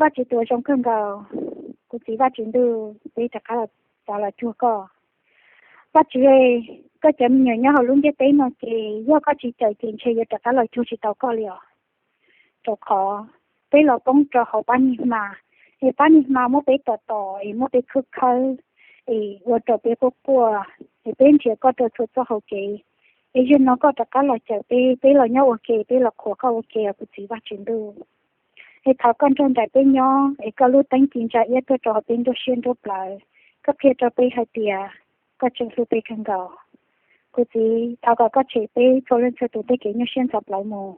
Vajtswv tus zoo kawg nkaus, kuv txiv Vajtswv ntuj, peb rov qab los, rov los cuag koj. Vajtswv, koj cov me nyuam nyob hauv lub ntiaj teb no ces yog koj tsis cawm ces ntshe yuav rov qab los cuag tsis tau koj li os. Rau qhov peb los poob rau hauv pab niag hma, es pab niag hma muab peb tom tom es muab peb khawb khawb, es ua rau peb quaj quaj, es peb nrhiav koj rau txhua txoj hauv kev. Es zaum no koj rov qab los cawm peb, peb los nyob ua ke, peb los qhuas koj ua ke os kuv txiv Vajtswv ntuj. Es thov koj nrog nraim peb nyob, es koj lub teeb ci ntsa iab tuaj rau hauv peb nruab siab nruab plawv, koj qhia rau peb hais tias koj tseem hlub peb kawg nkaus. Kuv txiv, thov kom koj tshem peb txhua leej txhua tus tej kev nyuaj siab ntxhov plawv mus,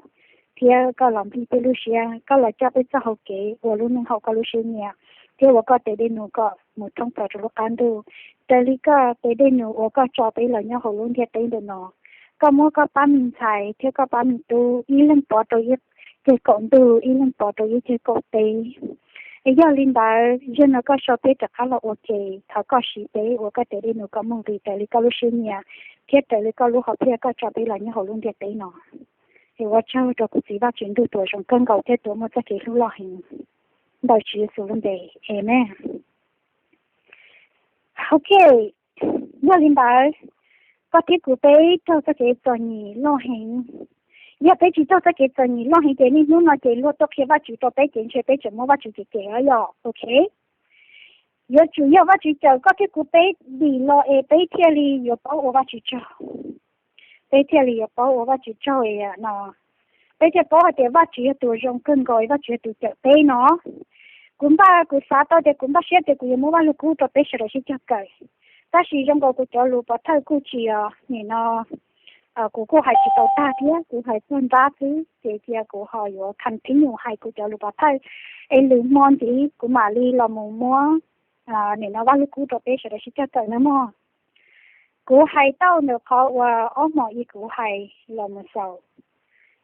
thiab koj los nplij peb lub siab, koj los coj peb txoj hau kev ua lub neej haum koj lub siab nyiam, thiab ua koj tes dej num kom mus thoob plaws rau lub qab ntuj. Raws li koj tes dej num uas koj tso peb los nyob hauv lub ntiaj teb ntawm no, koj muab koj pab me ntxhais thiab koj pab me tub ib leeg pov rau ib ceg kaum ntuj, ib leeg pov rau ib ceg kaum teb. Es yog li ntawd, zaum no koj sau peb rov qab los ua ke, thov koj siv peb ua koj tes dej num kom mus nqis raws li koj lub siab nyiam, thiab raws li koj lub hom phiaj koj tso peb los nyob hauv lub ntiaj teb no. Es ua tsaug rau kuv txiv Vajtswv ntuj tus zoo kawg nkaus thiab tus muaj txoj kev hlub loj heev. Ntawm Tswv Yexus lub npe, amees. Ok, yog li ntawd, koj thiab kuv peb raug txoj kev txom nyem loj heev. Yog peb tsis raug txoj kev txom nyem loj heev ces niaj hnub no ces luag tuaj qhia Vajtswv rau peb ces ntshe peb tseem muab Vajtswv cem cem os yom, ok. Yuav tsum yog Vajtswv cawm koj thiab kuv peb dim los es peb thiaj li yuav paub ua Vajtswv tsaug. Peb thiaj li yuav paub ua Vajtswv tsaug no. Peb thiaj paub hais tias Vajtswv yog tus zoo kawg nkaus, Vajtswv yog tus cawm peb no. Kuv npaj, kuv xav tau tias kuv npaj siab tias kuv yuav muab Vajluskub rau peb sawv daws sib cog kawm. Tab sis zoo nkaus kuv cov lus pov thawj kuj tsis, nim no kuv kuj hais tsis tau tag thiab, kuv hais txog nrab xwb ces cia kuv ho yuav continue hais kuv cov lus pov thawj. Es lwm hmo ntxiv kuv mam li los mus muab, nim no Vajluskub rau peb sawv daws sib cog kawm nawb mog. Kuv hais tau ntawm qhov uas ob hmos ib kuv hais los mus xaus,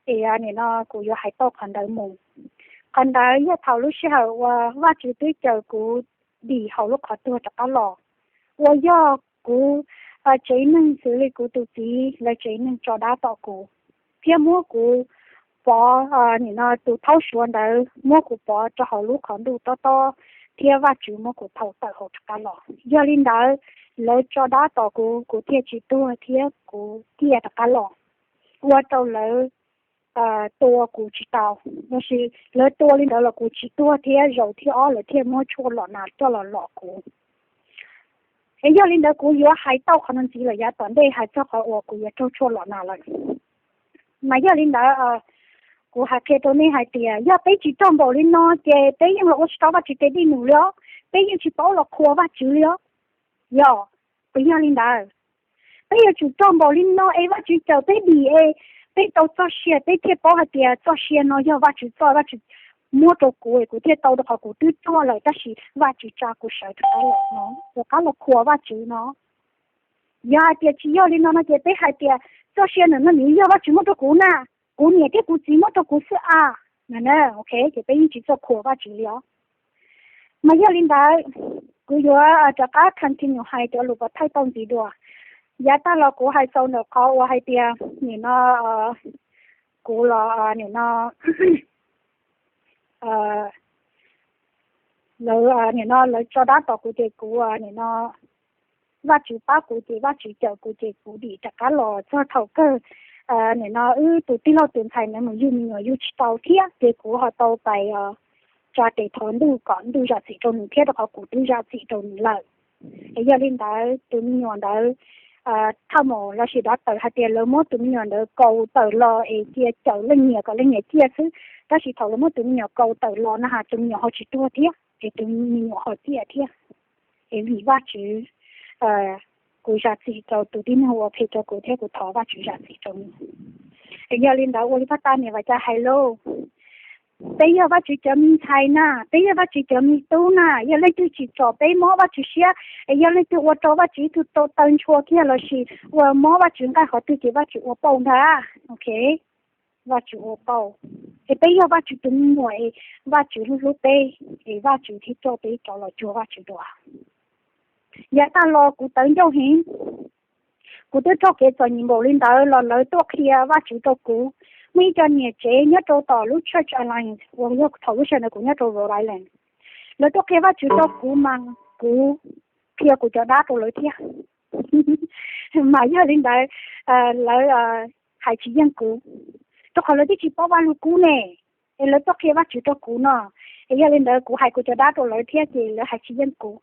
es nim no kuv yuav hais tau qhov ntawd mus. Qhov ntawd yog thaum lub sij hawm uas Vajtswv twb cawm kuv dim hauv lub qhov tuag rov qab los, uas yog kuv tsev neeg xws li kuv tus txiv lawv tsev neeg tso dab tom kuv, thiab muab kuv pov, nim no tus thaub suav ntawd muab kuv pov rau hauv lub qhov ntuj tob tob, thiab Vajtswv muab kuv thau tawm hauv rov qab los. Yog li ntawd, lawv tso dab tom kuv, kuv thiaj tsis tuag thiab kuv thiaj rov qab los, ua rau lawv tua kuv tsis tau, los sis lawv tua li ntawd los kuv tsis tuag thiab zaum thib ob lawv thiaj muab tshuaj lom nas coj los lom kuv. Es yog li ntawd kuv yuav hais tau qhov no ntxiv lawm yav tom ntej hais txog qhov uas kuv yuav raug tshuaj lom nas lawm. Mas yog li ntawd, kuv hais qhia rau nej hais tias yog peb tsis raug npaum li no ces peb yeej los ua tsis tau Vajtswv tes dej num li os, peb yeej tsis paub los qhuas Vajtswv li os. Yog, puas yog li ntawd? Peb yuav tsum raug npaum li no es Vajtswv cawm peb dim es peb tau txoj sia, peb thiaj paub hais tias txoj sia no yog Vajtswv txoj, Vajtswv muab rau kuv es kuv thiaj tau rau qhov kuv twb tuag lawm tab sis Vajtswv tsa kuv sawv rov qab los no, rov qab los qhuas Vajtswv no. Yog hais tias tsis yog li no no ces peb hais tias txoj sia ntawm no nws yog Vajtswv muab rau kuv na, kuv niam thiab kuv txiv muab rau kuv xwb a. Ok, ces peb yeej tsis txawj qhuas Vajtswv li os. Mas yog li ntawd, kuv yuav rov qab continue hais cov lus pov thawj tau ntxiv dua. Yav tag los kuv hais xaus ntawm qhov uas hais tias nim no kuv los nim no lawv nim no lawv tso dab tom kuv ces kuv nim no Vajtswv pab kuv ces Vajtswv cawm kuv ces kuv dim rov qab los txog thaum kawg. Nim no wb tus tij laug tus ntxhais ntawd mus yug me nyuam yug tsis tau thiab ces kuv ho tau pais tsa tes thov ntuj kom ntuj zam txim rau nws thiab rau qhov kuv twb zam txim rau nws lawm. Es yog li ntawd tus me nyuam ntawd, thaj maum lossis dav tawm hais tias lawv muab tus me nyuam ntawd kaus tawm los es cia cawm leej niam kom leej niam ciaj xwb, tab sis thaum lawv muab tus me nyuam kaus tawm los na has tus me nyuam ho tsis tuag thiab es tus me nyuam ho ciaj thiab. Es vim Vajtswv, kuv zam txim rau tus tib neeg ua phem rau kuv thiab kuv thov Vajtswv zam txim rau nws. Es yog li ntawd ua li phab ta niam Vam Cai hais lauj, peb yog Vajtswv cov me ntxhais na, peb yog Vajtswv cov me tub na, yog leej twg tsim txom peb mob Vajtswv siab, es yog leej twg ua rau Vajtswv ib tug tau taw ntshua kiag lossis ua mob Vajtswv nqaij qhov twg ces Vajtswv ua pauj ntag. Ok, Vajtswv ua pauj. Es peb yog Vajtswv tus me nyuam es Vajtswv hlub hlub peb, es Vajtswv thiaj coj peb rov los cuag Vajtswv dua. Yav tag los kuv tawv ncauj heev, kuv twb raug kev txom nyem npaum li ntawd los lawv tuaj qhia Vajtswv rau kuv, muaj ib co niam tsev nyob rau tom lub Church Alliance uas yog thaum lub sij hawm ntawd kuv nyob rau Rhode Island, lawv tuaj qhia Vajtswv rau kuv mas kuv qhia kuv cov dab rau lawv thiab. Mas yog li ntawd lawv hais tsis yeej kuv, rau qhov lawv twb tsis paub Vaj Lug Kub ne, es lawv tuaj qhia Vajtswv rau kuv no, es yog li ntawd kuv hais kuv cov dab rau lawv thiab ces lawv hais tsis yeej kuv.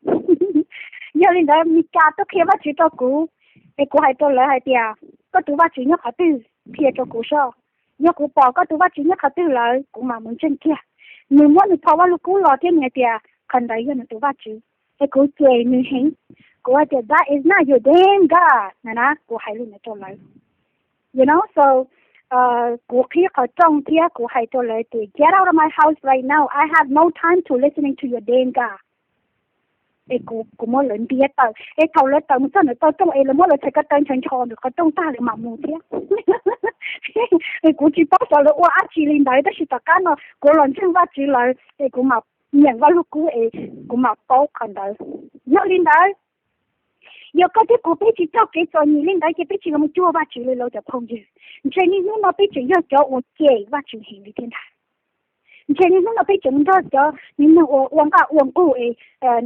Yog li ntawd Mis Kas tuaj qhia Vajtswv rau kuv, es kuv hais rau lawv hais tias, koj tus Vajtswv nyob qhov twg, qhia rau kuv soj. Yog kuv pom koj tus Vajtswv nyob qhov twg lawm kuv mam mus ntseeg kiag. Nws muab nws phau Vaj Lug Kub los thiab nws hais tias qhov ntawd yog nws tus Vajtswv, es kuv cem nws heev. Kuv hais tias, that is not your damn God na, kuv hais li ntawd rau lawv. You know, so kuv qhib qhov rooj thiab kuv hais rau lawv tias, get out of my house right now, I have no time to listening to your damn God. Es kuv muab lawv ntiab tawm, es thaum lawv tawm mus txog ntawm tau rooj es lawv muab lawv txhais ko taw ntshaw ncho ntawm qhov rooj tag lawv mam mus thiab. Es kuv tsis paub xyov lawv ua dab tsi li ntawd, tab sis tom qab no kuv los ntseeg Vajtswv lawm es kuv mam nyeem Vaj Lug Kub es kuv mam paub qhov ntawd. Yog li ntawd, yog koj thiab kuv peb tsis raug kev txom nyem li ntawd ces peb tsis los mus cuag Vajtswv li lauj cov phooj ywg. Ntshe niaj hnub no peb tseem yog cov uas cem Vajtswv heev li thiab ntag. Ntshe niaj hnub no peb tseem nrog cov niag neeg uas ua nqaj ua nqug es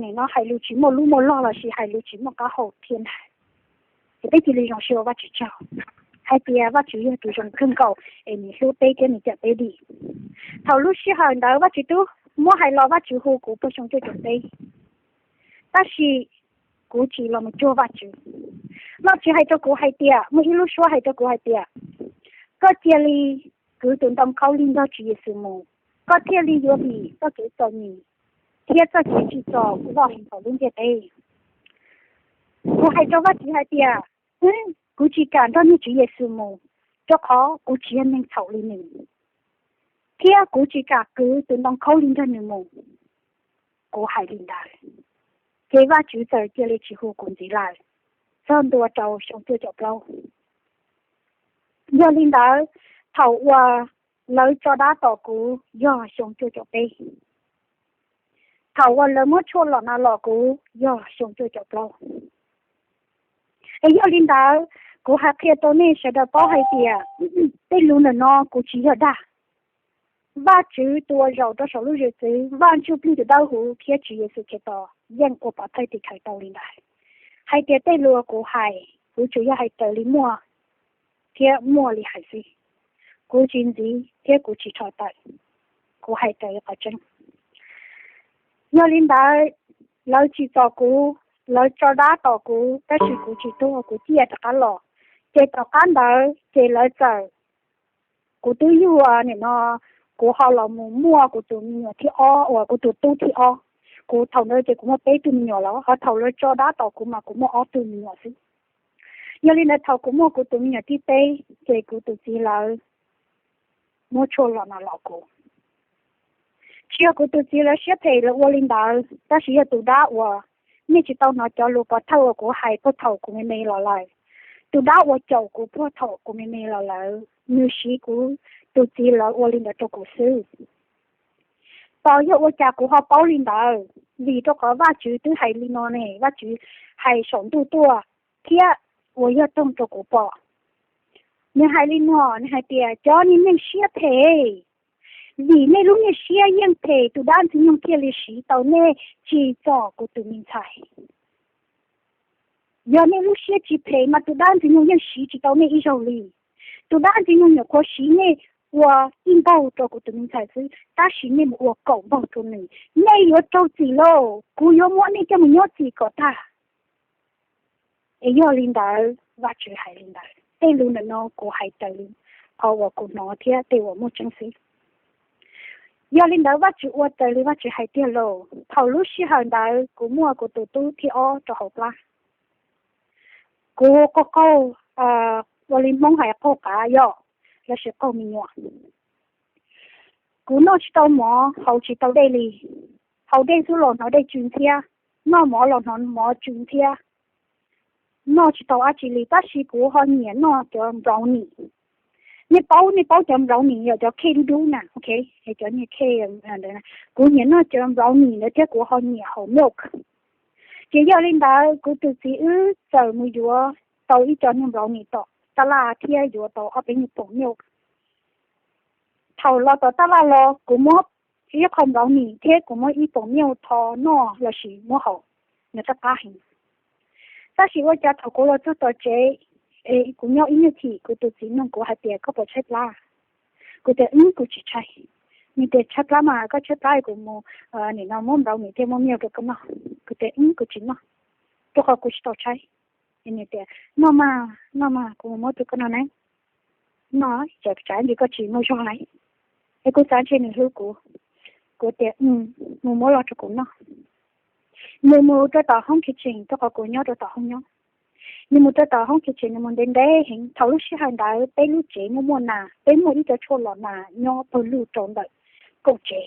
nim no hais lus tsis muaj lub muaj log lossis hais lus tsis muaj qab hau thiab ntag. Ces peb cia li zoo siab ua Vajtswv tsaug hais tias Vajtswv yog tus zoo kawg nkaus es nws hlub peb thiab nws cawm peb dim. Thaum lub sij hawm ntawd Vajtswv twb muab hais los Vajtswv hu kuv puag xyoo cuaj caum peb, tab sis kuv tsis los mus cuag Vajtswv. Vajtswv hais rau kuv hais tias, muaj ib lub suab hais rau kuv hais tias, koj cia li kwv tus ntoo khaub lig nrog Tswv Yexus mus, koj thiaj li yuav dim txoj kev txom nyem thiab txoj kev tsim txom loj heev hauv lub ntiaj teb. Kuv hais rau Vajtswv hais tias, kuv tsis kam nrog niag Tswv Yexus mus, rau qhov kuv tsis yog neeg txhaum li nws, thiab kuv tsis kam kwv tus ntoo khaub lig nrog nws mus. Kuv hais li ntawd, ces Vajtswv txawm cia li tsis hu kuv ntxiv lawm txog ntua rau xyoo cuaj caum plaub. Yog li ntawd, thaum uas lawv tso dab tom kuv yog xyoo cuaj caum peb, thaum uas lawv muab tshuaj lom nas lom kuv yog xyoo cuaj caum plaub. Es yog li ntawd, kuv hais qhia rau nej sawv daws paub hais tias tej lus ntawm no kuv tsis yog dag. Vajtswv tus uas zaum rau saum lub zwm txwv, Vaj Ntsuj Plig tus Dawb Huv thiab Tswv Yexus Khetos yeej ua pov thawj tim khawv tau li ntawd, hais tias tej lus uas kuv hais, kuv tsuas yog hais raws li muaj thiab muaj li hais xwb. Kuv tsis ntxiv thiab kuv tsis rho tawm, kuv hais raws li qhov tseeb. Yog li ntawd, lawv tsim txom kuv, lawv tso dab tom kuv, tab sis kuv tsis tuag, kuv ciaj rov qab los. Ces tom qab ntawd ces lawv txawm, kuv twb yug, nim no kuv ho los mus muaj kuv tus me nyuam thib ob uas kuv tus tub thib ob. Kuv thaum ntawd ces kuv muaj peb tug me nyuam los, ho thaum lawv tso dab tom kuv mas kuv muaj ob tug me nyuam xwb. Yog li ntawd thaum kuv muaj kuv tus me nyuam thib peb, ces kuv tus txiv lawv muab tshuaj lom nas lom kuv. Tsis yog kuv tus txiv lawv siab phem lawv ua li ntawd, tab sis yog tus dab uas nej tsis tau hnov cov lus pov thawj uas kuv hais puag thaum kuv me me los lawm, tus dab uas caum kuv puag thaum kuv me me los lawm, nws siv kuv tus txiv lawv ua li ntawd rau kuv xwb. Tos yog ua cas kuv ho paub li ntawd? Vim rau qhov Vajtswv twb hais li no ne, Vajtswv hais saum ntuj tuaj thiab ua yog toog rau kuv pom. Nws hais li no, nws hais tias, cov niag neeg siab phem, vim nej lub niag siab yeej phem, tus dab ntxwg nyoog thiaj li siv tau nej tsim txom kuv tus me ntxhais. Yog nej lub siab tsis phem mas tus dab ntxwg nyoog yeej siv tsis tau nej ib zaug li. Tus dab ntxwg nyoog nyuam qhuav siv nej ua ib npaug rau kuv tus me ntxhais xwb, tab sis nej mus ua kaum npaug rau nws, nej yuav raug txim lauj, kuv yuav muab nej coj mus nyob txim kom tag. Es yog li ntawd Vajtswv hais li ntawd, tej lus ntawm no kuv hais raws li qhov uas kuv hnov thiab tej uas muaj tseeb xwb. Yog li ntawd Vajtswv ua raws li Vajtswv hais tiag lauj. Thaum lub sij hawm ntawd kuv muaj kuv tus tub thib ob rau hauv plab. Kuv qaug qaug, ua li Hmoob hais qaug qav yom, lossis qaug me nyuam. Kuv noj tsis tau mov, haus tsis tau dej li. Haus dej xwb los hnov dej tsw ntxhiab, noj mov los hnov mov tsw ntxhiab, noj tsis tau dab tsi li. Tab sis kuv ho nyiam noj cov brownie. Nej paub, nej paub cov brownie yog cov cake dub dub na, ok, cov niag cake ntawd. Kuv nyiam noj cov brownie ntawd thiab kuv ho nyiam haus milk. Ces yog li ntawd kuv tus txiv wb txawm mus yuav tau ib co niag brownie tom tab laj thiab yuav tau ob peb nyuag poom milk. Thaum los tom tab laj los kuv muab ib qho nplauv nim thiab kuv muab ib poom nyuj tho noj lossis muab haus, nws qab qab heev. Tab sis ua cas thaum kuv los txog tom tsev, kuv nyob ib nyuag chim, kuv tus txiv nug kuv hais tias koj puas tshaib plab? Kuv tias wb kuv tsis tshaib. Nws tias tshaib plab mas koj tshaib plab kuv mus nim no muab nplauv nim thiab muab nyuj rau koj noj. Kuv tias wb kuv tsis noj, rau qhov kuv tsis tau tshaib. Nws tias noj mas, noj mas, kuv mus muab rau koj noj ne. Noj, tsam ntsis koj tsis muaj zog lawm. Es kuv xav ntshe nws hlub kuv, kuv tias mus muab los rau kuv noj. Nws mus rau tom hoob kitchen, rau qhov kuv nyob rau tom hoob nyob. Nws mus rau tom hoob kitchen, nws mus ntev ntev heev. Thaum lub sij hawm ntawd peb lub tsev muaj muaj nas, peb muaj ib co tshuaj los nas nyob pawg lug rau ntawm kaum tsev.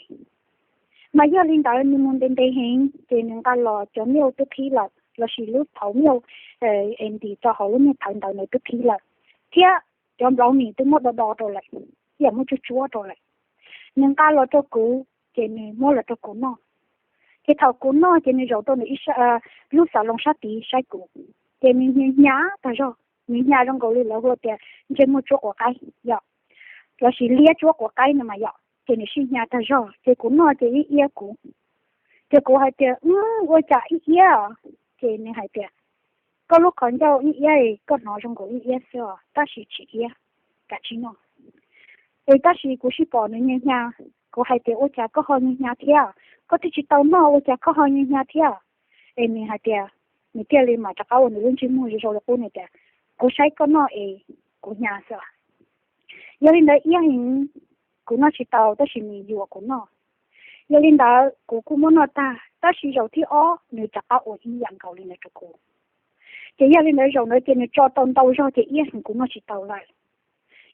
Mas yog li ntawd nws mus ntev ntev heev ces nws nqa los cov nyuj twb qhib lawm lossis lub thauv nyuj es ntim rau hauv lub nyuj thawv ntawd nws twb qhib lawm, thiab cov nplauv nim twb muab do do rau lawm, ib yam muab tsuab tsuab rau lawm. Nws nqa los rau kuv ces nws muab los rau kuv noj. Ces thaum kuv noj ces nws zaum rau nws lub xav loo sab tid saib kuv, ces nws hnya tag zog, nws hnya zoo nkaus li lawv hu tias ntsej muag tsuab quav qaib yom, lossis liab tsuab quav qaib no mas yom, ces nws sib hnya tag zog ces kuv noj ces ib iab kuv. Ces kuv hais tias ua cas ib iab? Ces nws hais tias koj lub qhov ncauj ib iab, koj hnov zoo nkaus ib iab xwb os, tab sis tsis iab, kav tsij noj. Es tab sis kuv sib pom nws hnya hnya, kuv hais tias ua cas koj ho hnya hnya thiab, koj twb tsis tau noj ua cas koj ho hnya hnya thiab? Es nws hais tias, nws thiaj li mam rov qab ua nws lub ntsej muag zoo zoo li qub, nws tias kuv saib koj noj es kuv hnya xwb. Yog li ntawd iab heev, kuv noj tsis tau tab sis nws yuam kuv noj. Yog li ntawd kuv kuj muab noj tag, tab sis zaum thib ob nws rov qab ua ib yam nkaus li ntawd rau kuv. Ces yog li ntawd zaum ntawd ces nws tso tau ntau zog ces iab heev kuv noj tsis tau lawm.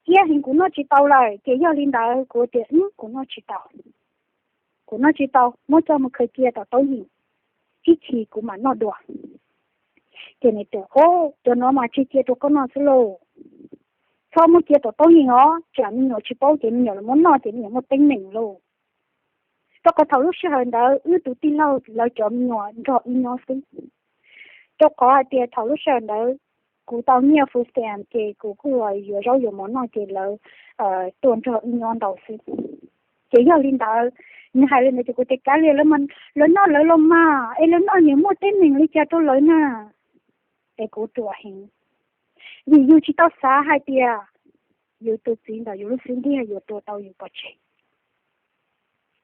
Iab heev kuv noj tsis tau lawm ces yog li ntawd kuv tias kuv noj tsis tau. Kuv noj tsis tau, muab coj mus khaws cia tom taub yeem, ib chim kuv mam noj dua. Ces nws tias o, cov no mas tseg cia rau koj noj xwb lauj. Txhob muab cia tom taub yeem os, tsam me nyuam tsis paub ces me nyuam los muab noj ces me nyuam muaj teeb meem lauj. Rau qhov thaum lub sij hawm ntawd wb tus tij laug lawv cov me nyuam nrog wb nyob xwb. Rau qhov hais tias thaum lub sij hawm ntawd kuv tau nyiaj food stamp ces kuv kuj yuav zaub yuav mov noj ces lawv tuaj nrog wb nyob ntau xwb. Ces yog li ntawd, nws hais li ntawd ces kuv tias kav liam, lawv noj lawv los mas, es lawv noj nyias muaj teeb meem li cas rau lawv na. Es kuv ruam heev, vim yus tsis tau xav hais tias yus tus txiv ntawm yus lub xub ntiag yuav tua tau yus pov tseg.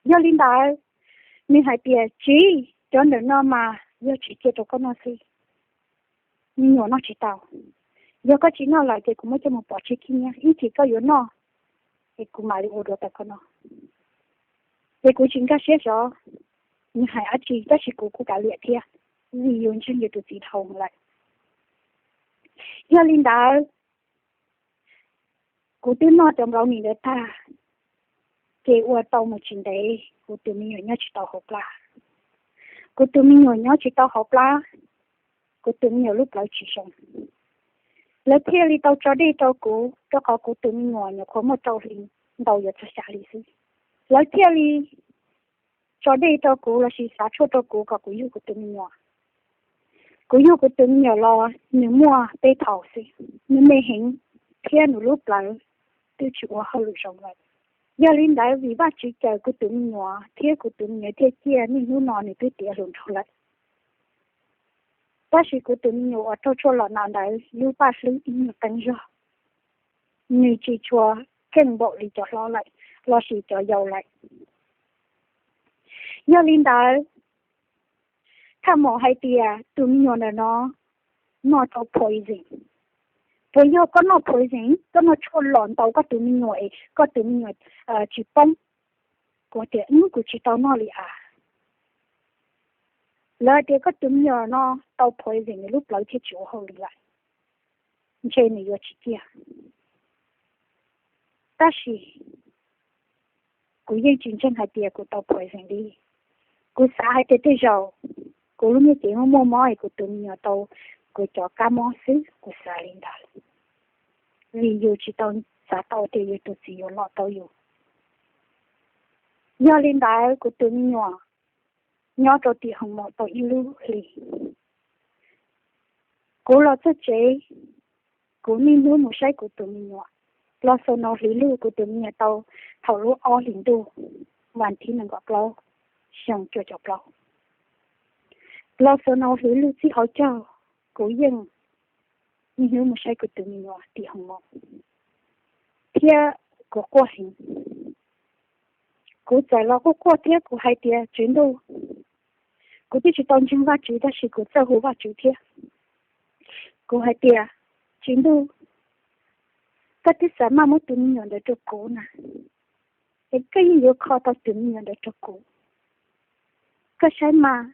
Yog li ntawd, nws hais tias tsis, cov ntawm no mas yog tsis cia rau koj noj xwb, me nyuam noj tsis tau. Yog koj tsis noj lawm ces kuv muab coj mus pov tseg khib nyiab, ib chim koj yuav noj es kuv mam li ua dua tau koj noj. Ces kuv tsis nkag siab xyov nws hais dab tsi tab sis kuv kuj kav liam thiab, vim yus ntseeg yus tus txiv dhau lawm. Yog li ntawd, kuv twb noj cov nplaub nim ntawd tag, ces ua tau mus tsis ntev kuv tus me nyuam nyob tsis tau hauv plab. Kuv tus me nyuam nyob tsis tau hauv plab, kuv tus me nyuam lub plawv tsis zoo. Lawv thiaj li tau tso dej rau kuv, rau qhov kuv tus me nyuam nyuam qhuav muaj rau hli ntau yuav txog xya hli xwb. Lawv thiaj li tso dej rau kuv lossis xav tshuaj rau kuv kom kuv yug kuv tus me nyuam. Kuv yug kuv tus me nyuam los nws muaj peb thaum xwb, nws me heev thiab nws lub plawv twb tsis ua hauj lwm zoo lawm. Yog li ntawd vim Vajtswv cawm kuv tus me nyuam thiab kuv tus me nyuam thiaj ciaj, niaj hnub no nws twb tiav hluas nraug lawm. Tab sis kuv tus me nyuam uas raug tshuaj los nas ntawd lub paj hlwb ib nyuag qeeb zog, nws tsis tshua keej npaum li cov hlob lawm lossis cov yau lawm. Yog li ntawd, thaj maum hais tias tus me nyuam ntawm no noj tau poison. Puas yog koj noj poison, koj noj tshuaj los ntaus koj tus me nyuam es koj tus me nyuam tsis poob? Kuv tias kuv tsis tau noj li as. Lawv hais tias koj tus me nyuam no tau poison nws lub plawv thiaj tsis ua hauj lwm lawm, ntshe nws yuav tsis ciaj. Tab sis kuv yeej tsis ntseeg hais tias kuv tau poison li. Kuv xav hais tias tej zaum kuv lub nyiaj tsev muaj muaj mob es kuv tus me nyuam tau kuv cov kab mob xwb, kuv xav li ntawd. Vim yus tsis tau xav tau tias yus tus txiv yuav lom tau yus. Yog li ntawd kuv tus me nyuam nyob rau tim hoos maum tau ib lub hli. Kuv los txog tsev, kuv niaj hnub mus saib kuv tus me nyuam. Los xaus no hliv luj kuv tus me nyuam tau thaum lub ob hlis ntuj, vas thib nees nkaum plaub, xyoo cuaj caum plaub. Los xaus no hliv luj txij hauv caug, kuv yeej niaj hnub mus saib kuv tus me nyuam tim hoo maum, thiab kuv quaj heev. Kuv txawm los quaj quaj thiab kuv hais tias, Tswv Ntuj, kuv twb tsis tau ntseeg Vajtswv tab sis kuv txawj hu Vajtswv thiab. Kuv hais tias, Tswv Ntuj, koj twb xav maj muab tus me nyuam ntawd rau kuv na, es koj yeej yuav kho tau tus me nyuam ntawd rau kuv. Koj saib mas,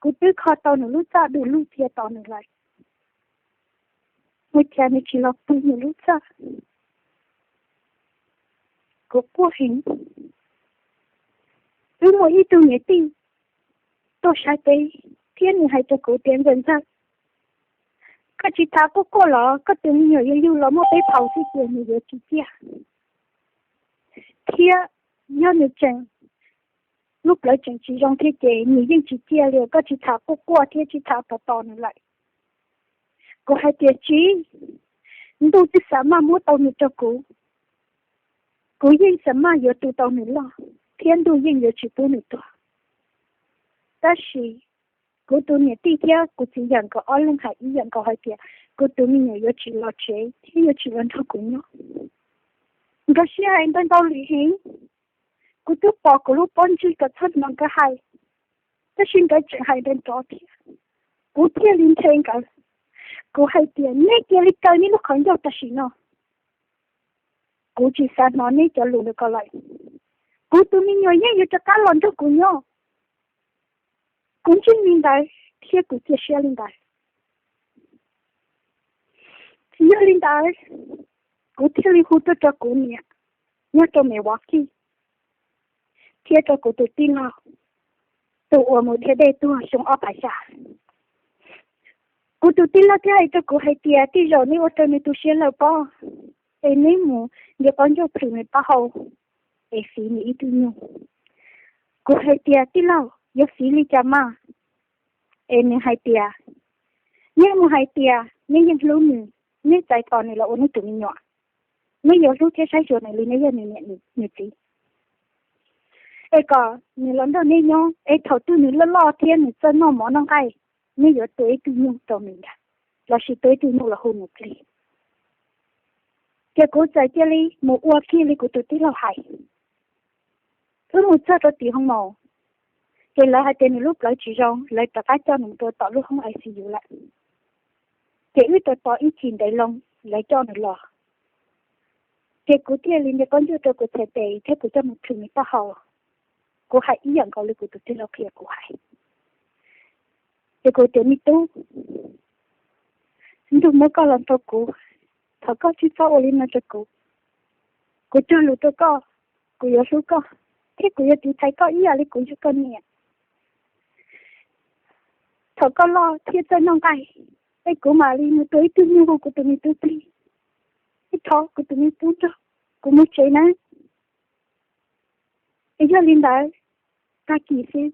kuv twb kho tau nws lub txaj du lug txia tos nws lawm, ua cas nws tsis los pw nws lub txaj? Kuv quaj heev. Wb muaj ib tug niam tij tuaj saib peb, thiab nws hais rau kuv tias, Ntxawm Ntxawg, koj tsis tham quaj quaj los koj tus me nyuam yuav yug los muaj peb phaus xwb ces nws yuav tsis ciaj, thiab yog nws tseem, lub plawv tseem tsis zoo thiab ces nws yeej tsis ciaj li. Koj tsis tham quaj quaj thiab tsis tham tos tos nws lawm. Kuv hais tias, Tsis, ntuj twb xav maj muab tau nws rau kuv, kuv yeej xav maj yuav tu tau nws loj, thiab ntuj yeej yuav tsis pub nws tuag. Tab sis kuv tus niam tij thiab kuv txiv yawm nkawd ob leeg hais ib yam nkaus hais tias kuv tus me nyuam yuav tsis los tsev thiab yuav tsis los nrog kuv nyob. Nkawd sib hais ntau ntau lwm heev. Kuv twb pom kuv lub pob ntseg kom txog no nkawd hais, tab sis nkawd tseem hais nrov nrov thiab. Kuv thiaj li nthe nkawd. Kuv hais tias, Neb cia li kaw neb lub qhov ncauj tam sim no. Kuv tsis xav hnov neb cov lus ntawd ko lawm. Kuv tus me nyuam yeej yuav rov qab los nrog kuv nyob. Kuv ntseeg li ntawd thiab kuv cia siab li ntawd. Yog li ntawd, kuv thiaj li hu tuaj rau kuv niam nyob rau Milwaukee thiab rau kuv tus tij laug, tus uas mus dhia dej tuag xyoo ob phav xya. Kuv tus tij laug thiaj hais rau kuv hais tias, Tej zaum neb ua rau nws tu siab lawm pob, es neb mus ntiav qhov ncauj plhws nws taub hau es fiv nws ib tug nyuj. Kuv hais tias, Tij laug, yuav fiv li cas mas? Es nws hais tias, Neb mus hais tias neb yeej hlub nws, neb txais tos nws los ua neb tus me nyuam, neb yuav hlub thiab saib xyuas nws li neb yog nws niam nws txiv, es kom nws los nrog neb nyob, es thaum twg nws loj loj thiab nws txawj noj mov noj nqaij, neb yuav tua ib tug nyuj rau nws ntag, lossis tua ib tug nyuj los hu nws plig. Ces kuv txawm cia li mus ua kiag li kuv tus tij laug hais. Wb mus txog rau tim hoo maum, ces lawv hais tias nws lub plawv tsis zoo, lawv rov qab coj nws mus rau tom lub hoob I C U lawm. Ces wb tos tos ib chim ntev loo, lawv coj nws los. Ces kuv thiaj li ntiav qhov ncauj rau kuv txhais tes thiab kuv coj mus plhws nws taub hau. Kuv hais ib yam nkaus li kuv tus tij laug qhia kuv hais. Ces kuv tias, Me tub, ntuj muab koj los nrog kuv, thov koj tsis txhob ua li no rau kuv. Kuv cog lus rau koj, kuv yuav hlub koj, thiab kuv yuav tiv thaiv koj ib yam li kuv yog koj niam. Thaum koj loj thiab txawj noj nqaij, es kuv mam li mus tua ib tug nyuj hu kuv tus me tub plig, es thov kuv tus me tub nrog kuv mus tsev nawb. Es yog li ntawd, tag kis xwb,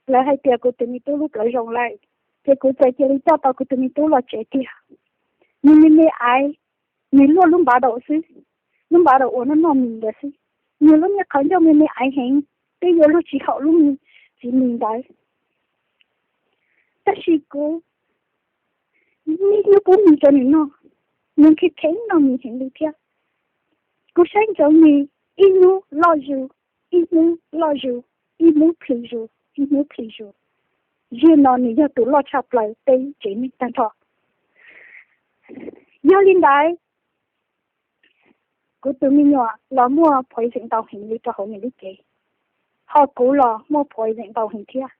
lawv hais tias kuv tus me tub lub plawv zoo lawm, ces kuv txawm cia li coj tau kuv tus me tub los tsev tiag. Nws me me aiv, nws luaj lub npav daum xwb, lub npav daum uas noj noj mis ntawd xwb. Nws lub niag qhov ncauj me me aiv heev, twb yuav luag tsis haum lub me txiv mis ntawd. Tab sis kuv niaj hnub pub mis rau nws noj, nws kheev kheev noj mis heev li thiab. Kuv saib ntsoov nws ib hnub loj zus, ib hnub loj zus, ib hnub plhws zus, ib hnub plhws zus. Zaum no nws yog tus loj tshaj plaws peb tsev neeg tag nrho. Yog li ntawd, kuv tus me nyuam los muaj poison ntau heev li rau hauv nws lub cev, ho kuv los muaj poison ntau heev thiab.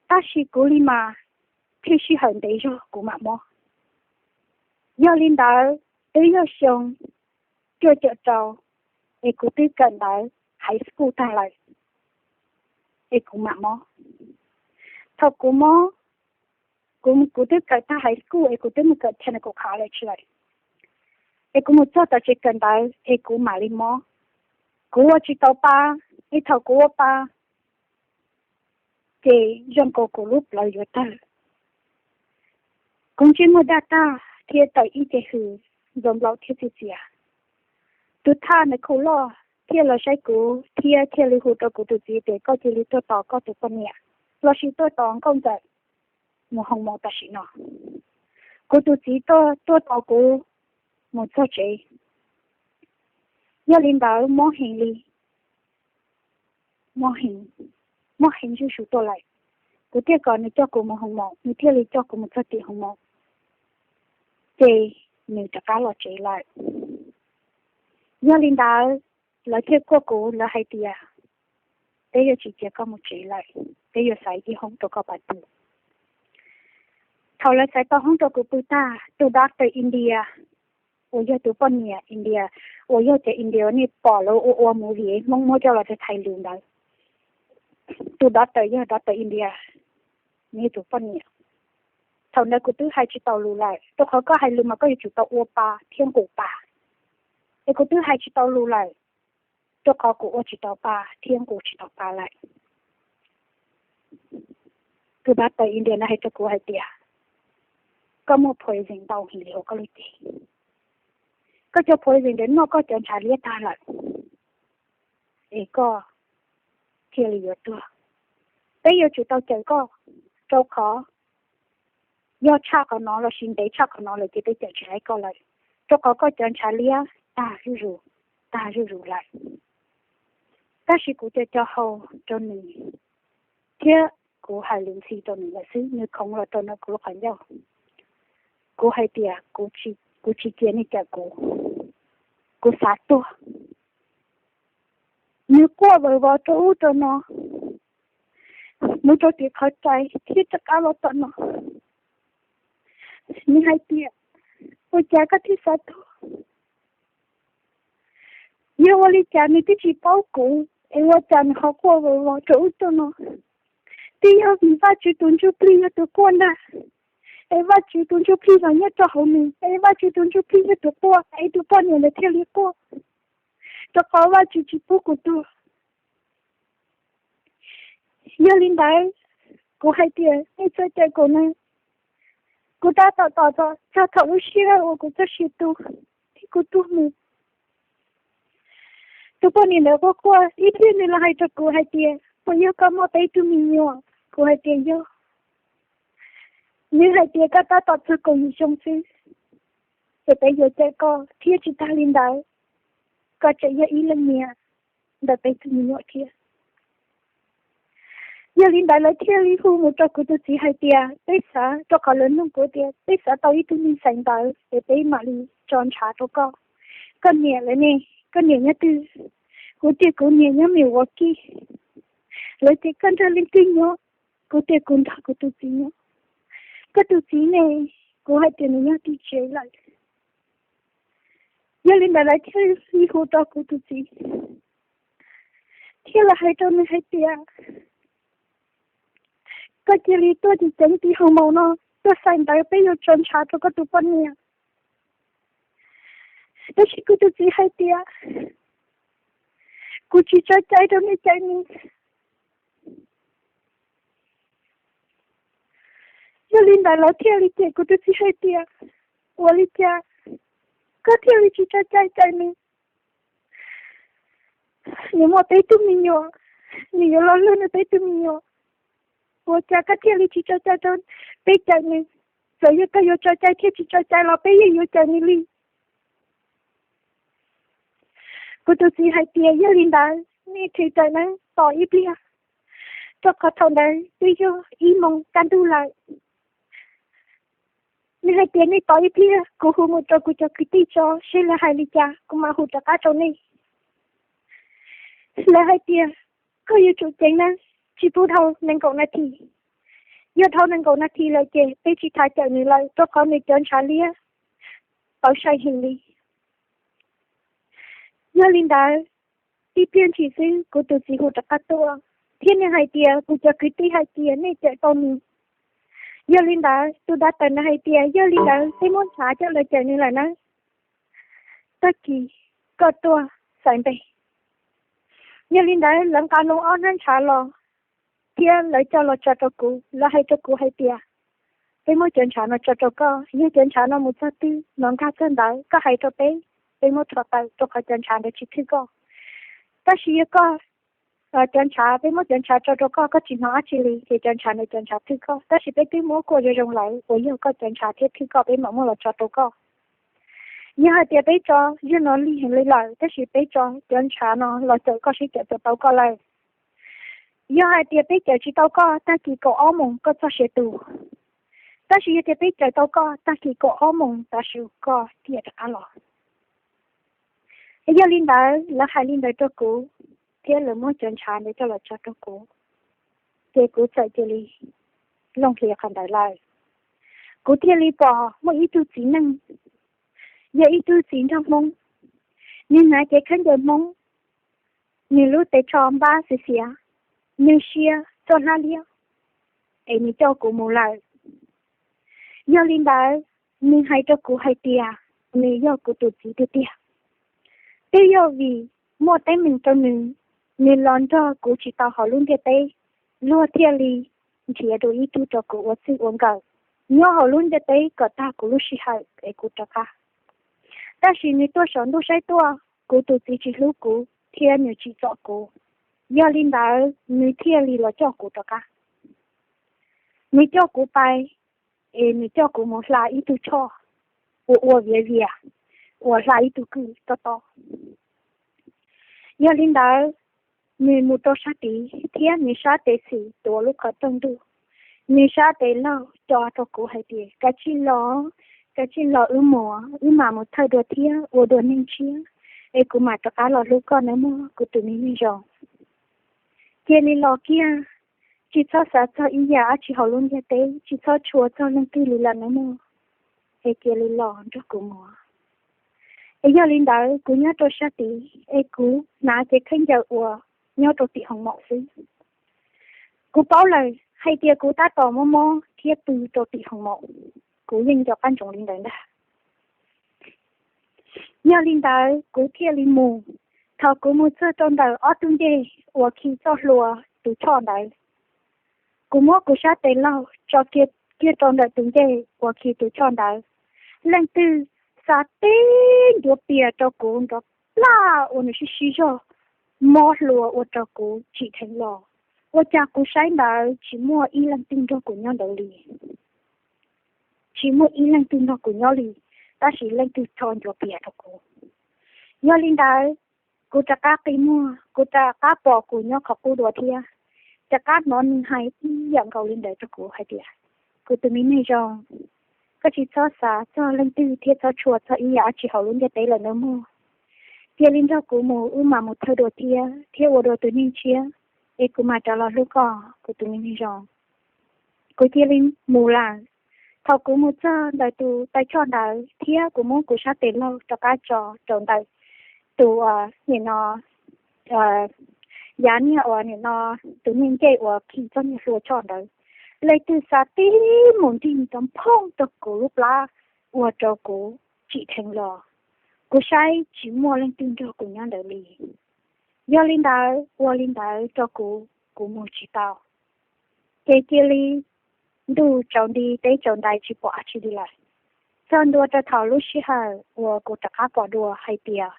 Tab sis kuv li mas, thiaj sij hawm ntev zog kuv mam mob. Yog li ntawd, twb yog xyoo cuaj caum rau, es kuv twb kawm ntawv high school tag lawm, es kuv mam mob. Thaum kuv mob, kuv, kuv twb kawm tag high school es kuv twb mus kawm technical college lawm, es kuv mus txog tom tsev kawm ntawv es kuv mam li mob. Kuv ua tsis tau pa, es thaum kuv ua pa, ces zoo nkaus kuv lub plawv yuav tawg. Kuv ntsej muag daj tag thiab tawm ib ce hws, nplaum nplaum thiab txias txias. Tus thaj nws khaus loj thiaj los saib kuv thiab thiaj li hu rau kuv tus txiv tias, koj cia li tuaj tos koj tus poj niam lossis tuaj tos nkauj ntxawm mus hoo maum tam sim no. Kuv tus txiv tuaj tos kuv mus txog tsev. Yog li ntawd mob heev li, mob heev, mob heev zuj zus tuaj lawm. Kuv thiaj kom nws coj kuv mus hoo maum, nws thiaj li coj kuv mus txog tim hoo maum, ces nws rov qab los tsev lawm. Yog li ntawd, lawv thiaj kuaj kuv, lawv hais tias, peb yuav tsis cia koj mus tsev lawm, peb yuav xaiv ib hoob rau koj pab pw. Thaum lawv xaiv tau hoob rau kuv pw tag, tus doctor India uas yog tus poj niam India, uas yog cov India nej pom lawv ua ua movie Hmoob muab coj los thaiv lus ntawd, tus doctor yog doctor India, nws yog tus poj niam. Thaum ntawd kuv twb hais tsis tau lus lawm, rau qhov koj hais lus mas koj yuav tsum tau ua pa thiab nqus pa, es kuv twb hais tsis tau lus lawm, rau qhov kuv ua tsis tau pa thiab nqus tsis tau pa lawm. Tus doctor India no hais rau kuv hais tias, koj muaj poison ntau heev li hauv koj lub cev, koj cov poison ntawd noj koj cov ntshav liab tag lawm, es koj thiaj li yuav tuag. Peb yuav tsum tau cawm koj, rau qhov yog tshaj qhov no lossis ntev tshaj qhov no lawm ces peb cawm tsis laib koj lawm, rau qhov koj cov ntshav liab tag zuj zus, tag zuj zus lawm. Tab sis kuv co co hau rau nws thiab kuv hais lus ntxhi rau nws lawm xwb, nws khoov los rau ntawm kuv lub qhov ncauj. Kuv hais tias, kuv tsis cia nej cawm kuv, kuv xav tuag. Nws quaj vawv vov rau ub rau no, mus rau tim qhov rais thiab rov qab los tom no. Nws hais tias, ua cas koj thiaj xav tuag? Yog ua li cas nws twb tsis paub kuv es ua cas nws ho quaj vawv vov rau ub rau no? Twb yog vim Vajtswv tus ntsuj plig yog tus quaj ntag, es Vajtswv tus ntsuj plig los nyob rau hauv nws, es Vajtswv tus ntsuj plig yog tus quaj, es tus poj niam ntawd thiaj li quaj, rau qhov Vajtswv tsis pub kuv tuag. Yog li ntawd, kuv hais tias nej txhob cawm kuv na, kuv tab tom tos txog thaum lub sij hawm uas kuv txoj sia tu thiab kuv tuag mus. Tus poj niam ntawd quaj quaj ib pliag nws los hais rau kuv hais tias, puas yog koj muaj peb tug me nyuam? Kuv hais tias yog. Nws hais tias koj tab tom txog kaum yim xyoo xwb, ces peb yuav cawm koj thiab tsis tag li ntawd, koj tseem yog ib leej niam ntawm peb tug me nyuam thiab. Yog li ntawd lawv thiaj li hu mus rau kuv tus txiv hais tias peb xav, rau qhov lawv nug kuv tias peb xav tau ib tug me ntxhais ntawd es peb mam li tso ntshav rau koj. Koj niam lawv ne, koj niam nyob twg? Kuv tias kuv niam nyob Milwaukee. Lawv tias koj nrog leej twg nyob? Kuv tias kuv nrog kuv tus txiv nyob. Koj tus txiv ne? Kuv hais tias nws nyob tim tsev lawm. Yog li ntawd lawv thiaj li hu rau kuv tus txiv, thiab lawv hais rau nws hais tias, koj cia li tuaj ceev ceev tim hoo maum no, tuaj xais ntawv peb yuav tso ntshav rau koj tus poj niam. Tab sis kuv tus txiv hais tias, kuv tsis tso cai rau nej cawm nws. Yog li ntawd lawv thiaj li cem kuv tus txiv hais tias, ua li cas koj thiaj li tsis tso cai cawm nws? Nws muaj peb tug me nyuam, nws yuav los lug nws peb tug me nyuam, ua cas koj thiaj li tsis tso cai rau peb cawm nws? Txawm yog koj yuav tso cai thiab tsis tso cai los peb yeej yuav cawm nws li. Kuv tus txiv hais tias, yog li ntawd nej thim rawm neeb tos ib pliag, rau qhov thaum ntawd twb yog ib moos kaj ntug lawm. Nws hais tias, nej tos ib pliag, kuv hu mus rau kuv cov kwv tij tso seb lawv hais li cas kuv mam hu rov qab rau nej. Lawv hais tias, koj yuav tsum ceev neeb tsis pub dhau nees nkaum nas this. Yog dhau nees nkaum nas this lawm ces peb tsis txhob cawm nws lawm, rau qhov nws cov ntshav liab tawv sai heev li. Yog li ntawd, tib pliag ntshis xwb kuv tus txiv hu rov qab tuaj, thiab nws hais tias kuv cov kwv tij hais tias nej cawm tau nws. Yog li ntawd tus dav tawm ntawd hais tias, yog li ntawd peb muab ntshav coj los cawm nws lawm nawb, tag kis koj tuaj xaiv npe. Yog li ntawd lawv nqa loo ob hnab ntshav los, thiab lawv coj los tso rau kuv, lawv hais rau kuv hais tias, peb muab cov ntshav no tso rau koj. Yog cov ntshav no mus txog twg no nkag txog ntawd koj hais rau peb, peb muab rho tawm, rau qhov cov ntshav ntawd tsis thwj koj. Tab sis yog koj, cov ntshav, peb muab cov ntshav tso rau koj, koj tsis hnov dab tsi li, ces cov ntshav ntawd cov ntshav thwj koj. Tab sis peb twb muab kuaj zoo zoo lawm uas yog koj cov ntshav thiaj thwj koj, peb mam muab los tso rau koj. Yog hais tias peb tso, yog no lig heev li lawm, tab sis peb tso cov ntshav no los cawm koj seb cawm puas tau koj lawm. Yog hais tias peb cawm tsis tau koj, tag kis kaum ob moos koj txoj sia tu. Tab sis yog tias peb cawm tau koj, tag kis kaum ob moos tav su koj thiaj rov qab los. Yog li ntawd, lawv hais li ntawd rau kuv, thiab lawv muab cov ntshav ntawd coj los tso rau kuv, ces kuv txawm cia li looj hlias qhov ntawd lawm. Kuv thiaj li pom muaj ib tug txiv neej, yog ib tug txiv nraug Hmoob, nws hnav cev khaub ncaws Hmoob, nws lub tes tsho npab xiav xiav, nws siab txoj hlab liab, es nws coj kuv mus lawm. Yog li ntawd, nws hais rau kuv hais tias nws yog kuv tus txiv tiag tiag. Twb yog vim muaj teeb meem rau nws, nws los nrog kuv tsis tau hauv lub ntiaj teb, luag thiaj li nrhiav dua ib tug rau kuv ua txij ua nkawm nyob hauv lub ntiaj teb kom tag kuv lub sij hawm es kuv rov qab. Tab sis nws tuaj saum ntuj saib tuaj, kuv tus txiv tsis hlub kuv thiab nws tsis txom kuv. Yog li ntawd nws thiaj li los coj kuv rov qab. Nws coj kuv pais, es nws coj kuv mus hla ib tug choj uas ua viav vias, uas hla ib tug kwj tob tob. Yog li ntawd, nws mus rau sab tid thiab nws sab tes xis tuav lub qhov rooj ntuj, nws sab tes laug co rau kuv hais tias, kav tsij los, kav tsij los wb mus, wb mam mus thawj dua thiab ua dua neeg tshiab, es kuv mam rov qab los hlub koj nawb mog kuv tus me neeg zoo. Cia li los kiag, tsis txhob xav txog ib yam dab tsi hauv lub ntiaj teb, tsis txhob tshua txog leej twg li lawm nawb mog, es cia li los nrog kuv mus. Es yog li ntawd kuv nyob rau sab tid es kuv hnav cev khaub ncaws uas nyob rau tim hoos maum xwb. Kuv paub lawm hais tias kuv tab tom mob mob thiab pw rau tim hoos maum, kuv yeej nco qab ntsoov li ntawd ntag. Yog li ntawd kuv thiaj li mus. Thaum kuv mus txog rau ntawm ob tug ncej uas khi txoj hlua tus choj ntawd, kuv muab kuv sab tes laug tso kiag rau ntawm tus ncej uas khi tus choj ntawd. Leej twg xa teb ncuav pias rau kuv nrov plaj uas nws sib sib zog, mob hlua ua rau kuv tsim dheev los. Ua cas kuv saib ntawd tsis muaj ib leej twg nrog kuv nyob ntawd li. Tsis muaj ib leej twg nrog kuv nyob li, tab sis leej twg tso ncuav pias rau kuv. Yog li ntawd, kuv rov qab qi muag, kuv rov qab pom kuv nyob qhov qub dua thiab, rov qab hnov nws hais ib yam nkaus li ntawd rau kuv hais tias, kuv tus me neeg zoo, koj tsis txhob xav txog leej twg thiab txhob tshua txog ib yam dab tsi hauv lub ntiaj teb lawm nawb mog. Cia li nrog kuv mus, wb mam mus thawj dua thiab, thiab ua dua tus neeg tshiab, es kuv mam rov los hlub koj, kuv tus me neeg zoo. Kuv cia li mus lawm. Thaum kuv mus txog ntawm tus tais choj ntawd thiab kuv muab kuv sab tes laug rov qab tso rau ntawm tus, nim no, yav niag uas nim no tus niag ncej uas khi txoj niag hlua choj ntawd, leej twg xa tib mus nrig nrov phooj rau kuv lub plab, ua rau kuv tsim dheev los. Kuv saib tsis muaj leej twg nrog kuv nyob ntawd li. Yog li ntawd, ua li ntawd rau kuv, kuv mus tsis tau. Ces cia li ntuj tsaus nti teb tsaus ntais tsis pom dab tsi li lawm. Txog ntua rau thaum lub sij hawm uas kuv rov qab pom dua hais tias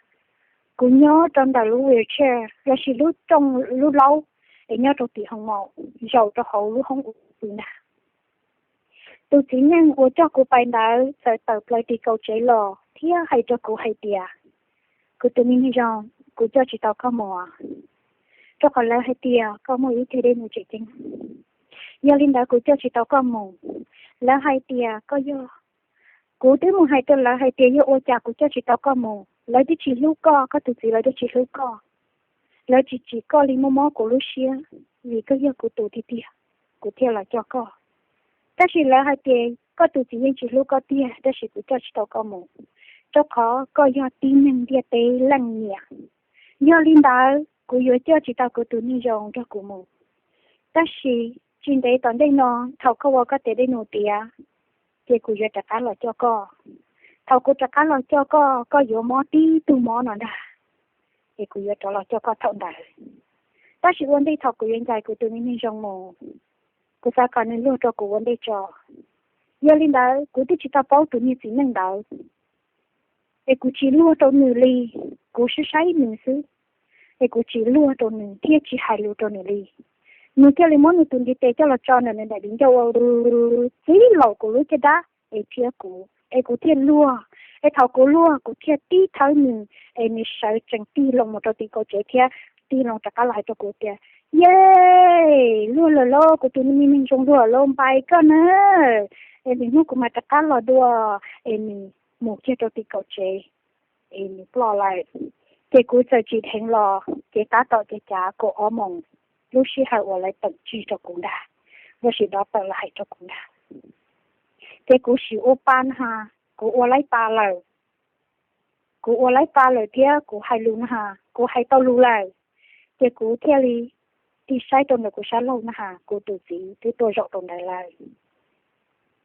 kuv nyob rau ntawm lub wheelchair lossis lub rooj lub laub es nyob rau tim hoos maum zaum rau hauv lub hoob ua pw ntag. Tus txiv neej uas coj kuv pais ntawd txawm tawm plaws tim kaum tsev los thiab hais rau kuv hais tias, kuv tus me neeg zoo, kuv coj tsis tau koj mus, rau qhov lawv hais tias koj muaj ib teg dej num tseem ceeb. Yog li ntawd kuv coj tsis tau koj mus. Lawv hais tias koj yog, kuv twb mus hais rau lawv hais tias yog ua cas kuv coj tsis tau koj mus, lawv twb tsis hlub koj, koj tus txiv lawv twb tsis hlub koj. Lawv tsis tsim koj li muaj mob kuv lub siab, vim koj yog kuv tus tiag tiag, kuv thiaj los coj koj. Tab sis lawv hais tias koj tus txiv yeej tsis hlub koj tiag, tab sis kuv coj tsis tau koj mus, rau qhov koj yog tib neeg ntiaj teb leej niam. Yog li ntawd kuv yuav coj tsis tau kuv tus neeg zoo nrog kuv mus. Tab sis tsis ntev tom ntej no, thaum koj ua koj tes dej num tiav, ces kuv yuav rov qab los coj koj. Thaum kuv rov qab los coj koj, koj yuav mob tib tug mob no ntag, es kuv yuav rov los coj koj thaum ntawd. Tab sis ua ntej thaum kuv yuav ncaim kuv tus me neeg zoo mus, kuv xav kom nws luag rau kuv ua ntej tso. Yog li ntawd kuv twb tsis tau paub tus niag txiv neej ntawd, es kuv tsis luag rau nws li, kuv saib saib nws xwb, es kuv tsis luag rau nws thiab tsis hais lus rau nws li. Nws thiaj li muab nws tus ntiv tes coj los tso ntawm nws daim di ncauj ua txib laum kuv lub caj dab es thiab kuv, es kuv thiaj luag. Es thaum kuv luag kuv thiaj tib thawb nws, es nws sawv tsees tig loo mus rau tim kaum tsev thiab tig loo rov qab los hais rau kuv tias, Yej, luag lawm lauj, kuv tus me neeg zoo luag lauj, npais koj na. Es nws hnub kuv mam rov qab los dua. Es nws mus kiag rau tim kaum tsev, es nws ploj lawm. Ces kuv txawm tsim dheev los ces tab tom ces cav kaum ob moos, lub sij hawm uas lawv tawm tsig rau kuv ntag, lossis dov tawm los hais rau kuv ntag. Ces kuv sim ua pa na has, kuv ua laib pa lawm. Kuv ua laib pa lawm thiab kuv hais lus na has, kuv hais tau lus lawm. Ces kuv thiaj li tig saib rau ntawm kuv sab laug na has, kuv tus txiv twb tuaj zaum rau ntawd lawm.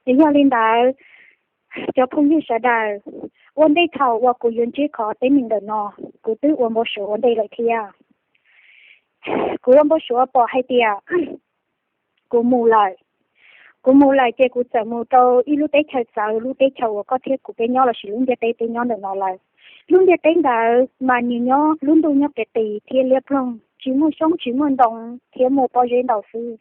Es yog li ntawd, cov phooj ywg sawv daws, ua ntej thaum uas kuv yuav ntsib qhov teeb meem ntawm no, kuv twb ua npau suav ua ntej lawm thiab. Kuv ua npau suav pom hais tias kuv mus lawm. Kuv mus lawm ces kuv txawm mus rau ib lub teb chaws txawv, lub teb chaws uas koj thiab kuv peb nyob lossis lub ntiaj teb peb nyob ntawm no lawm. Lub ntiaj teb ntawd mas nws nyob lub ntuj nyob qis qis thiab liab ploog, tsis muaj xyoob tsis muaj ntoo thiab muaj pob zeb ntau xwb.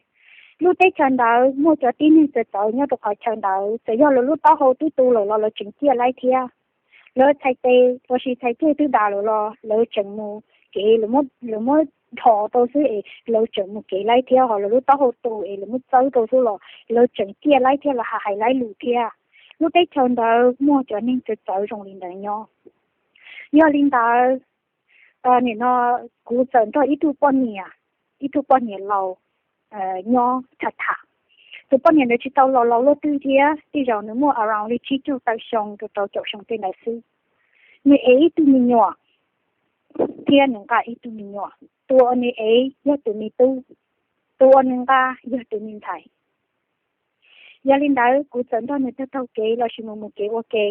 Lub teb chaws ntawd muaj cov tib neeg txawv txawv nyob rau qhov chaw ntawd, txawm yog lawv lub taub hau twb tu lawm los lawv tseem ciaj laib thiab. Lawv txhais tes lossis txhais ceg twb dav lawm los lawv tseem mus kev, lawv muab dhos rau xwb es lawv tseem mus kev laib thiab, ho lawv lub taub hau tu es lawv muab txawb rau xwb los lawv tseem ciaj laib thiab, lawv hais laib lus thiab. Lub teb chaws ntawd muaj cov neeg txawv txawv zoo li ntawd nyob. Yog li ntawd, nim no kuv txawm nrog ib tug poj niam, ib tug poj niam laus nyob tham tham. Tus poj niam ntawd tsis tau los laus luaj twg thiab, tej zaum nws muaj around li tsib caug tawm xyoo rau rau caum xyoo tej ntawd xwb. Nws ev ib tug me nyuam thiab nws nqa ib tug me nyuam. Tus uas nws ev yog tus me tub, tus uas nws nqa yog tus me ntxhais. Yog li ntawd kuv txawm nrog nws taug taug kev lossis mus mus kev ua ke,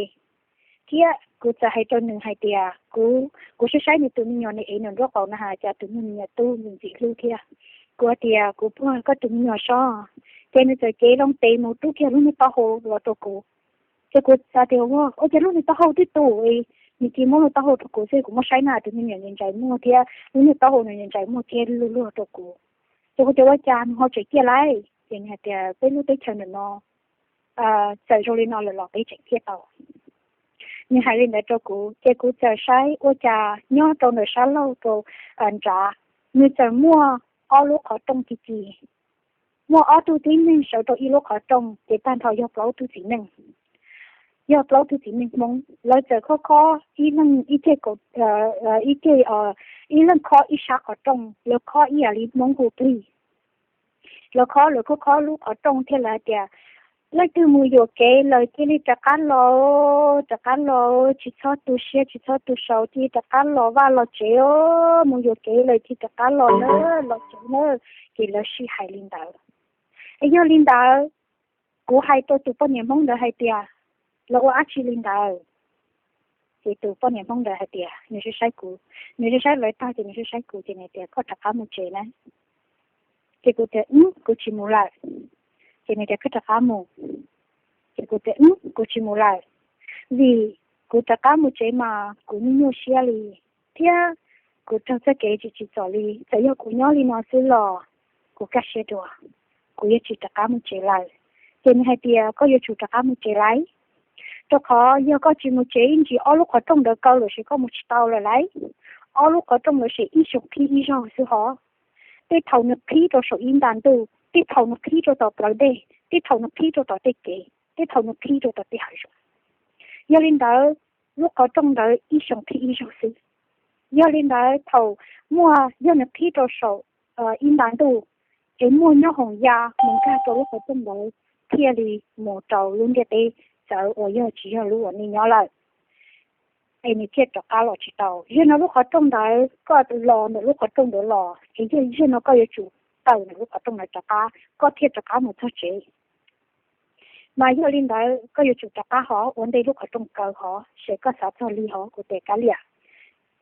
thiab kuv txawm hais rau nws hais tias kuv, kuv saib saib nws tus me nyuam nws ev nws nraub qaum na has, cas tus me nyuam tub ntxim ntxim hlub thiab. Kuv hais tias kuv puag koj tus me nyuam sob. Ces nws txawm cev loo tes mus rub kiag lub niag taub hau los rau kuv. Ces kuv xav tias ua cas lub niag taub hau twb tu, nws cia muab lub taub hau rau kuv xwb, kuv muab saib na tus me nyuam ntsais ntsais muag thiab lub niag taub hau nws ntsais ntsais muag thiab luag luag rau kuv. Ces kuv tias ua cas nws ho tseem ciaj laib, ces nws hais tias peb lub teb chaws ntawm no txawm zoo li no lawm los peb tseem ciaj tau. Nws hais li ntawd rau kuv ces kuv txawm saib ua cas nyob rau ntawm sab laug rau nrad, nws txawm muaj ob lub qhov rooj ci ci. Muaj ob tug tib neeg sawv rau ib lub qhov rooj ces tag nrho yog plaub tug txiv neej. Yog plaub tug txiv neej Hmoob, lawv txawm khob khob ib leeg ib ceg, ib ceg, ib leeg khob ib sab qhov rooj, lawv khob ib yam li Hmoob hu plig. Lawv khob, lawv khob khob lub qhov rooj thiab lawv hais tias leej twg mus yuam kev lawm cia li rov qab los, rov qab los, tsis txhob tu siab tsis txhob tu saud, cia li rov qab los vaj los tsev os, mus yuam kev lawm cia li rov qab los na, los tsev na. Ces lawv sib hais li ntawd. Es yog li ntawd, kuv hais rau tus poj niam Hmoob ntawd hais tias lawv ua dab tsi li ntawd. Ces tus poj niam Hmoob ntawd hais tias nws saib saib kuv, nws saib saib lawv tag ces nws saib saib kuv ces nws tias koj rov qab mus tsev na. Ces kuv tias kuv tsis mus lawm. Ces nws tias koj rov qab mus. Ces kuv tias kuv tsis mus lawm, vim kuv rov qab mus tsev mas kuv nyuaj nyuaj siab li, thiab kuv raug txoj kev tsis tsim txom li, txawm yog kuv nyob li no xwb los kuv kaj siab dua, kuv yuav tsis rov qab mus tsev lawm. Ces nws hais tias koj yuav tsum rov qab mus tsev lauj, rau qhov yog koj tsis mus tsev ib ntsis ob lub qhov rooj ntawd kaw lawm ces koj mus tsis tau lawm lauj. Ob lub qhov rooj ntawd ces ib xyoos qhib ib zaug xwb hos. Tej thaum nws qhib rau saum ib nta ntuj, tej thaum nws qhib rau tom plawv dej, tej thaum nws qhib rau tom tej kev, tej thaum nws qhib rau tom tej hav zoov. Yog li ntawd, lub qhov rooj ntawd ib xyoos qhib ib zaug xwb. Yog li ntawd thaum muaj, yog nws qhib rau saum ib nta ntuj, es muaj nyob hoom ya mus nkag rau lub qhov rooj ntawd thiaj li mus rau lub ntiaj teb txawv uas yog tsis yog lub uas nej nyob lawm, es nws thiaj rov qab los tsis tau. Zaum no lub qhov rooj ntawd koj los ntawm lub qhov rooj ntawd los es yog zaum no koj yuav tsum tawm ntawm lub qhov rooj ntawd rov qab koj thiaj rov qab mus txog tsev. Mas yog li ntawd koj yuav tsum rov qab hov ua ntej lub qhov rooj kaw hov, ces koj xav txog li hov. Kuv tias kav liam,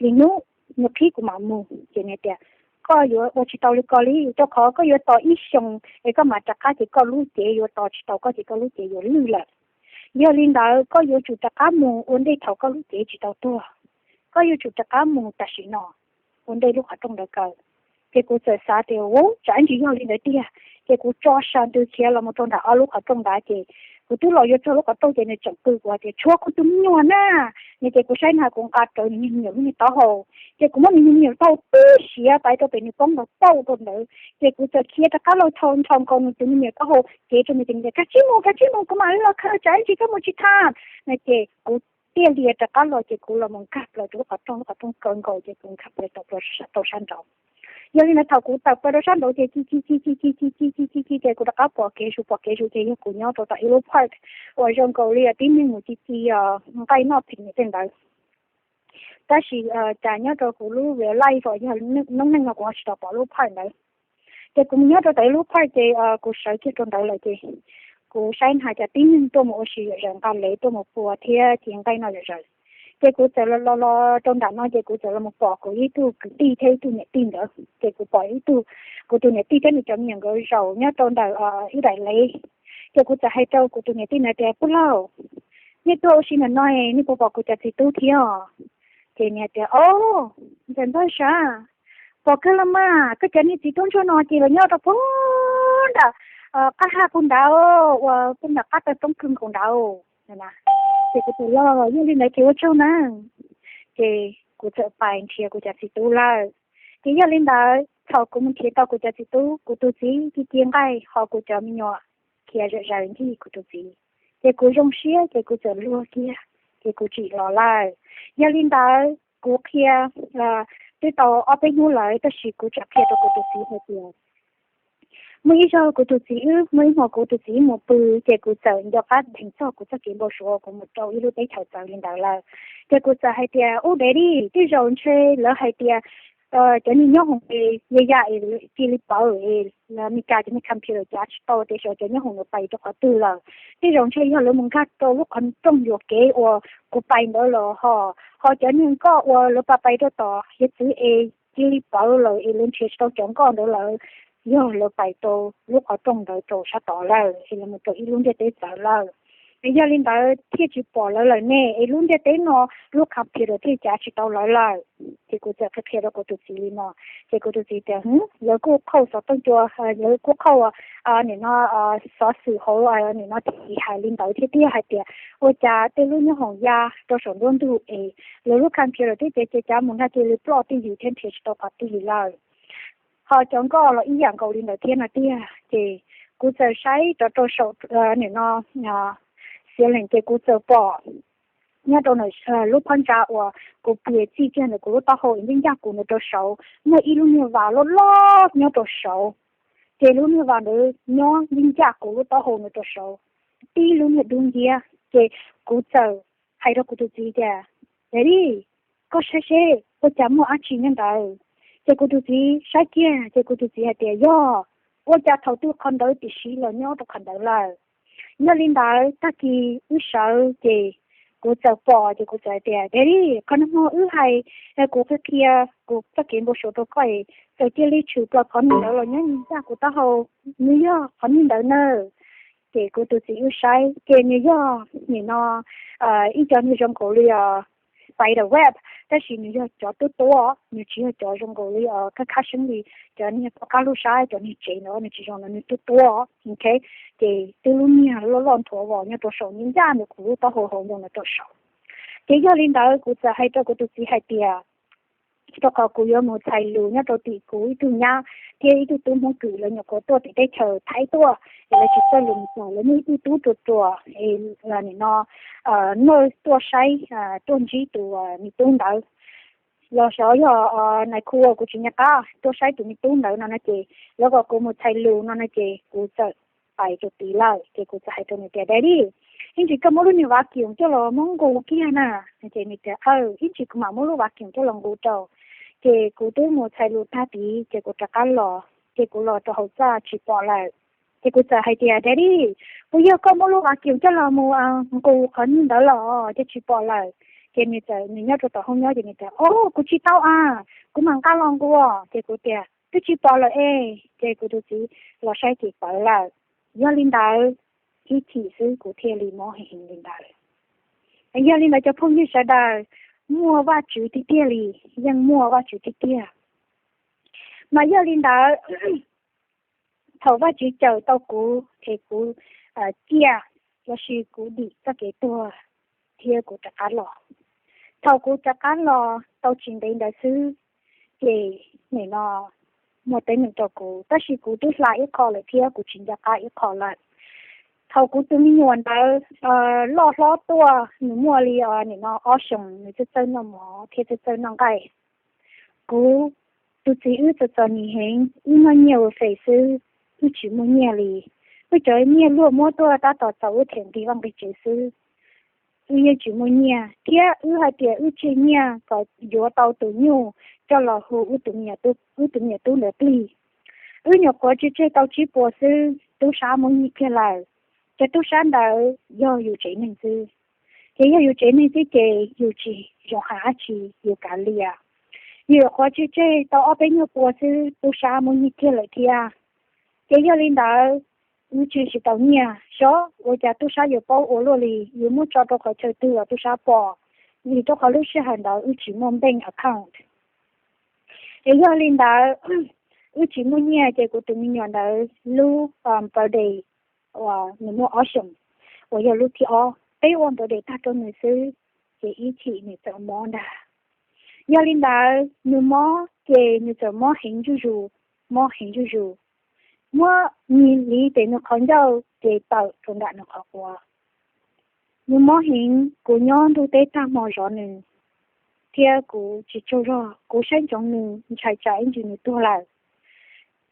li hnub nws qhib kuv mam mus. Ces nws tias koj yuav ua tsis tau li ko li, rau qhov koj yuav tos ib xyoos es koj mam rov qab ces koj lub cev yuav tos tsis tau koj ces koj lub cev yuav lwj lawm. Yog li ntawd koj yuav tsum rov qab mus ua ntej thaum koj lub cev tsis tau tuag. Koj yuav tsum rov qab mus tam sim no ua ntej lub qhov rooj ntawd kaw. Ces kuv txawm xav tias, u, tsam ib ntsis yog li ntawd tiag. Ces kuv tso sa ntws khiav los mus rau nram ob lub qhov rooj ntawd, ces kuv twb los yuav txog lub qhov rooj ces nws tseem qw kuv tias, tshuav kuv tus me nyuam na. Nws ces kuv saib na, kuv nqa rawv nws niag me nyuam lub niag taub hau. Ces kuv muab nws niag me nyuam taub hau tib siav pais rau pem nws poob nkaus pauj rau ntawd. Ces kuv txawm khiav rov qab los thau nthos nkaus nws tus me nyuam taub hau cev rau nws, ces nws tias, kav tsij mus, kav tsij mus, kuv mam li los khaws, tsam ib ntsis koj mus tsis thaj. No ces kuv thiaj li rov qab los, ces kuv los mus nkag plaws rau lub qhov rooj, lub qhov rooj kaw nkaus, ces kuv nkag plaws tau sab nraud. Yog li ntawd thaum kuv tawm plaws rau sab nraud ces ci ci ci ci ci ci ci ci ci ci ces kuv rov qab pom kev zus, pom kev zus ces yog kuv nyob rau tom ib lub park uas zoo nkaus li tib neeg mus ci ci nqaij noj phem tej ntawd. Tab sis cas nyob rau kuv lub real life uas yog noob neej no kuv ho tsis tau pom lub park ntawd. Ces kuv mus nyob rau tom ib lub park ces kuv sawv kiag rau ntawd lawm ces kuv saib na cas tib neeg tuaj mus ua si zom zaws, nqa lev tuaj mus pua thiab ci nqaij noj zom zaws. Ces kuv txawm los los los rau nram no ces kuv txawm los mus pom kuv ib tug kwv tij thiab ib tug niam tij ntawd. Ces kuv pom ib tug, kuv tus niam tij thiab nws cov me nyuam nkawd zaum nyob rau ntawm ib daim lev. Ces kuv txawm hais rau kuv tus niam tij ntawd tias, pog laus, nej tuaj ua si ntawm no, nej puas pom kuv cov txiv tub thiab? Ces nws tias, o, ntxawm Npawg Sav, pom kawg los mas, koj cov niag txiv tub ntsuag no ces los nyob rau puag nram qab haj puag nrad, uas puag nram qab taw roob kawg nkaus nrad. Ces kuv tias, los yog li ntawd ces ua tsaug na. Ces kuv txawm pais nrhiav kuv cov txiv tub lawm. Ces yog li ntawd thaum kuv mus nrhiav tau kuv cov txiv tub, kuv tus txiv ci ci nqaij ho kuv cov me nyuam khiav zom zaws ncig kuv tus txiv. Ces kuv zoo siab ces kuv txawm luag kiag, ces kuv tsim los lawm. Yog li ntawd kuv qhia twb tau ob peb hnub lawm tab sis kuv tseem qhia rau kuv tus txiv hais tias, muaj ib zaug kuv tus txiv wb, muaj ib hmos kuv tus txiv mus pw, ces kuv txawm nco qab dheev txog kuv txoj kev npau suav kuv mus rau ib lub teb chaws txawv li ntawd lawm. Ces kuv txawm hais tias, ub, daddy, tej zaum ntshe lawv hais tias cov niag nyob hoom es ya ya es cia li pawv es Meskas cov niag computer cav tsis tau tias xyov cov nyob hoom ntawd pais rau qhov twg lawm. Tej zaum ntshe yog lawv mus nkag rau lub qhov rooj yuam kev uas kuv pais ntawd los ho, ho cov niag nkoj uas lawv pais pais rau tom hiav txwv es cia li pawv lawm es lawv nrhiav tsis tau cov nkoj ntawd lawm, yog lawv pais rau lub qhov rooj ntawd rau sab tod lawm es lawv mus rau ib lub ntiaj teb txawv lawm. Es yog li ntawd thiaj tsis pom lawv lawm ne, es lub ntiaj teb no lub computer thiaj cav tsis tau lawv lawm. Ces kuv txawm qhia qhia rau kuv tus txiv li no, ces kuv tus txiv tias, lawv kuj qhauj xov tooj cua, lawv kuj qhauj nim no xov xwm hauv nim no tib hais li ntawd thiab, thiab hais tias ua cas tej lub nyob hoom ya rau saum nruab ntug es lawv lub computer twb cav cav cav mus nrag cia li ploj twj ywm thiab nrhiav tsis tau qhov twg li lawm. Ho cov nkoj los ib yam nkaus li ntawd thiab no tiag. Ces kuv txawm saib rov rau saum nim no ceiling ces kuv txawm pom nyob rau lub phab ntsa uas kuv pw txij kiag ntawm kuv lub taub hau es ncaj ncaj kuv ntawd rau saud muaj ib lub niag vas loj loj nyob rau saud. Ces lub niag vas ntawd nyob ncaj ncaj kuv lub taub hau ntawd rau saud, tib lub niag dub nciab. Ces kuv txawm hais rau kuv tus txiv tias, daddy, koj saib seb ua cas muaj dab tsi nyob ntawd. Ces kuv tus txiv saib kiag ces kuv tus txiv hais tias, yog, ua cas thaum twg qhov ntawd tiam sis los nyob rau qhov ntawd lawm. Yog li ntawd tag kis wb sawv ces kuv txawm pom ces kuv txawm hais tias, daddy, qhov no hmo wb hais, kuv qhia qhia kuv txoj kev npau suav rau koj es txawm cia li tshwm plaws qhov niag ntawd los nyob ncaj kuv taub hau, nws yog qhov niag ntawd na. Ces kuv tus txiv wb saib ces nws yog nim no ib co niag zoo nkaus li spider web, tab sis nws yog cov tuab tuab, nws tsis yog cov zoo nkaus li khab khab seeb li cov niag poj qab lub sab cov niag tsev ntawd, nws tsis zoo, nws tuab tuab. Ok, ces twb lub niag loj loj nthuav vos nyob rau saum ncaj ncaj ntawm kuv lub taub hau hauv ntoo ntawd rau saud. Ces yog li ntawd kuv txawm hais rau kuv tus txiv hais tias, rau qhov kuv yuav mus txhais lus nyob rau tim kuv ib tug nyab thiab ib tug tub Hmoob Kwm, lawv nyuam qhuav tuaj tim teb chaws Thaib tuaj, es lawv tsis txawj lus Meskas, lawv muaj ib tug tub ruam ruam es nim no noj tuaj saib, tuaj ntsib tus me tub ntawd. Los xyov yog nais khu, kuv tsis nco qab, tuaj saib tus me tub ntawd no no ces lawv kom kuv mus txhais lus no no ces kuv txawm pais rau tid lawm. Ces kuv txawm hais rau nws tias, daddy, ib ntsis koj muab lub niag vacuum coj los muab nqus kiag na. Ces nws tias, aw, ib ntsis kuv mam muab lub vacuum coj los nqus rau. Ces kuv twb mus txhais lus tag tid ces kuv rov qab los, ces kuv los rau hauv txaj tsis pom lawm. Ces kuv txawm hais tias, daddy, puas yog koj muab lub vacuum coj los mus nqus qhov niag ntawd los ces tsis pom lawm? Ces nws txawm, nws nyob rau tom hoob nyob ces nws tias, o, kuv tsis tau a, kuv mam nqa los nqus. Ces kuv tias, twb tsis pom lawm es. Ces kuv tus txiv los saib ces pawv lawm. Yog li ntawd, ib chim xwb kuv thiaj li mob heev heev li ntawd. Yog li ntawd cov phooj ywg sawv daws, muaj Vajtswv tiag tiag li, yeej muaj Vajtswv tiag tiag. Mas yog li ntawd, thaum Vajtswv cawm tau kuv es kuv ciaj, los sis kuv dim txoj kev tuag thiab kuv rov qab los. Thaum kuv rov qab los tau tsis ntev ntawd xwb, ces nim no muaj teeb meem rau kuv, tab sis kuv twb hla ib qho lawm thiab kuv tsis nco qab ib qho lawm. Thaum kuv tus me nyuam ntawd loj hlob tuaj, nws muaj li nim no ob xyoos, nws txawj txawj noj mov thiab txawj txawj noj nqaij. Kuv tus txiv wb txom txom nyem heev, wb noj nyiaj ua fes xwb, wb tsis muaj nyiaj li. Wb cov nyiaj luag muab tuaj tab tom txaus wb them nqi vaj nqi tsev xwb, wb yeej tsis muaj nyiaj. Thiab wb hais tias wb tseg nyiaj kom yuav tau tus nyuj coj los hu wb tus me nyuam tub ntawd plig. Wb nyuam qhuav tseg tseg tau tsib puas xwb, tub sab muab nyiag kiag lawm, ces tub sab ntawd yog yus tsev neeg xwb. Ces yog yus tsev neeg xwb ces yus tsis zoo hais dab tsi, yus kav liam. Yus nyuam qhuav tseg tseg tau ob peb nyuag pua xwb, tub sab muab nyiag kiag lawm thiab. Ces yog li ntawd, wb tseg tsis tau nyiaj, xyov ua cas tub sab yuav paub ua luaj li, yus muab tso rau qhov chaw twg los tub sab pom, vim rau qhov lub sij hawm ntawd wb tsis muaj bank account. Es yog li ntawd, wb tsis muaj nyiaj ces kuv tus me nyuam ntawd lub birthday uas nws muaj ob xyoos, uas yog lub thib ob, peb ua birthday tag rau nws xwb, ces ib chim nws txawm mob ntag. Yog li ntawd nws mob ces nws txawm mob heev zuj zus, mob heev zuj zus. Muab mis liv pem nws qhov ncauj ces tawm rau nram nws qhov quav. Nws mob heev, kuv nyob ntuj teb tag hmo zov nws, thiab kuv tsis tsaug zog, kuv saib ntsoov nws, ntshai tsam ib ntsis nws tuag lawm.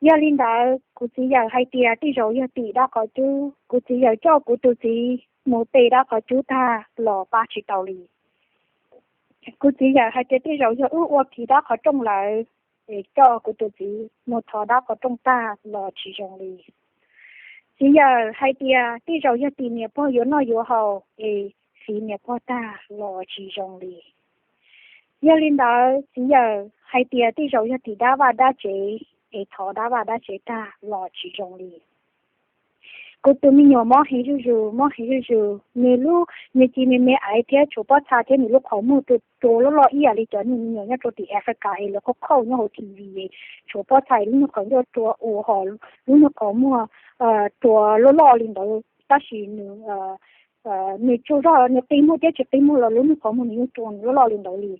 Yog li ntawd kuv txiv yawm hais tias tej zaum yog tim dab qhov cub, kuv txiv yawm coj kuv tus txiv mus pe dab qhov cub tag los pab tsis tau li. Kuv txiv yawm hais tias tej zaum yog wb ua phiv dab qhov rooj lawm, es coj kuv tus txiv mus thov dab qhov rooj tag los tsis zoo li. Txiv yawm hais tias tej zaum yog tim niam pog yuav noj yuav haus es fiv niam pog tag los tsis zoo li. Yog li ntawd txiv yawm hais tias tej zaum yog tim dab vaj dab tsev es thov dab vaj dab tsev tag los tsis zoo li. Kuv tus me nyuam mob heev zuj zus, mob heev zuj zus, nws lub, nws ci me me aiv thiab tshuav pob txha thiab nws lub qhov muag rua rua loj loj ib yam li cov niag me nyuam nyob rau tim Africa es lawv qhauj qhauj nyob hauv T V, tshuav pob txha lub niag qhov ncauj rua ua ho lub niag qhov muag rua loj loj li ntawd, tab sis nws nws tsaug zog nws qi muag thiab tsis qi muag los lub niag qhov muag nws yeej rua loj loj li ntawd li.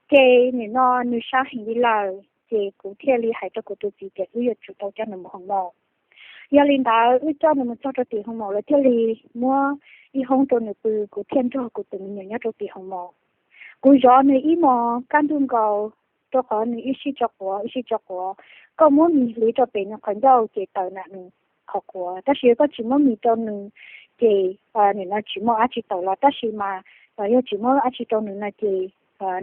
Ces nim no nws sab heev li lawm ces kuv thiaj li hais rau kuv tus txiv tias wb yuav tsum tau coj nws mus hoo maum. Yog li ntawd wb coj nws mus txog rau tim hoo maum lawv thiaj li muab ib hoob rau nws pw, kuv thiaj nrog kuv tus me nyuam nyob rau tim hoo maum. Kuv zov nws ib hmos kaj ntug nkaus, rau qhov nws ib sij tso quav ib sij tso quav. Koj muab mis hliv rau pem nws qhov ncauj ces tawm nram nws qhov quav, tab sis yog koj tsis muab mis rau nws ces nim no tsis muaj dab tsi tawm los, tab sis mas yog tsis muaj dab tsi rau nws no ces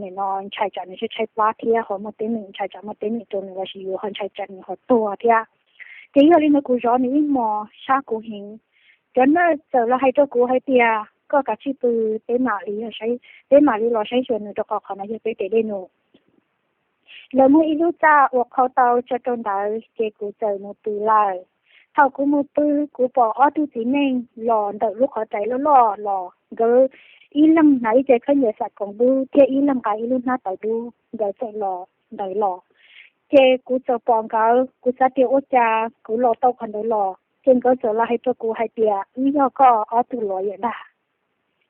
nim no ntshai tsam nws tshaib tshaib plab thiab ho muaj teeb meem, ntshai tsam muaj teeb meem rau nws lossis yuav ho ntshai tsam nws ho tuag thiab. Ces yog li ntawd kuv zov nws ib hmos sab kuv heev. Cov nurse txawm los hais rau kuv hais tias koj kav tsij pw, peb mam li, peb mam li los saib xyuas nws rau qhov qhov no yog peb tes dej num. Lawv muaj ib lub txaj uas qhau tau tso rau ntawd ces kuv txawm mus pw lawm. Thaum kuv mus pw, kuv pom ob tug txiv neej los ntawm lub qhov rais loj loj los, nkawd ib leeg hnav ib ce khaub ncaws xam koom dub thiab ib leeg nqa ib lub hnab tawv dub, nkawd txawm los ntawd los. Ces kuv txawm pom nkawd, kuv xav tias ua cas kuv los tau qhov ntawd los, ces nkawd txawm los hais rau kuv hais tias wb yog koj ob tug lawyer ntag.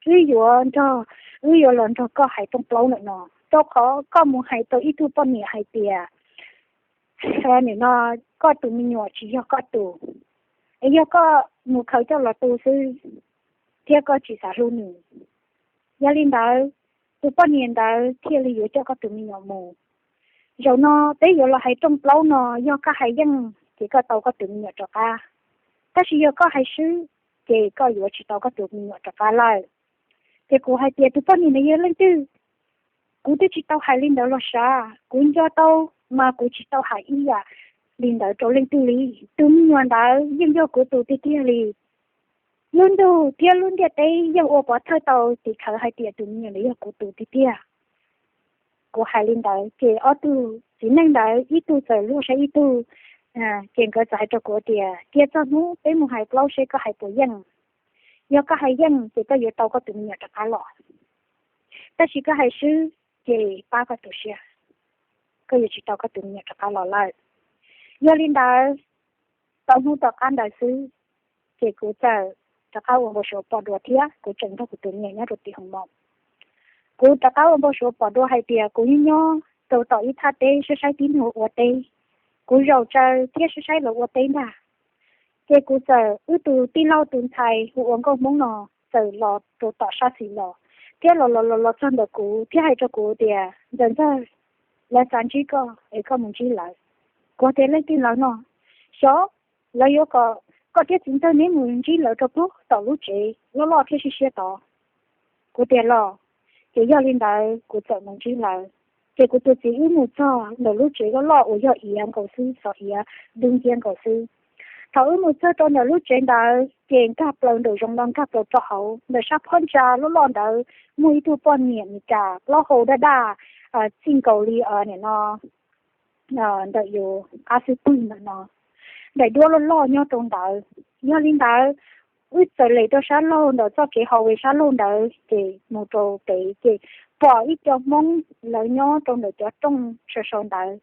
Wb yuav nrog, wb yuav los nrog koj hais rooj plaub ntawm no, rau qhov koj mus hais rau ib tug poj niam hais tias nim no koj tus me nyuam tsis yog koj tus, es yog koj mus khaws coj los tu xwb, thiab koj tsis xav hlub nws. Yog li ntawd, tus poj niam ntawd thiaj li yuav coj koj tus me nyuam mus. Zaum no peb yuav los hais rooj plaub no, yog koj hais yeej ces koj tau koj tus me nyuam rov qab, tab sis yog koj hais swb ces koj yuav tsis tau koj tus me nyuam rov qab lawm. Ces kuv hais tias tus poj niam ntawd yog leej twg? Kuv twb tsis tau hais li ntawd los sav, kuv nco tau mas kuv tsis tau hais ib yam li ntawd rau leej twg li. Tus me nyuam ntawd yeej yog kuv tus tiag tiag li. Lub ntuj thiab lub ntiaj teb yeej ua pov thawj tau tim khawv hais tias tus me nyuam ntawd yog kuv tus tiag tiag. Kuv hais li ntawd ces ob tug txiv neej ntawd ib tug txawm luag saib ib tug, ces nkawd txawm hais rau kuv tias cia txog hnub peb mus hais plaub seb koj hais puas yeej. Yog koj hais yeej ces koj yuav tau koj tus me nyuam rov qab los, tab sis koj hais swb ces pab koj tu siab, koj yuav tsis tau koj tus me nyuam rov qab los lawm. Yog li ntawd, tau hnub tom qab ntawd xwb, ces kuv txawm rov qab ua npau suav pom dua thiab kuv tseem nrog kuv tus me nyuam nyob rau tim hoos maum. Kuv rov qab ua npau suav pom dua hais tias kuv yeej nyob rau tom ib thaj teb saib saib tib neeg ua teb, kuv zaum tsaws thiab saib saib lawv ua teb ntag. Ces kuv txawm, wb tus tij laug tus ntxhais hu ua Nkauj Hmoob no txawm los rau tom sab xis los, thiab los los los los txog ntawm kuv thiab hais rau kuv tias, Ntxawm Ntxawg, lawv xav ntsib koj es koj mus ntsib lawv. Kuv tias, Leej twg lawv no? Xyov, lawv yuav kom koj thiab txiv ntxawg neb mus ntsib lawv rau puag tom lub tsev loj loj thiab siab siab tod. Kuv tias, Los. Ces yog li ntawd kuv txawm mus ntsib lawv. Ces kuv tus txiv wb mus txog ntawm lub tsev loj loj uas yog iav nkaus xwb, xov iav dub nciab nkaus xwb. Thaum wb mus txog rau ntawm lub tsev ntawd ces nkag plaws nraum zoov no nkag plaws rau hauv, ntawm sab phab ntsa loj loj ntawd muaj ib tug poj niam Meskas plaub hau daj daj, txij nkaus li nim no ntawm yus qab xub pwg ntawm no, daim duab loj loj nyob rau ntawd. Yog li ntawd, wb txawm lem rau sab laug ntawm txoj kev hauv sab laug ntawd ces mus rau pem ces pom ib co Hmoob lawv nyob rau ntawm cov rooj sau sau ntawd.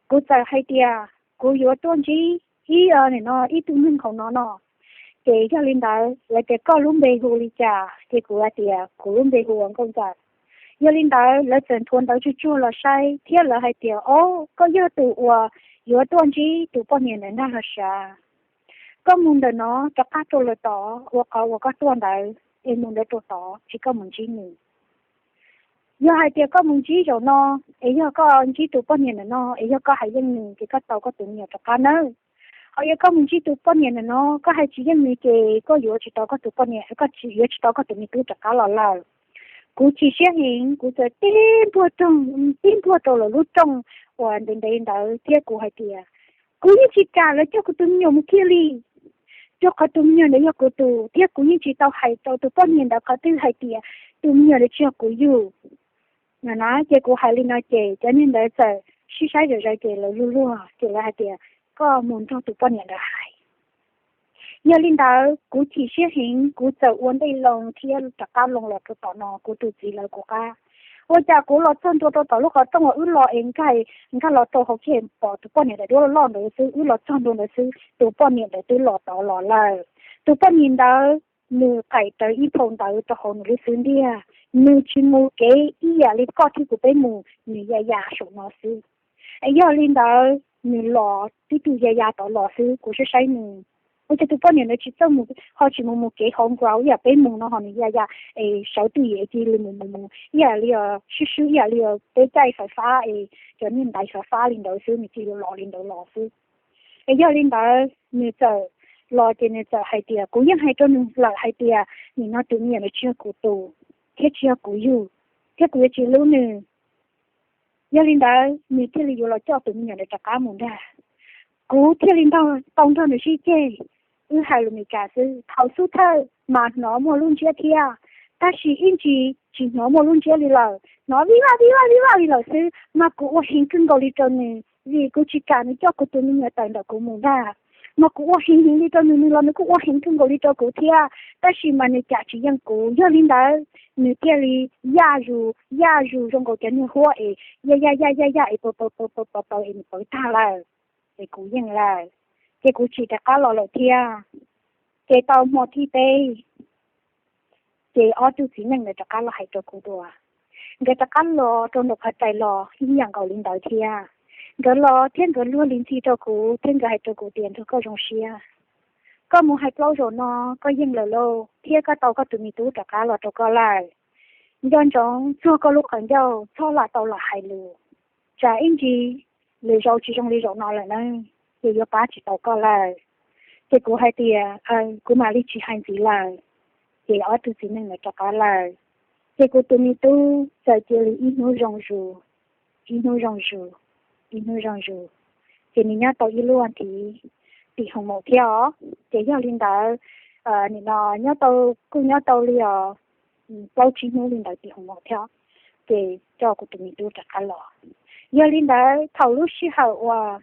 Kuv txawm hais tias, Kuv yuav tuaj ntsib ib, nim no ib tug neeg hauv no no. Ces yog li ntawd lawv tias, Koj lub npe hu li cas? Ces kuv hais tias, Kuv lub npe hu ua Nkauj Ntxawm. Yog li ntawd lawv txawm nthuav ntawv tsuag tsuag los saib thiab lawv hais tias, Ob, koj yog tus uas yuav tuaj ntsib tus poj niam ntawd ntag los sav. Koj mus ntawm no rov qab rau lawm tod, ua qhov uas koj tuaj ntawd es mus ntawd rau tod, tsis koj mus ntsib nws. Yog hais tias koj mus ntsib zaum no, es yog koj ntsib tus poj niam ntawm no es yog koj hais yeej nws ces koj tau koj tus me nyuam rov qab nawb. Ho yog koj mus ntsib tus poj niam ntawm no koj hais tsis yeej nws ces koj yuav tsis tau koj tus poj niam, koj yuav tsis tau koj tus me tub rov qab los lawm. Kuv chim siab heev, kuv txawm tib npuaj rau, tib npuaj rau lawv lub rooj uas ntev ntev ntawd thiab kuv hais tias, Kuv yeej tsis kam lawv coj kuv tus me nyuam mus kiag li, rau qhov tus me nyuam ntawd yog kuv tus, thiab kuv yeej tsis tau hais rau tus poj niam ntawd qhov twg hais tias tus me nyuam ntawd tsis yog kuv yug. Ces kuv hais li no ces cov neeg ntawd txawm sib saib zom zaws ces lawv luag luag ces lawv hais tias, Koj mus nrog tus poj niam ntawd hais. Yog li ntawd kuv chim siab heev, kuv txawm ua ntej loo thiab rov qab loo los rau tom no kuv tus txiv lawv kuv qab. Ua cas kuv los txog ntua rau tom lub qhov rooj uas wb los es nkag los rau hauv kiag pom tus poj niam daim duab loj loj ntawd xwb, wb los txog ntua ntawd xwb tus poj niam ntawd twb los tod los lawm. Tus poj niam ntawd nws qaim rawv ib phau ntawv rau hauv nws lub xub ntiag, nws tsis mus kev ib yam li koj thiab kuv peb mus, nws ya ya saum no xwb. Es yog li ntawd nws los tib tug ya ya tod los xwb, kuv saib saib nws, ua cas tus poj niam ntawd tsis txawj mus, ho tsis mus mus kev hauv ground ib yam peb mus no ho nws ya ya es sawv twj ywm cia li mus mus mus ib yam li swb swb ib yam li peb caij fais fab es cov niag ntaiv fais fab li ntawd xwb, nws cia li los li ntawd los xwb. Es yog li ntawd nws txawm los ces nws txawm hais tias, kuv yeej hais rau nws lawm hais tias nim no tus me nyuam ntawd tsis yog kuv tus thiab tsis yog kuv yug, thiab kuv yuav tsis hlub nws. Yog li ntawd nws thiaj li yuav los coj tus me nyuam ntawd rov qab mus ntag. Kuv thiaj li tau nrog nws sib ceg, wb hais lus Meskas xwb. Thaum xub thawj mas hnov muaj lub ntsiab thiab, tab sis ib ntsis tsis hnov muaj lub ntsiab li lawm, hnov vij vaj vij vaj vij vaj li lawm xwb. Mas kuv ua heev kawg nkaus li rau nws vim kuv tsis kam nws coj kuv tus me nyuam tawm ntawm kuv mus ntag. Mas kuv ua heev heev li rau nws, nws los nws kuj ua heev kawg nkaus li rau kuv thiab, tab sis mas nws cas tsis yeej kuv. Yog li ntawd nws thiaj li yaj zus yaj zus zoo nkaus cov niag huab es yaj yaj yaj yaj yaj es paws paws paws paws paws es nws pawv tag lawm, es kuv yeej lawm, ces kuv tsis rov qab los lawm thiab. Ces tau hmo thib peb, ces ob tug txiv neej ntawd rov qab los hais rau kuv dua. Nkawd rov qab los rau nraum qhov rais los ib yam nkaus li ntawd thiab. Nkawd los thiab nkawd luag li ntxhi rau kuv thiab nkawd hais rau kuv tias, Nrog koj zoo siab, koj mus hais plaub zaum no koj yeej lawm lauj, thiab koj tau koj tus me tub rov qab los rau koj lawm. Nco ntsoov txuag koj lub qhov ncauj, txhob lam tau los hais lus, tsam ib ntsis lwm zaus tsis zoo li zaum no lawm na, ces yuav pab tsis tau koj lawm. Ces kuv hais tias, Kuv mam li tsis hais ntxiv lawm. Ces ob tug txiv neej ntawd rov qab lawm. Ces kuv tus me tub txawm cia li ib hnub zoo zus, ib hnub zoo zus, ib hnub zoo zus, ces nws nyob tau ib lub ntiv tim hoos maum thiab os. Ces yog li ntawd, nim no nyob tau, kuj nyob tau li os plaub tsib hnub li ntawd tim hoos maum thiab, ces coj kuv tus me tub rov qab los. Yog li ntawd thaum lub sij hawm uas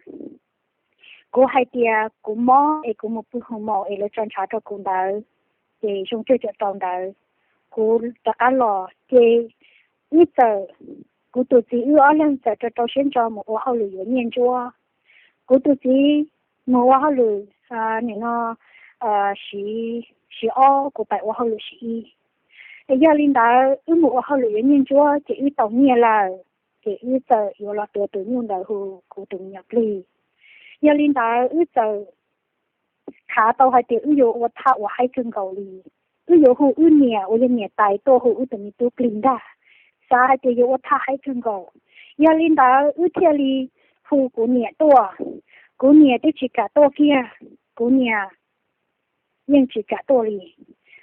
kuv hais tias kuv mob es kuv mus pw hoos maum es lawv tso ntshav rau kuv ntawd, ces zoo cuag tsam rau ntawd kuv rov qab los ces wb txawm, kuv tus txiv wb ob leeg txawm rau rau siab ntso mus ua hauj lwm yuav nyiaj ntsuab. Kuv tus txiv mus ua hauj lwm nim no siv, siv ob, kuv pais ua hauj lwm siv ib. Es yog li ntawd wb mus ua hauj lwm yuav nyiaj ntsuab ces wb tau nyiaj lawm, ces wb txawm yuav los tuav tus nyuj ntawd hu kuv tus me nyuam plig. Yog li ntawd wb txawm khav tau hais tias wb yuav ua thaj uas haib kawg nkaus li. Wb yuav hu wb niam uas yog niam tais tuaj hu wb tus me tub plig ntag, xav hais tias yuav ua thaj haib kawg nkaus. Yog li ntawd wb thiaj li hu kuv niam tuaj. Kuv niam twb tsis kam tuaj kiag, kuv niam yeej tsis kam tuaj li.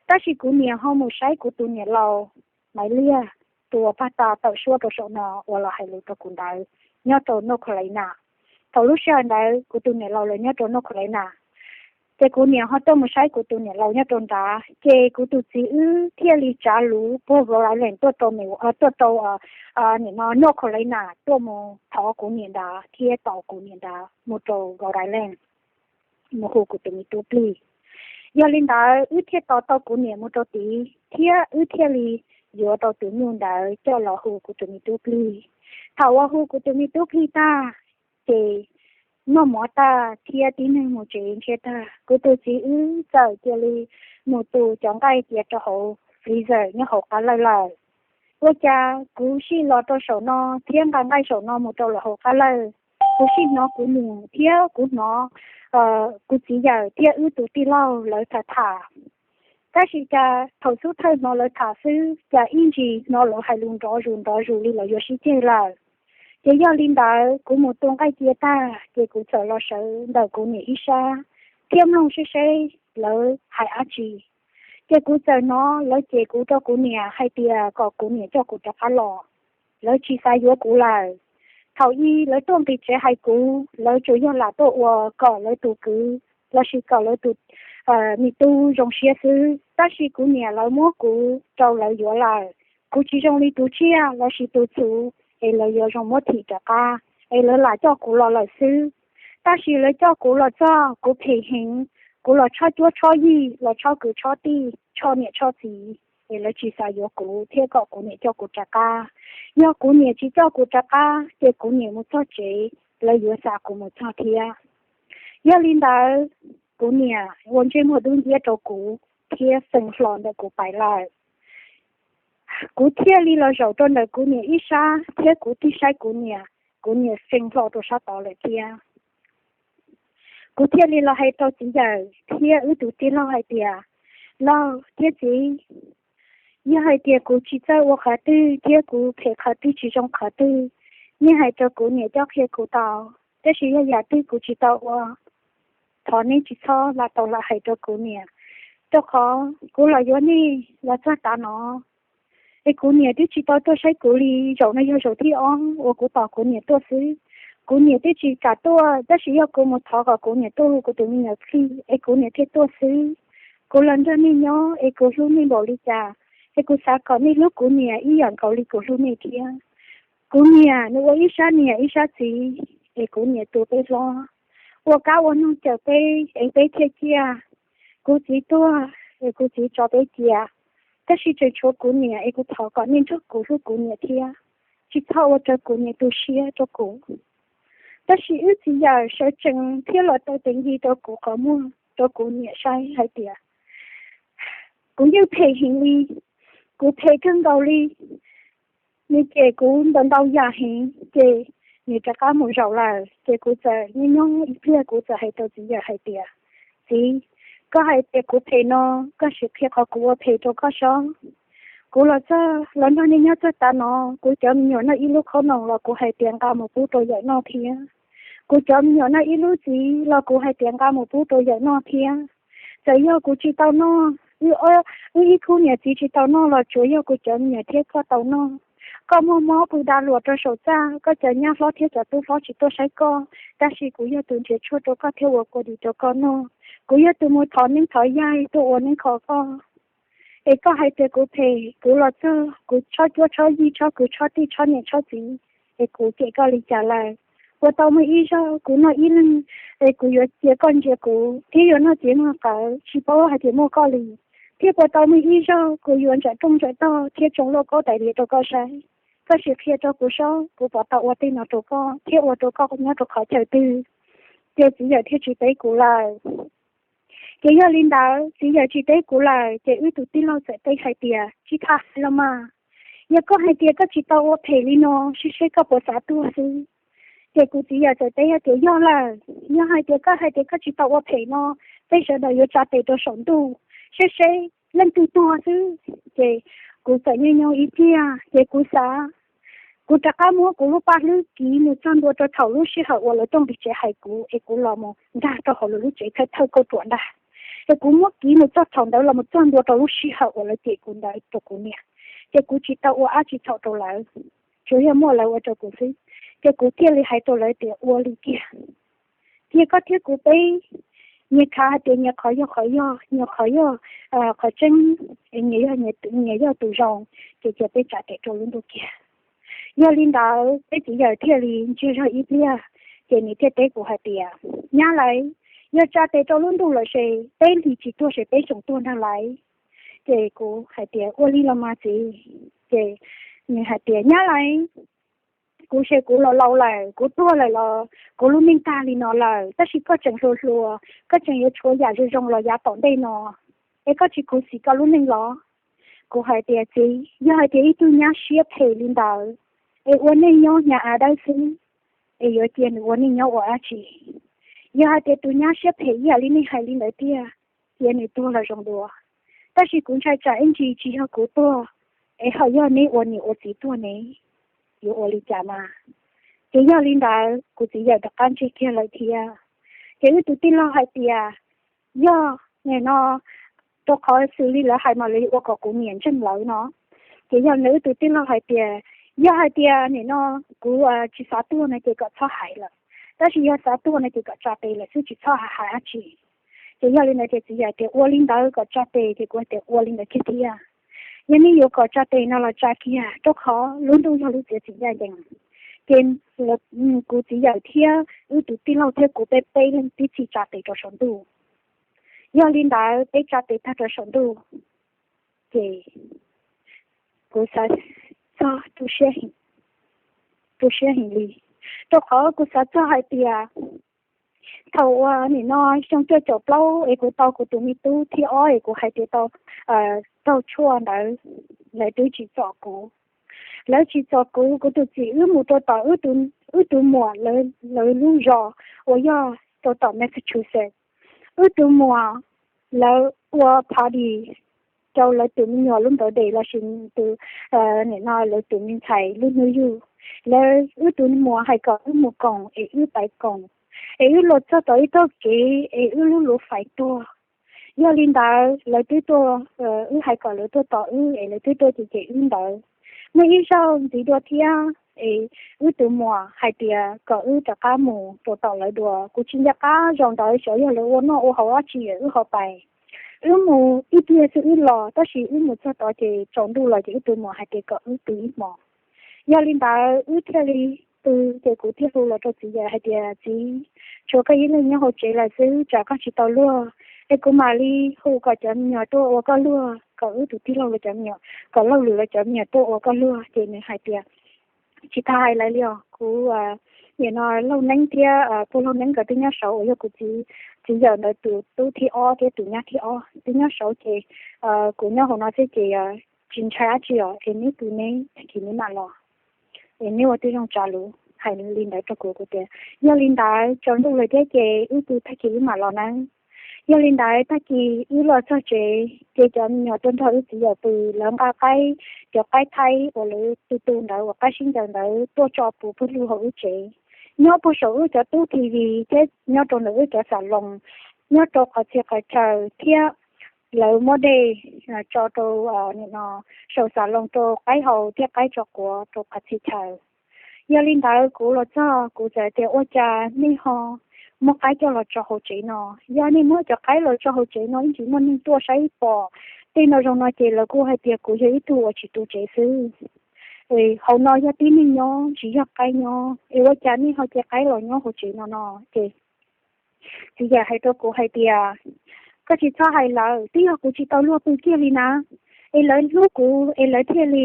Tab sis kuv niam ho mus saib kuv tus niam laus Maiv Liag, tus uas pag tas tawm suab rau saum no uas los hais lus rau kuv ntawd, nyob rau North Carolina. Thaum lub sij hawm ntawd kuv tus niam laus lawv nyob rau North Carolina, ces kuv niam ho tuaj mus saib kuv tus niam laus nyob rau nrad, ces kuv tus txiv wb thiaj li tsav luv puag Rhode Island tuaj rau, tuaj rau nim no North Carolina tuaj mus thov kuv niam ntawd thiab tos kuv niam ntawd mus rau Rhode Island mus hu kuv tus me tub plig. Yog li ntawd wb thiaj tos tau kuv niam mus rau tid thiab wb thiaj li yuav tau tus nyuj ntawd coj los hu kuv tus me tub plig. Thaum uas hu kuv tus me tub plig tag, ces noj mov tag thiab tib neeg mus tsev ntsiab tag, kuv tus txiv wb txawm cia li mus tu cov nqaij cia rau hauv freezer nyob hauv qab lawj lawm. Ua cas kuv sij los rau saum no thiab nqa nqaij saum no mus rau lawm hauv qab lawj, kuv sij hnov kuv niam thiab kuv hnov kuv txiv yawm thiab wb tus tij laug lawv tham tham. Tab sis cas thaum xub thawj hnov lawv tham xwb cas ib ntsis hnov lawv hais lus nrov zus nrov zus li lawv yuav sib ceg lawm. Ces yog li ntawd kuv mus tu nqaij cia tag ces kuv txawm los sawv ntawm kuv niam ib sab thiab mloog seb seb lawv hais dab tsi. Ces kuv txawm hnov lawv cem kuv rau kuv niam hais tias kom kuv niam coj kuv rov qab los, lawv tsis xav yuav kuv lawm. Thaum ub lawv tuaj nqis tsev hais kuv, lawv tsuas yog lam tuaj ua kom lawv tus kwv lossis kom lawv tus me tub zoo siab xwb, tab sis kuv niam lawv muab kuv rau lawv yuav lawm. Kuv tsis zoo li tus tsiaj lossis tus txhuv es lawv yuav zoo muab thim rov qab, es lawv lam coj kuv los lawm xwb. Tab sis lawv coj kuv los txog kuv phem heev, kuv los tshob cuab tshob yig, los tshob kwv tshob tij, tshob niam tshob txiv, es lawv tsis xav yuav kuv thiab kom kuv niam coj kuv rov qab. Yog kuv niam tsis coj kuv rov qab ces kuv niam mus txog tsev lawv yuav xa kuv mus txog thiab. Yog li ntawd, kuv niam ua ntsej muag dub nciab rau kuv thiab feeb hlo ntawm kuv pais lawm. Kuv thiaj li los zaum rau ntawm kuv niam ib sab thiab kuv tig saib kuv niam, kuv niam feeb hlo rau sab tod lawm thiab. Kuv thiaj li los hais rau txiv yawm thiab wb tus tij laug hais tias, laug thiab txiv, yog hais tias kuv tsis txawj ua qhov twg thiab kuv phem qhov twg tsis zoo qhov twg, nej hais rau kuv niam coj qhia kuv tau. Tab sis yog yam twg kuv tsis tau ua, thov nej tsis txhob lam tau lam hais rau kuv niam, rau qhov kuv los yuav nej los txog tav no es kuv niam twb tsis tau tuaj saib kuv li. Zaum no yog zaum thib ob uas kuv tos kuv niam tuaj xwb. Kuv niam twb tsis kam tuaj, tab sis yog kuv mus thov kom kuv niam tuaj hu kuv tus me nyuam plig es kuv niam thiaj tuaj xwb. Kuv los nrog nej nyob es kuv hlub nej npaum li cas, es kuv xav kom nej hlub kuv niam ib yam nkaus li kuv hlub nej thiab. Kuv niam nws ua ib sab niam ib sab txiv, es kuv niam tu peb hlob, ua kab ua noog cawm peb es peb thiaj ciaj. Kuv txiv tuag es kuv txiv tso peb cia, tab sis tseem tshuav kuv niam es kuv thov kom nej nrog kuv hlub kuv niam thiab, tsis txhob ua rau kuv niam tu siab rau kuv. Tab sis wb txiv yawm sawv tsees thiab los taw teev yig rau kuv qhov muag rau kuv niam saib hais tias kuv yeej phem heev li, kuv phem kawg nkaus li. Nws cem kuv ntau ntau yam heev ces nws rov qab mus zaum lawm, ces kuv txawm nyob nyob ib pliag kuv txawm hais rau txiv yawm hais tias, txiv, koj hais tias kuv phem no, koj sim qhia qhov kuv ua phem rau koj saib. Kuv los txog los nrog nej nyob txog tav no, kuv cov me nyuam noj ib lub qhob noom los kuv hais tias nqa mus pub rau yawm noj thiab. Kuv cov me nyuam noj ib lub txiv los kuv hais tias nqa mus pub rau yawm noj thiab. Txawm yog kuv tsis tau noj, wb ib khub niam txiv tsis tau noj los tsuav yog kuv cov me nyuam thiab koj tau noj. Koj muaj mob pw da luas rau saum txaj, koj cov nyab hlob thiab cov tub hlob tsis tuaj saib koj, tab sis kuv yog tus nrhiav tshuaj rau koj thiab ua kua dis rau koj noj. Kuv yog tus mus thov neeb thov yaig tuaj ua neeb kho koj. Es koj hais tias kuv phem, kuv los txog kuv tshob cuab tshob yig, tshob kwv tshob tij, tshob niam tshob txiv, es kuv cem koj li cas lawm? Ua tau muaj ib zaug kuv noj ib leeg, es kuv yuav cia koj ntsia kuv thiab yuav noj txiv noj qawv tsis paub hais tias muaj koj li. thiab puas tau muaj ib zaug kuv yuav ntsam rooj ntsam tog thiab tsoo lauj kaub tais diav rau koj saib? Koj sim qhia rau kuv saib, kuv puas tau ua tej no rau koj thiab ua rau koj nyob rau qhov chaw twg? Ces txiv yawm thiaj tsis teb kuv lawm. Ces yog li ntawd txiv yawm tsis teb kuv lawm, ces wb tus tij laug txawm teb hais tias, tsis tas hais los mas, yog koj hais tias koj tsis tau ua phem li no, seb seb koj puas xav tuag xwb. Ces kuv txiv yawm txawm teb hais tias, yog lawm, yog hais tias koj hais tias koj tsis tau ua phem no, peb sawv daws yuav tsa tes rau saum ntuj, seb seb leej twg tuag xwb. Ces kuv txawm nyob nyob ib pliag, ces kuv xav, kuv rov qab muab kuv lub paj hlwb kiv mus txog ntua rau thaum lub sij hawm uas lawv tuaj tim tsev hais kuv es kuv los mus nkag rau hauv lawv lub tsev thawj thawj kauj ruam ntag. Ces kuv muab kiv mus txog thaum ntawd los mus txog ntua rau lub sij hawm uas lawv cem kuv ntawd rau kuv niam, ces kuv tsis tau ua dab tsi txhaum rau lawv, tsuas yog muaj lawv ua rau kuv xwb. Ces kuv thiaj li hais rau lawv tias, ua li kiag, cia koj thiab kuv peb nyias khav hais tias nyias qhov yog qhov yog, nyias qhov yog qhov tseeb, nyias yog tus zoo, ces cia peb tsa tes rau lub ntuj kiag. Yog li ntawd peb txiv yawm thiaj li ntsiag zog ib pliag, ces nws thiaj teb kuv hais tias, nyab lawm, yog tsa tes rau lub ntuj lawm ces peb lig tsis tuag ces peb xyoos tuag ntag lawm. Ces kuv hais tias, ua li los mas txiv. Ces nws hais tias, nyab lawm, kuv ces kuv los laus lawm, kuv tuag lawm los kuv lub neej tag li no lawm, tab sis koj tseem hluas hluas, koj tseem yuav tshuav yam zoo zoo los yav tom ntej no, es koj tsis khuv xim koj lub neej los? Kuv hais tias, txiv, yog hais tias ib tug nyab siab phem li ntawd es ua neej nyob hnyav av dawb xwb, es yuav cia nws ua neej nyob ua dab tsi? Yog hais tias tus nyab siab phem ib yam li nej hais li ntawd tiag, cia nws tuag los zoo dua. Tab sis kuv ntshai tsam ib ntsis tsis yog kuv tuag, es ho yog neb ua niam ua txiv tuag ne, yuav ua li cas mas? Ces yog li ntawd kuv txiv yawm rov qab ntsiag kiag lawm thiab. Ces wb tus tij laug hais tias, yog nim no, rau qhov xws li lawv hais mas lawv yuav ua kom kuv niam ntseeg lawv no. Ces yog li wb tus tij laug hais tias, yog hais tias nim no kuv tsis xav tuag no ces kom txhob hais lawm, tab sis yog xav tuag no ces kom tsa tes lawm xwb, tsis txhob hais dab tsi. Ces yog li ntawd ces txiv yawm tias ua li ntawd kom tsa tes, ces kuv hais tias ua li ntawd kiag thiab. Yog nej yuav kom tsa tes no los tsa kiag, rau qhov lub ntuj yog lub txiav txim ncaj ncees. Ces kuv txiv yawm thiab wb tus tij laug thiab kuv peb peb leeg tib txhij tsa tes rau saum ntuj. Yog li ntawd peb tsa tes tag rau saum ntuj, ces kuv xav txog tu siab heev li, rau qhov kuv xav txog hais tias thaum uas nim no xyoo cuaj caum plaub es kuv tau kuv tus me tub thib ob es kuv hais tias tau taug tshuaj ntawd, lawv twb tsim txom kuv. Lawv tsim txom kuv, kuv tus txiv wb mus rau tom wb tus muam lawv lub zos uas yog rau tom Massachusetts. Wb tus muam lawv ua party rau lawv tus me nyuam lub birthday lossis tus, nim no lawv tus me ntxhais lub hnub yug. Lawv, wb tus muam hais kom wb mus koom es wb pais koom, es wb los txog tom ib tog kev es wb lub luv fais tuag. Yog li ntawd lawv twb tuaj, wb hais kom lawv tuaj tos wb es lawv twb tuaj cem cem wb ntawd. Muaj ib zaug ntxiv dua thiab es wb tus muam hais tias kom wb rov qab mus rau tom lawv dua. Kuv tsis nco qab zaum ntawd xyov yog lawv ua noj ua haus dab tsi es wb ho pais. Wb mus ib pliag xwb wb los, tab sis wb mus txog tod ces tsaus ntuj lawm ces wb tus muam hais tias kom wb pw ib hmos. Yog li ntawd wb thiaj li pw, ces kuv thiaj hu los rau txiv yawm hais tias, txiv, tshuav koj ib leeg nyob hauv tsev lawm xwb, tsam koj tsis tau luag, es kuv mam li hu kom cov me nyuam tuaj ua koj luag, kom wb tus tij laug lawv cov me nyuam, kom Lauj Lwm lawv cov me nyuam tuaj ua koj luag. Ces nws hais tias, tsis tas hais lawv li os, kuv nim no Lauj Neeb thiab pog Lauj Neeb nkawd twb nyob saud uas yog kuv txiv, txiv yawm ntawd tus tub thib ob thiab tus nyab thib ob twb nyob saud ces kuv nyob hauv no xwb ces tsis ntshai dab tsi os, es neb pw neb, tag kis neb mam los, es neb ua tib zoo tsa lus. Hais li ntawd rau kuv, kuv tias, yog li ntawd tsaus ntuj lawm thiab ces wb pw, tag kis wb mam los nawb. Yog li ntawd tag kis wb los txog tsev ces cov me nyuam tuaj nrog wb txiv yawm pw, lawv nqa qaib, cov qaib thaib uas lawv tu tu ntawd uas qaib sib ncaws ntawd tuaj tso puv pawg lug hauv wb tsev, nyob puag saum wb cov tub T V thiab nyob rau ntawm wb cov xas loos, nyob rau qhov txhia qhov chaw thiab lawv muab dej tso rau nim no saum xas loos rau qaib haus thiab qaib tso quav rau qhov txhia chaw. Yog li ntawd kuv los txog kuv txawm tias, ua cas nej ho muab qaib coj los tso hauv tsev no? Yog nej muab cov qaib los tso hauv tsev no ib ntsis muaj neeg tuaj saib pom tej no zoo no ces lawv kuj hais tias kuv yog ib tug uas tsis tu tsev xwb. Hauv no yog tib neeg nyob tsis yog qaib nyob, es ua cas nej ho cia qaib los nyob hauv tsev no no? Ces txiv yawm hais rau kuv hais tias, Koj tsis txhob hais lawv, twb yog kuv tsis tau luag pw kiag li na, es lawv hlub kuv es lawv thiaj li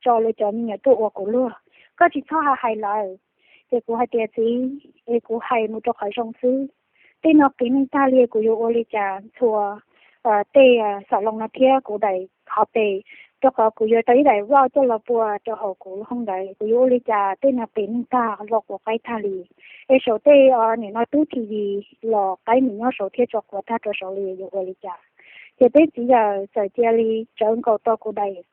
tso lawv cov me nyuam tuaj ua kuv luag. Koj tsis txhob hais lawv. Ces kuv hais tias, txiv, es kuv hais mus rau qhov zoo xwb. Tej no qiv neeg tag li, kuv yuav ua li cas ntxhua tej xav loo no thiab kuv daim qhov pes, rau qhov kuv yuav tau ib daim voj coj los pua rau hauv kuv lub hoob ntawd, kuv yuav ua li cas tej no qiv neeg tag los quav qaib tag li. Es saum tej nim no tub T V los qaib nim nyob saud thiab tso quav tag rau saud li, yuav ua li cas? Ces peb txiv yawm txawm cia li tsawv nkaus tau kuv daim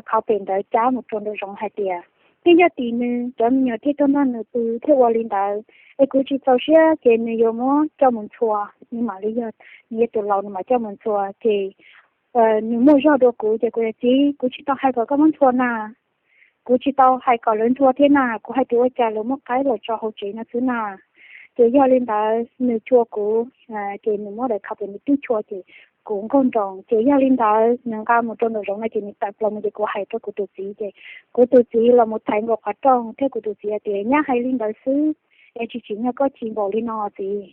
qhov pes ntawd cab mus rau nraum zoov hais tias, twb yog tim nws cov me nyuam thiaj tuaj nrog nws pw thiaj ua li ntawd, es kuv tsis txaus siab ces nws yuav muab coj mus ntxhua, nws mam li yog, nws yog tus laus nws mam coj mus ntxhua ces nws muaj zog dua kuv. Ces kuv tias, txiv, kuv tsis tau hais kom koj muab ntxhua na, kuv tsis tau hais kom lawv ntxhua thiab na, kuv hais tias ua cas lawv muab qaib los tso hauv tsev no xwb na. Ces yog li ntawd nws chua kuv, ces nws muab daim qhov pes nws twb chua ces kuv nkaug nroos. Ces yog li ntawd nws nqa mus rau nraum zoov no ces nws tawm plaws mus ces kuv hais rau kuv tus txiv ces kuv tus txiv los mus thaiv nkaus qhov rooj thiab kuv tus txiv hais tias, nyab hais li ntawd xwb, es tsis tsim nyog koj chim npaum li no txiv.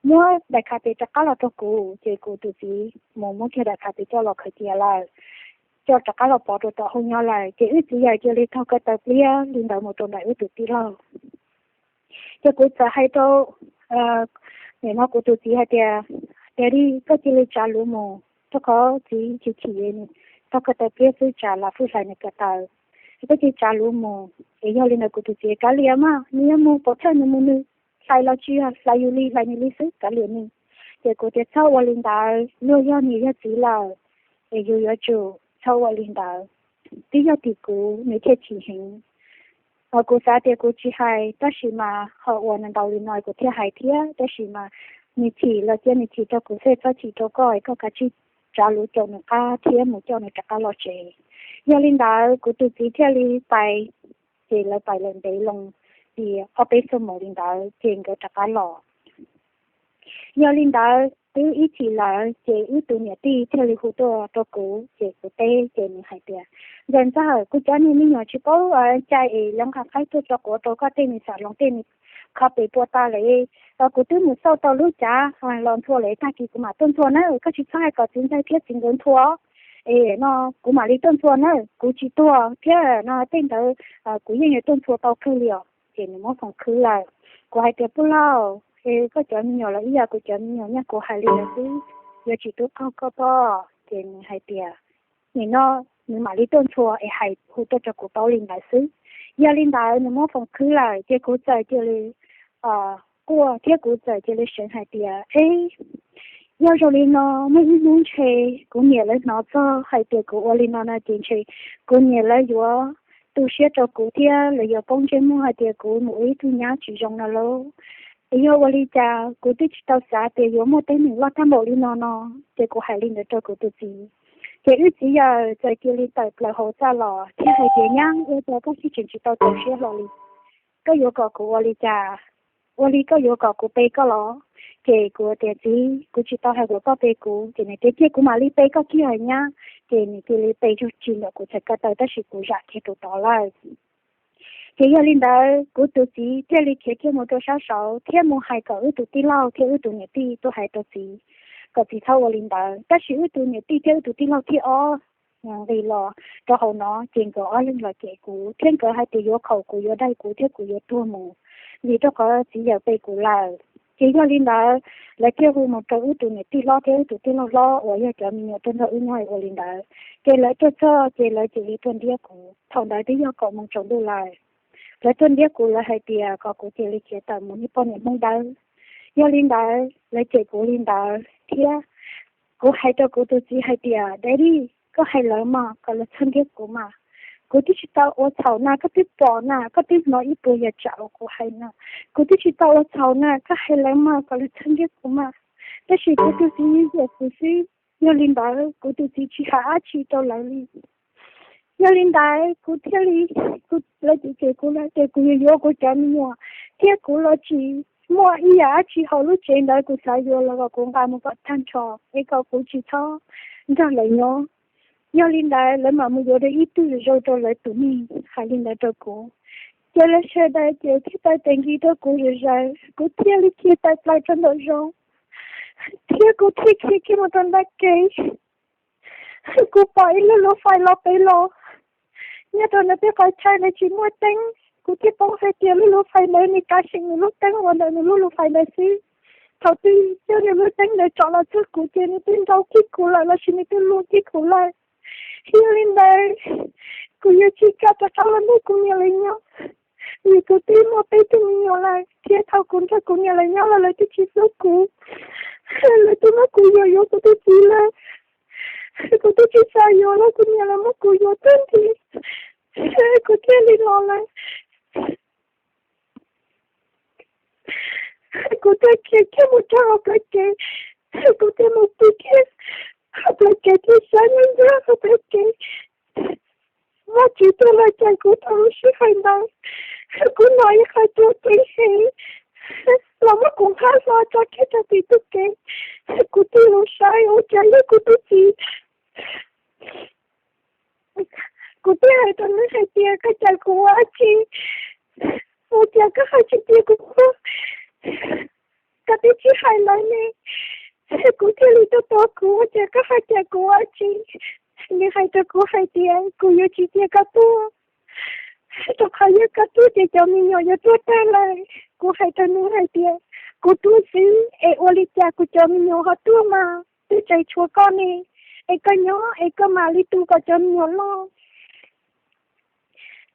Muab daim qhov pes rov qab los rau kuv. Ces kuv tus txiv mus muab kiag daim qhov pes coj los khaws cia lawm, coj rov qab los pov rau tom hoob nyob lawm. Ces wb txiv yawm cia li taug ko taw pliab li ntawd mus rau ntawm wb tus tij laug. Ces kuv txawm hais rau nim no kuv tus txiv hais tias, tiag li koj cia li tsav luv mus, rau qhov txiv chim chim, taug ko taw pliab xwb tsav los fwj hlais nws ko taw, koj cia li tsav luv mus. Es yog li ntawd kuv tus txiv, kav liam mas, nws yuav mus pov thawj nws mus, nws hlais los tsis hlais yus li, hlais nws li xwb, kav liam nws. Ces kuv tias txhob ua li ntawd, luag yog niam yog txiv lawm, es yus yuav tsum txhob ua li ntawd. Twb yog tim kuv nws thiaj chim heev. Kuv xav tias kuv tsis hais tab sis mas ho ua ntau li no kuv thiaj hais thiab, tab sis mas nws chim los cia nws chim rau kuv xwb, txhob chim rau koj, koj kav tsij tsav luv caum nws qab thiab mus coj nws rov qab los tsev. Yog li ntawd kuv tus txiv thiaj li pais, ces lawv pais lawm ntev loo li ob peb xuab moos li ntawd ces nkawd rov qab los. Yog li ntawd twb ib chim lawm ces wb tus niam tij thiaj li hu tuaj rau kuv ces kuv teb ces nws hais tias, ntxawm ntxawm, kuv cov niag me nyuam tsis paub cai es lawv nqa qaib tuaj tso quav rau koj tej, nws xam loo tej, nws qhov pes puas tas lawm. Kuv twb mus xauj tau lub cav los ntxhua lawm, tag kis kuv mam tuaj ntxhua na, koj tsis txhob hais kom txiv ntxawg thiab txiv nkawd ntxhua es no kuv mam li tuaj ntxhua na, kuv tsis tuag thiab no tej ntawd kuv yeej yuav tuaj ntxhua tau kawg li os. Ces nws muab foom khwv lawm. Kuv hais tias, pub lauj, es koj cov me nyuam los ib yam kuv cov me nyuam, nyaj kuv hais li ntawd xwb, yuav tsis tub qaug koj pob. Ces nws hais tias, nim no nws mam li tuaj ntxhua es hais hu tuaj rau kuv paub li ntawd xwb. Yog li ntawd nws muab foom khwv lawm ces kuv txawm cia li quaj thiab kuv txawm cia li seev hais tias, e, yog zoo li no muaj ib hnub ntshe kuv niam lawv hnov txog hais tias kuv ua li no no ces ntshe kuv niam lawv yuav tu siab rau kuv thiab lawv yuav poob ntsej muag hais tias kuv mus ua ib tug nyab tsis zoo no lauj. Es yog ua li cas kuv twb tsis tau xav tias yuav muaj teeb meem loj tag npaum li no no. Ces kuv hais li ntawd rau kuv tus txiv, ces wb txiv yawm txawm cia li tawm plaws hauv txaj los thiab hais tias, nyab, ua cas koj tseem tsis tau tu siab hlo li? Koj yuav kom kuv ua li cas? Ua li koj yuav kom kuv pe koj los? Ces kuv tias, txiv, kuv tsis tau hais kom koj pe kuv. Ces nws tias, cia kuv mam li pe koj kiag nyab. Ces nws cia li pe zog tsis ntawm kuv txhais ko taw tab sis kuv zam kiag rau tod lawm. Ces yog li ntawd kuv tus txiv thiaj li khiav kiag mus rau sab saud thiab mus hais kom wb tus tij laug thiab wb tus niam tij tuaj hais rau txiv, kom txiv txhob ua li ntawd. Tab sis wb tus niam tij thiab wb tus tij laug thiab ob nqis los rau hauv no ces nkawd ob leeg los cem kuv thiab nkawd hais tias yuav khaum kuv, yuav daig kuv thiab kuv yuav tuag mus, vim rau qhov txiv yawm pe kuv lawm. Ces yog li ntawd lawv thiaj hu mus rau wb tus niam tij hlob thiab wb tus tij laug hlob uas yog cov me nyuam tuaj nrog wb nyob ua li ntawd. Ces lawv tuaj txog ces lawv cia li tuaj ntiab kuv. Thaum ntawd twb yog kaum moos tsaus ntuj lawm. Lawv tuaj ntiab kuv, lawv hais tias kom kuv cia li khiav tawm mus niag poj niam Hmoob dawb. Yog li ntawd lawv cem kuv li ntawd thiab kuv hais rau kuv tus txiv hais tias, daddy, koj hais lawv mas kom lawv txhob ntiab kuv mas. Kuv twb tsis tau ua txhaum na, koj twb pom na, koj twb hnov ib puas yam tsam uas kuv hais na. Kuv twb tsis tau ua txhaum na, koj hais lawv mas kom lawv txhob ntiab kuv mas. Tab sis kuv tus txiv yam kuv xwb. Yog li ntawd kuv tus txiv tsis hais dab tsi rau lawv li. Yog li ntawd kuv thiaj li, lawv cem kuv, lawv tias kuv yuav yuav kuv cov me nyuam thiab kuv los tsis muaj ib yam dab tsi hauv lub tsev ntawd, kuv xav yuav los kom kuv nqa mus kom tag nrho es kom kuv tsis txhob nrog lawv nyob. Yog li ntawd lawv mam mus yuav dua ib tug zoo rau lawv tus neeg, hais li ntawd rau kuv. Ces lawv sawv daws ces thiaj tau tes nqi rau kuv zom zaws, kuv thiaj li khiav tawm plaws rau nraum zoov. Thiab kuv thiaj khiav kiag mus rau ntawm kev, kuv pom ib lub lub fais los pem los, nyob rau ntawm tej qhov chaw ntawd tsis muaj teeb. Kuv thiaj paub hais tias lub lub fais ntawd nws kav seem nws lub teeb uas ntawm nws lub lub fais ntawd xwb. Thaum twg yog nws lub teeb ntawd tsom los txog kuv ces nws twb nrau kiag kuv lawm lossis nws twb luag kiag kuv lawm. Yog li ntawd, kuv yuav tsis kam rov qab los nrog kuv niam lawv nyob, vim kuv twb muaj peb tug me nyuam lawm, thiab thaum kuv nrog kuv niam lawv nyob los lawv twb tsis hlub kuv, lawv twb muab kuv yuam yuav kuv tus txiv lawm. Kuv twb tsis xav yuav los kuv niam lawv muab kuv yuam tuag nthi, kuv thiaj li los lawm. Kuv thiaj khiav kiag mus rau hauv plawv kev, kuv thiaj mus pw kiag hauv plawv kev thiab saib nyob nyob hauv plawv kev. Vajtswv tuaj los cawm kuv thaum lub sij hawm ntawd. Kuv hnov ib qho cua ceev heev los muab kuv nqaj hlo tso kiag rau tim ntug kev. Kuv tig los saib ua cas yog kuv tus txiv. Kuv thiaj hais rau nws hais tias, koj cawm kuv ua dab tsi? Ua cas koj hais tsis tias kuv quaj? Koj twb tsis hais lawv ne. Kuv thiaj li tuaj tos kuv, ua cas koj ho cawm kuv ua dab tsi? Nws hais rau kuv hais tias kuv yuav tsis cia koj tuaj, rau qhov yog koj tuaj ces cov me nyuam yuav tuag tag lawm. Kuv hais rau nws hais tias, kuv tuaj xwb es ua li cas kuv cov me nyuam ho tuag mas, twb tseem tshuav koj ne, es koj nyob es koj mam li tu kom cov me nyuam loj.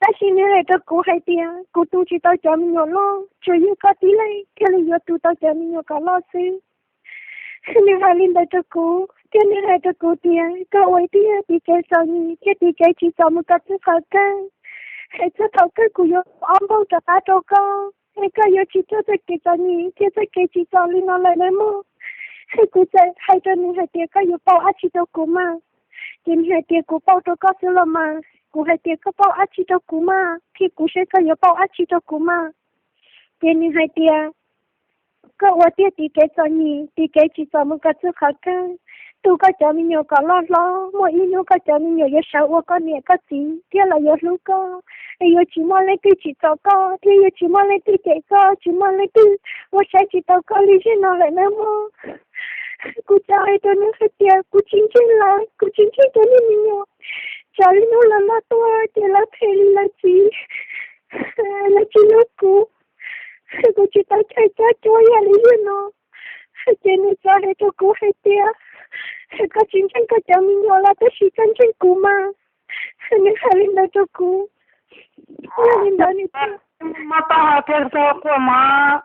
Tab sis nws hais rau kuv hais tias kuv tu tsis tau cov me nyuam loj, tsuas yog koj tib leeg thiaj li yuav tu tau cov me nyuam kom loj xwb. Nws hais li ntawd rau kuv thiab nws hais rau kuv tias, koj ua ib tug yawg tiv kev txom nyem thiab tiv kev tsim txom mus kom txog qhov kawg, es txog thaum kawg kuv yuav ob npaug rov qab rau koj, es koj yuav tsis raug txoj kev txom nyem thiab txoj kev tsim txom li no lawm nawb mog. Kuv txawm hais rau nws hais tias, koj yuav pauj dab tsi rau kuv mas? Ces nws hais tias, kuv pauj rau koj xwb los mas. Kuv hais tias, koj pauj dab tsi rau kuv mas, qhia kuv seb koj yuav pauj dab tsi rau kuv mas. Ces nws hais tias, koj ua tiag tiv kev txom nyem, tiv kev tsim txom mus kom txog qhov kawg, tu koj cov me nyuam kom loj hlob, muaj ib hnub koj cov me nyuam yuav sawv ua koj niam koj txiv thiab lawv yuav hlub koj, es yuav tsis muaj leej twg tsim txom koj thiab yuav tsis muaj leej twg cem koj, tsis muaj leej twg ua saib tsis taus koj li zej no lawm nawb mog. Kuv txawm hais rau nws hais tias, kuv tsis ntseeg lawv, kuv tsis ntseeg cov niag me nyuam, tsam li hnub lawv los tuaj ces lawv phem li lawv txiv, lawv tsis hlub kuv, kuv tsis tau chaw cab cuab yam li zej no. Ces nws txawm hais rau kuv hais tias, koj tsis ntseeg koj cov me nyuam los tab sis koj ntseeg kuv mas. Nws hais li ntawd rau kuv. Yog li ntawd nws, maj maj taub hau thiab txhob quaj mog.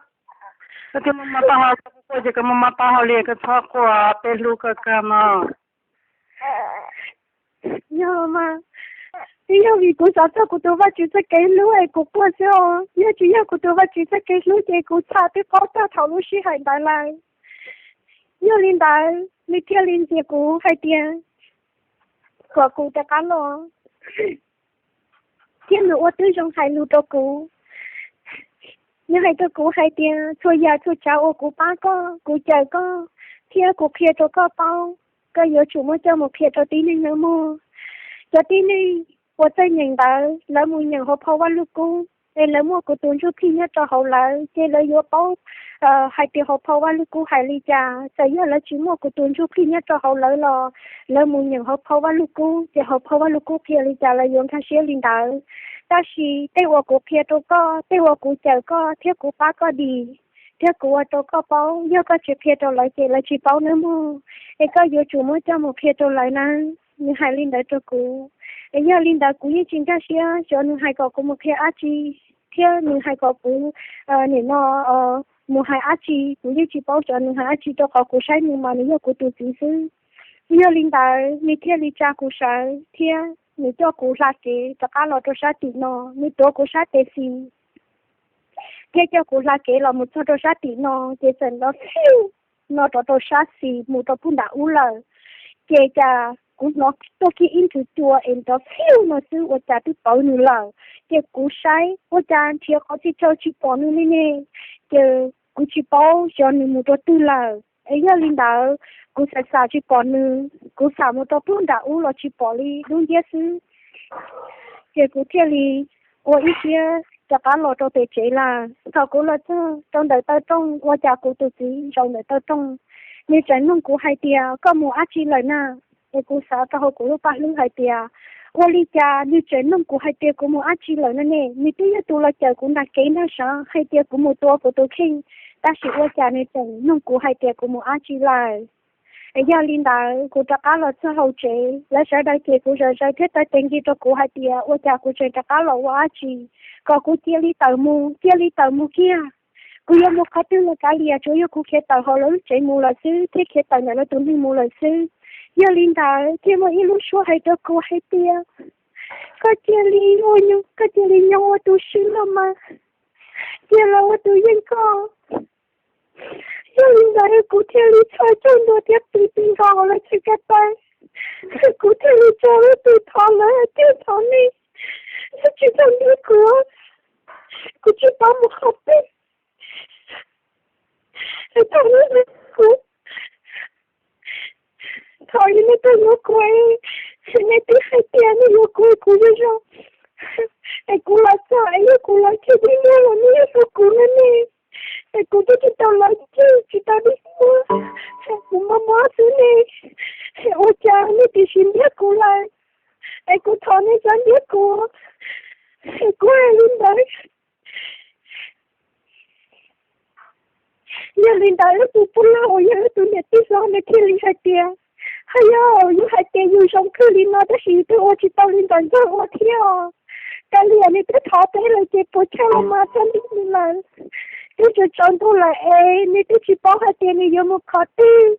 Koj thiaj maj maj taub hau, koj quaj ces koj maj maj taub hau li, koj txhob quaj, peb hlub koj kawg mog. Yog mas, twb yog vim kuv xav txog kuv tus Vajtswv txoj kev hlub es kuv quaj xwb os. Yog tsis yog kuv tus Vajtswv txoj kev hlub ces kuv txhaj twb paub tag thaum lub sij hawm ntawd lawm. Yog li ntawd nws thiaj li ntxias kuv hais tias kom kuv rov qab los, thiab nws ua tib zoo hais lus rau kuv. Nws hais rau kuv hais tias txhua yam txhua tsav uas kuv pab koj, kuv cawm koj, thiab kuv qhia rau koj paub, koj yuav tsum muab coj mus qhia rau tib neeg nawb mog. Cov tib neeg uas txawj nyeem ntawv, lawv mus nyeem hauv phau Vaj Lug Kub es lawv muaj kuv tus ntsuj plig nyob rau hauv lawv, ces lawv yuav paub hais tias hauv phau Vaj Lug Kub hais li cas. Txawm yog lawv tsis muaj kuv tus ntsuj plig nyob rau hauv lawv los lawv mus nyeem hauv phau Vaj Lug Kub ces hauv phau Vaj Lug Kub qhia li cas lawv yuav nkag siab li ntawd. Tab sis tej uas kuv qhia rau koj, tej uas kuv cawm koj thiab kuv pab koj dim, thiab kuv ua rau koj paub, yog koj tsis qhia rau lawv ces lawv tsis paub nawb mog. Es koj yuav tsum muab coj mus qhia rau lawv na. Nws hais li ntawd rau kuv. Es yog li ntawd kuv yeej tsis nkag siab xyov nws hais kom kuv mus qhia dab tsi, thiab nws hais kom kuv nim no mus hais dab tsi, kuv yeej tsis paub xyov nws hais dab tsi rau qhov kuv saib nws mas nws yog kuv tus txiv xwb. Yog li ntawd nws thiaj li tsa kuv sawv thiab nws coj kuv hla kev rov qab los rau sab tim no, nws tuav kuv sab tes xis thiab coj kuv hla kev los mus txog rau sab tim no, ces txawm nrov fiuj no rov rau sab xis mus rau puag nram ub lawm. Ces cas kuv hnov tuaj kiag ib nthwv cua es nrov fiuj no xwb ua cas twb pawv nws lawm. Ces kuv saib ua cas nrhiav qhov txhia chaw tsis pom nws li ne, ces kuv tsis paub xyov nws mus rau twg lawm. Es yog li ntawd kuv xav xav tsis pom nws, kuv xav mus rau puag nram ub los tsis pom li, dub nciab xwb. Ces kuv thiaj li ua ib siab rov qab los rau pem tsev lawm. Thaum kuv los txog rau ntawm taw rooj ua cas kuv tus txiv zaum ntawm taw rooj Nws tseem nug kuv hais tias koj mus dab tsi lawm na? Es kuv xav rau hauv kuv lub paj hlwb hais tias ua li cas nws tseem nug kuv hais tias kuv mus dab tsi lawm no ne? Nws twb yog tus los cawm kuv nram kev ntag sav hais tias kuv mus tua kuv tus kheej, tab sis ua cas nws tseem nug kuv hais tias kuv mus dab tsi lawm. Es yog li ntawd kuv rov qab los txog hauv tsev, lawv sawv daws cem kuv zom zaws thiab taw tes nki rau kuv hais tias ua cas kuv tseem rov qab los ua dab tsi, kom kuv cia li tawm mus, cia li tawm mus kiag. Kuv yuav mus qhov twg los kav liam, tsuav yog kuv khiav tawm hauv lawv lub tsev mus lawm xwb thiab khiav tawm ntawm lawv tus neeg mus lawm xwb. Yog li ntawd thiaj muaj ib lub suab hais rau kuv hais tias koj cia li ua nyob, koj cia li nyob ua tus swb no mas, cia los ua tus yeej koj. Yog li ntawd kuv thiaj li txhos caug ntua thiab pw pw nkaus lawv tsev ko taw. Kuv thiaj li tso lub tus thov lawv hais tias thov nej, nej tsis txhob ntiab kuv, kuv tsis paub mus qhov twg. Thov nej, kuv thov nej tuaj yuav kuv, nej twb hais tias nej yuav kuv, kuv zoo zoo, es kuv los txog es yog kuv los kiag dib muag los nej yuav hlub kuv no ne. Es kuv twb tsis tau los kiag tsis tau dib muag, kuv mob mob xwb ne. Ua cas nej tiam sis ntiab kuv lawm, es kuv thov nej txhob ntiab kuv. Kuv hais li ntawd. Yog li ntawd wb tus poj laug uas yog wb tus niam tij hlob nws thiaj li hais tias, haj yog yus hais tias yus zoo kawg li no tab sis yus twb ua tsis tau li ntawd ntag ua thiab os. Kav liam, nws twb thov peb lawm ces puas chawj los mas txhob ntiab nws lawm. Twb tsaus ntuj lawm es nws twb tsis paub hais tias nws yuav mus qhov twg.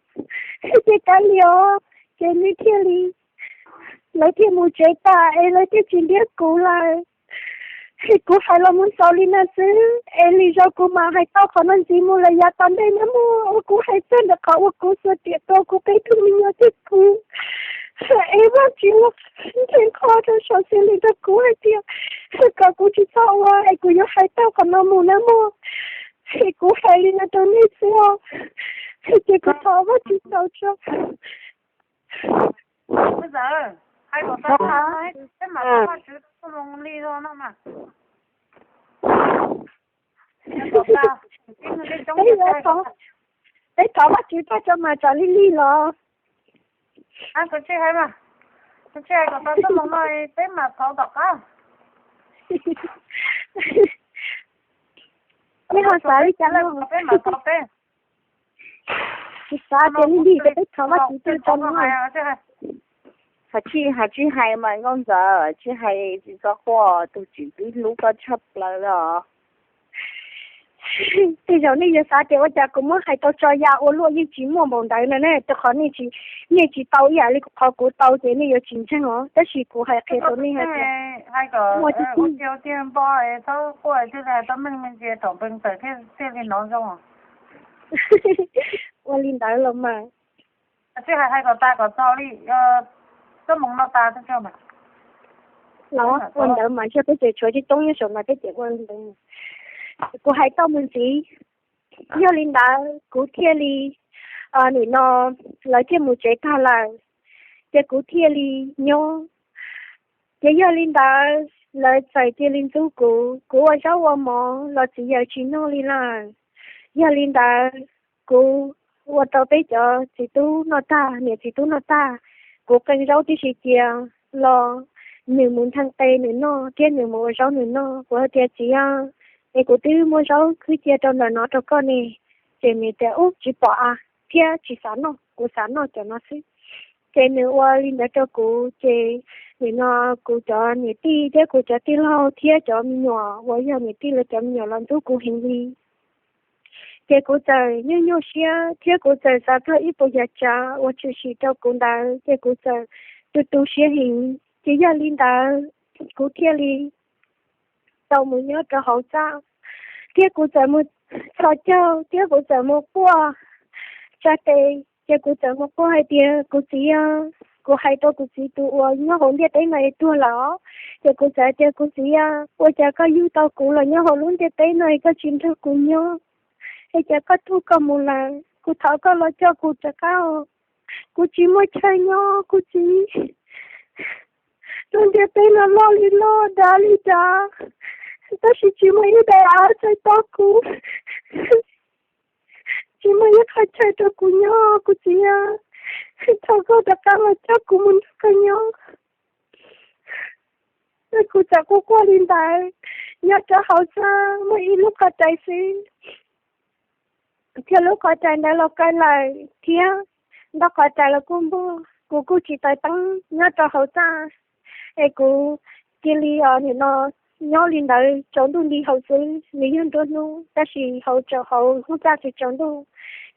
Ces kav liam, ces nws thiaj li, lawv thiaj mus tsev tas es lawv thiaj tsis ntiab kuv lawm. Es kuv hais los mus xaus li no xwb es lwm zaus kuv mam hais tau qhov no ntxiv mus lawm yav tom ntej na mog. Ua kuv hais txog ntawm qhov uas kuv xuas riam tua kuv peb tug me nyuam thiab kuv, es Vajtswv los nrhiav qhov rau saum xws li rau kuv hais tias kom kuv tsis txhob ua es kuv yuav hais tau qhov no mus na mog. Es kuv hais li no rau nej xwb os. Ces kuv thov Vajtswv txaus tso. Peb thov Vajtswv tso mas tsam li lig los. Kuv tsis hais, kuv tsis hais kom tau txoj moo no, peb mam thov tom qab. Nej ho xav li cas no? Peb mam thov peb. Tsis xav tias li lig, peb thov Vajtswv tso no. Hais tsis hais mas Nkauj Ntxawm, tsis hais tsis txhob quaj, tus tsis twb hlub koj tshaj plaws li os. Tej zaum nej yuav xav tias ua cas kuv muab hais tau tso ya ua luaj yeej tsis muaj npaum ntawd no ne. Rau qhov nej tsis, nej tsis tau ib yam li qhov kuv tau ces nej yuav tsis ntseeg os. Tab sis kuv hais qhia rau nej hais tias muaj tiag tiag. Ua li ntawd los mas. Los ua ntawd mas yog peb ces tshuav tib toob nyob saum mas peb ces ua li ntawd. Kuv hais tau mus ntxiv. Yog li ntawd kuv thiaj li, nim no lawv thiaj mus tsev tag lawm, ces kuv thiaj li nyob. Ces yog li ntawd lawv txawm cia li ntxub kuv, kuv ua zaub ua mov los txiv yawm tsis noj li lawm. Yog li ntawd kuv ua rau peb cov txiv tub noj tag, niam txiv tub noj tag, kuv qee zaub tib si cia los nws mus ntheej qe nws noj thiab nws mus ua zaub nws noj. Kuv hais tias txiv, es kuv twb muab zaub khwb cia rau ntawm no rau koj ne. Ces nws tias ub tsis pom a, thiab tsis xav noj, kuv xav noj cov no xwb. Ces nws ua li ntawd rau kuv ces nim no kuv cov niam tij thiab kuv cov tij laug thiab cov me nyuam uas yog niam tij lawv cov me nyuam los ntxub kuv heev li. Ces kuv txawm nyuaj nyuaj siab thiab kuv txawm xav txog ib puas yam tsav uas tshwm sim rau kuv ntawd ces kuv txawm tu tu siab heev. Ces yog li ntawd kuv thiaj li tau mus nyob rau hauv txaj, thiab kuv txawm mus txhos caug thiab kuv txawm mus quaj tsa tes. Ces kuv txawm mus quaj hais tias kuv txiv a, kuv hais rau kuv txiv tus uas nyob hauv ntiaj teb no es tuag lawm os. Ces kuv txawm hais tias kuv txiv a, ua cas koj yug tau kuv los nyob hauv lub ntiaj teb no es koj tsis nrog kuv nyob, es cas koj tuag koj mus lawm? Kuv thov koj los coj kuv rov qab os. Kuv tsis muaj chaw nyob kuv txiv. Lub ntiaj teb no loj li loj, dav li dav, tab sis tsis muaj ib daim av txhawb tau kuv. tsis muaj ib qho chaw rau kuv nyob kuv txiv. Thov koj rov qab los coj kuv mus nrog koj nyob. Kuv txawm quaj quaj li ntawd, nyob rau hauv txaj muaj ib lub qhov rais xwb, thiab lub qhov rais ntawd los kaw lawm thiab, ntau qhov rais los kuj npuag, kuv kuj tsis taws teeb nyob rau hauv txaj. Es kuv cia li nim no nyob li ntawd tsaus ntuj nti hauv xwb, nws yog nruab hnub tab sis hauv tsaus hauv hub txaj tsis tsaus ntuj.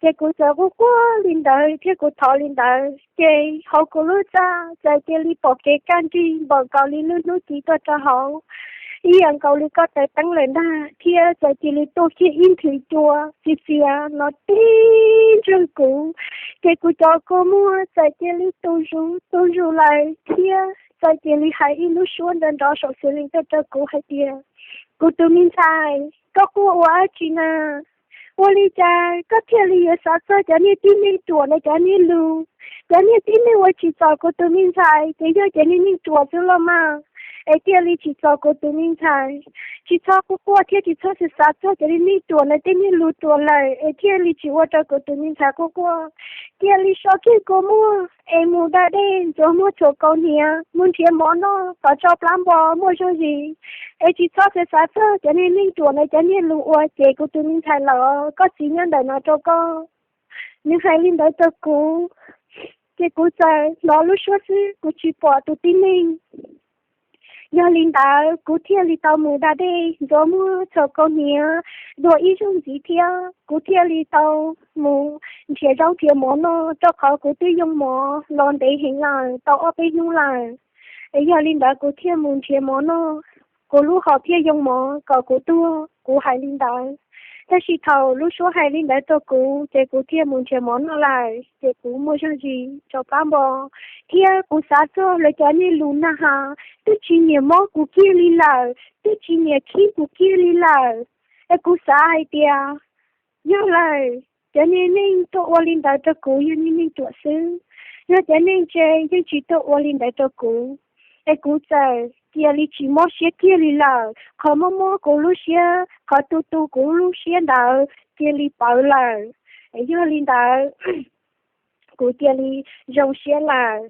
Ces kuv txawm quaj quaj li ntawd thiab kuv thov li ntawd ces hauv kuv lub txaj txawm cia li pom kev kaj nrig npaum nkaus li lub hnub ci tuaj rau hauv, ib yam nkaus li koj taws teeb lawm ntag, thiab txawm cia li tuaj kiag ib nthwv cua txias txias no tib ntswg kuv. Ces kuv cov kua muag txawm cia li tu zus tu zus lawm thiab txawm cia li hais ib lub suab nrov nrov saum xis lees tuaj rau kuv hais tias, kuv tus me ntxhais, koj quaj ua dab tsi na? Ua li cas koj thiaj li yuav xav txog cov niag tib neeg ruam ntawd cov niag lus? Cov niag tib neeg uas tsim txom kuv tus me ntxhais ces yog cov niag neeg ruam xwb los mas, es thiaj li tsim txom kuv tus me ntxhais. Tsis txhob quaj quaj thiab tsis txhob xav xav txog cov niag neeg ruam ntawd tej niag lus ruam lawm es thiaj li tsis ua rau kuv tus me ntxhais quaj quaj. Cia li so kiag kua muag es mus da dej ntxuav muag txhuam kaus hniav mus nrhiav mov noj kom tso plab npo muaj zog zis, es tsis txhob xav xav txog cov niag neeg ruam ntawd cov niag lus ua ces kuv tus me ntxhais lawm, koj txiv nyob ntawm no rau koj. Nws hais li ntawd rau kuv, ces kuv txawm hnov lub suab xwb kuv tsis pom tus tib neeg. Yog li ntawd kuv thiaj li tau mus da dej ntxuav muag txhuam kaus hniav dua ib zaug ntxiv thiab kuv thiaj li tau mus nrhiav zaub nrhiav mov noj, rau qhov kuv twb yoo mov los ntev heev lawm tau ob peb hnub lawm. Es yog li ntawd kuv thiaj mus nrhiav mov noj, kuv lub hom thiaj yoo mov kom kuv tuag, kuv hais li ntawd. Tab sis thaum lub suab hais li ntawd rau kuv ces kuv thiaj mus nrhiav mov noj lawm ces kuv muaj zog zis tso plab npo, thiab kuv xav txog lawv cov niag lus nag has, twb tsis nyiam mob kuv kiag li lawm, twb tsis nyiam khib kuv kiag li lawm. Es kuv xav hais tias, yog lawm, cov niag neeg tuaj ua li ntawd rau kuv yog niag neeg ruam xwb, yog cov neeg ntse yeej tsis tuaj ua li ntawd rau kuv. Es kuv txawm cia li tsis mob siab kiag li lawm, qhov mob mob kuv lub siab, qhov tu tu kuv lub siab ntawd cia li pawv lawm. Yog li ntawd, kuv cia li zoo siab lawm.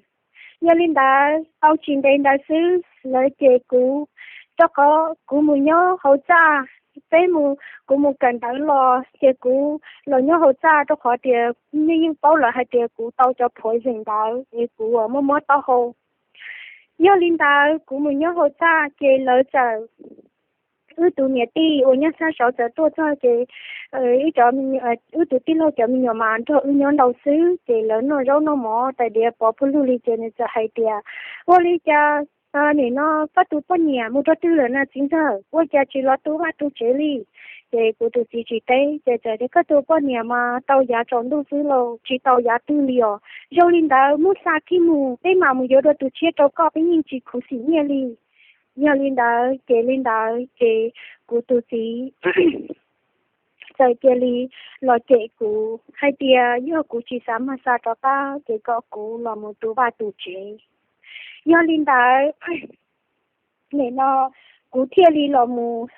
Yog li ntawd tau tsis ntev ntawd xwb lawv ces kuv, rau qhov kuv mus nyob hauv txaj, peb mus, kuv mus kawm ntawv los ces kuv los nyob hauv txaj rau qhov tias nej yeej paub lawm hais tias kuv tau cov phuav zeem ntawd es kuv uas muaj mob taub hau. Yog li ntawd kuv mus nyob hauv txaj ces lawv txawm, wb tus niam tij uas nyob sab saud txawm tuaj txog ces, wb cov, wb tus tij laug cov me nyuam mas nrog wb nyob ntau xwb ces lawv noj zaub noj mov tais diav pov pug lug li ces nws txawm hais tias, ua li cas nim no koj tus poj niam mus rau twg lawm na txiv ntxawg, ua cas tsis los tu vaj tu tsev li? Ces kuv tus txiv tsis teb ces txawm tias, koj tus poj niam mas tau yav tsaus ntuj xwb los tsis tau yav twg li os. Zoo li ntawd muab xa kiag mus, peb mam mus yuav dua tus tshiab rau koj, peb yeej tsis khuv xim nyiaj li. Yog li ntawd ces li ntawd ces kuv tus txiv txawm cia li los cem kuv hais tias yog kuv tsis xav mag xa rov qab ces kom kuv los mus tu vaj tu tsev. Yog li ntawd, nim no kuv thiaj li los mus,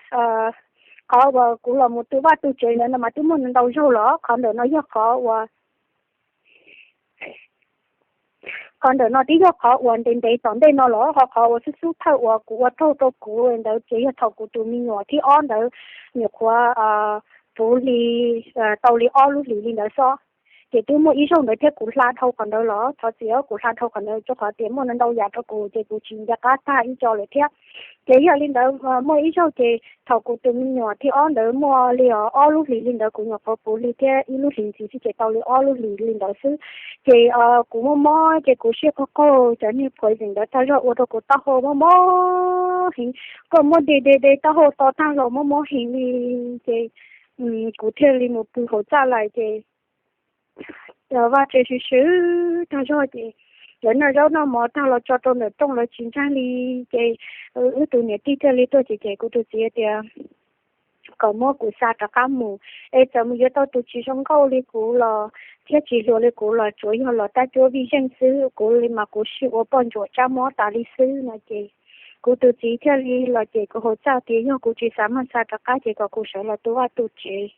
qhov uas kuv los mus tu vaj tu tsev ntawd no mas twb muaj ntau zaug los qhov ntawm no yog qhov uas, qhov ntawm no twb yog qhov uas ntev ntev tom ntej no los ho qhov uas xub xub thawj uas kuv ua raug rau kuv ntawd ces yog thaum kuv tus me nyuam thib ob ntawd nyuam qhuav puv hli tau li ob lub hlis li ntawd xwb. Ces twb muaj ib zaug ntawd thiab kuv hla dhau qhov ntawd los thov txim, kuv hla dhau qhov ntawd rau qhov tias muaj ntau yam rau kuv ces kuv tsis nco qab tag ib co lawm thiab. Ces yog li ntawd muaj ib zaug ces thaum kuv tus me nyuam thib ob ntawd muaj li ob lub hlis li ntawd, kuv nyuam qhuav puv hli thiab ib lub hlis ntxiv xwb ces tau li ob lub hlis li ntawd xwb. Ces kuv muaj mob ces kuv siab qaug qaug cov niag phuav zeem ntawd tag zog ua rau kuv taub hau mob mob heev, kom muab de de de taub hau to tag los mob mob heev li. Ces kuv thiaj li mus pw hauv txaj lawm ces vaj tsev swm swm tag zog ces lawv noj zaub noj mov tag los tso rau ntawm rooj lawv tsis ntseeg li. Ces wb tus niam tij thiaj li tuaj cem cem kuv tus txiv tias kom muab kuv xa rov qab mus, es txawm mus yuav tau tus tsis zoo nkauj li kuv los thiab tsis hluas li kuv los tsuav yog los tab cuab vij zeej xwb, kuv li mas kuv sib ua poj ntsuam tsab mob tas li xwb no ces Kuv tus txiv thiaj li los cem kuv hauv txaj tias yog kuv tsis xav maj xa rov qab ces kom kuv sawv los tu vaj tu tsev.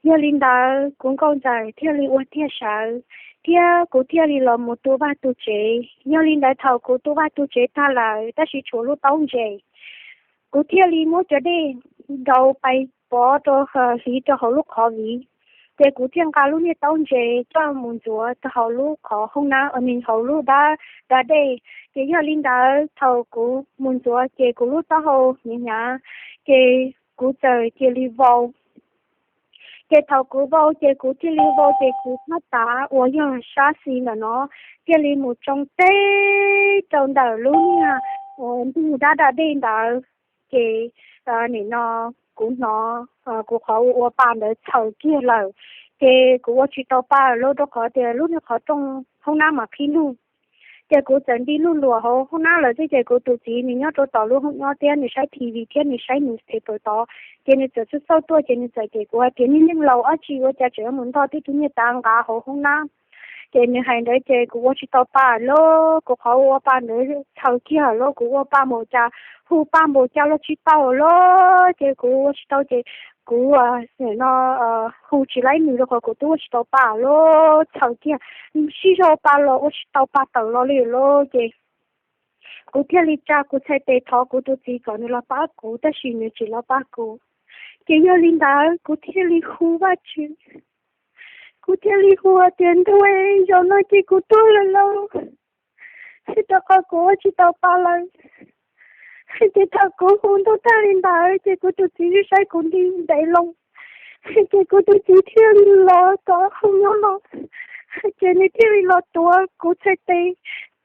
Yog li ntawd kuv nkauj ntxawm thiaj li ua tiag sawv, thiab kuv thiaj li los mus tu vaj tu tsev. Yog li ntawd thaum kuv tu vaj tu tsev tag lawm tab sis tshuav lub taub ntses, kuv thiaj li muab cov dej nrau pais pov rau, hliv rau hauv lub qhov viv. Ces kuv thiaj nqa lub niag taub ntses coj mus ntxuav rau hauv lub qhov hoob nab, nws hauv lub dab, dab dej. Ces yog li ntawd thaum kuv mus ntxuav ces kuv lub taub hau hnyav hnyav, ces kuv txawm cia li vau. Ces thaum kuv vau ces kuv thiaj li vau ces kuv tab tav uas yog sab xis ntawm no thiaj li mus tsoo teb rau ntawm lub niag ntug dab da dej ntawd. Ces nim no kuv hnov kuv qhov ua pa ntawd txhaws kiag lawm. Ces kuv ua tsis tau pa lawm rau qhov tias lub niag qhov rooj hoob nab mas qhib lug. Ces kuv txawm nti lug luam hauv hoob nab lawm xwb ces kuv tus txiv nws nyob rau tom lub hoob nyob thiab nws saib T V thiab nws saib newspaper tod. Ces nws txawm xauj xauj tuaj ces nws txawm cem kuv hais tias niag neeg laus dab tsi ua cas tseem mus ntog tib tug niag tav nqav hauv hoob nab. Ces nws hais ntawd ces kuv ua tsis tau pa lawm, kuv qhov ua pa ntawd txhaws kiag lawm, kuv ua pa npaum cas, hu pa npaum cas los tsis tau lawm. Ces kuv ua tsis tau ces kuv no hu tsis laib nws rau qhov kuv twb ua tsis tau pa lawm, txhaws kiag, sib zog pa los ua tsis tau pa tawm los li lawm. Ces kuv thiaj li tsa kuv txhais tes thov kuv tus txiv kom nws los pab kuv tab sis nws tsis los pab kuv. Ces yog li ntawd kuv thiaj li hu Vajtswv, kuv thiaj li hu tias ntuj, zaum no ces kuv tuag lawm lauj, rau qhov kuv ua tsis tau pa lawm. Ces thaum kuv hu ntuj tag li ntawd ces kuv tus txiv saib kuv nti ntev loo. Ces kuv tus txiv thiaj li los tom hoob nyob no, ces nws thiaj li los tuav kuv txhais tes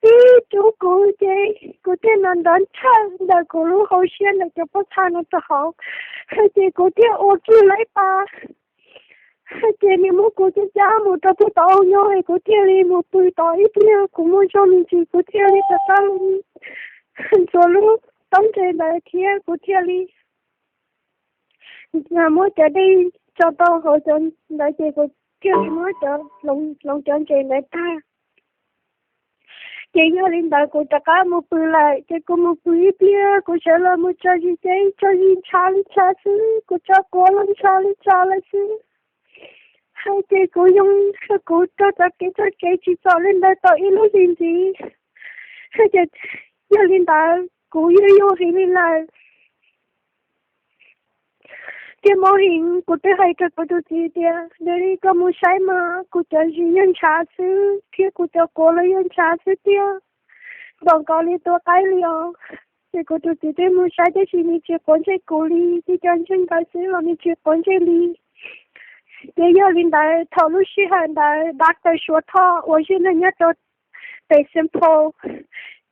tib rub kuv ces kuv thiaj nrov nrov nrhaw ntawm kuv lub hauv siab ntawm cov pob txha no rau hauv. Ces kuv thiaj ua kiag laib pa. Ces nws muab kuv cab cab mus rau pem tom hoob nyob es kuv thiaj li mus pw tod ib pliag kuv muaj zog me ntsis kuv thiaj li rov qab los ntxuav lub taub ntses ntawd thiab kuv thiaj li muab cov dej tso rau hauv cov ntawd ces kuv thiaj li muab cov, hloov cov ntses ntawd tag. Ces yog li ntawd kuv rov qab mus pw lawm ces kuv mus pw ib pliag kuv sawv los mus tso zis ces tso zis ntshav li ntshav xwb, kuv tso quav los ntshav li ntshav lawm xwb. Ces kuv yoo, kuv rau txoj kev txoj kev tsis txom li ntawd tau ib lub hlis ntxiv. Yog li ntawd kuv yuag yuag heev li lawm. Thiab mob heev, kuv twb hais rau kuv tus txiv tias nws li koj mus saib mas kuv cov zis yeej ntshav xwb thiab kuv cov quav los yeej ntshav xwb tiag, npaum nkaus li tua qaib li os. Ces kuv tus txiv twb mus saib tab sis nws tsis quav ntsej kuv li, ces cov ntsej ntawd xwb los nws tsis quav ntsej li. Ces yog li ntawd thaum lub sij hawm ntawd doctor Suav Thoj uas zij neeg nyob rau pem Saint Paul,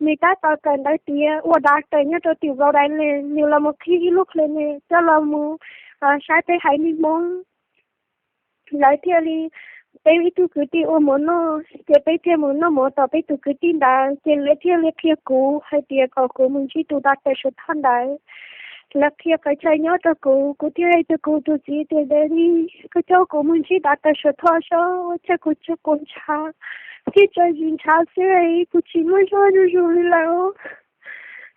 nws tab tom kawm ntawv tiav ua doctor nyob rau tim Rhode Island, nws los mus qhib ib lub clinic coj los mus saib peb haiv neeg Hmoob. Lawv thiaj li, peb ib tug kwv tij ua mov noj ces peb thiaj mus noj mov tom peb tus kwv tij ntawd ces lawv thiaj li qhia kuv hais tias kom kuv mus ntsib tus doctor Suav Thoj ntawd. Lawv qhia qhov chaw nyob rau kuv, kuv thiaj hais rau kuv tus txiv tias Daddy, koj coj kuv mus ntsib doctor Suav Thoj saib, ua cas kuv tsis quav ntshav thiab tso zis ntshav xwb, kuv tsis muaj zog zuj zus li lawm.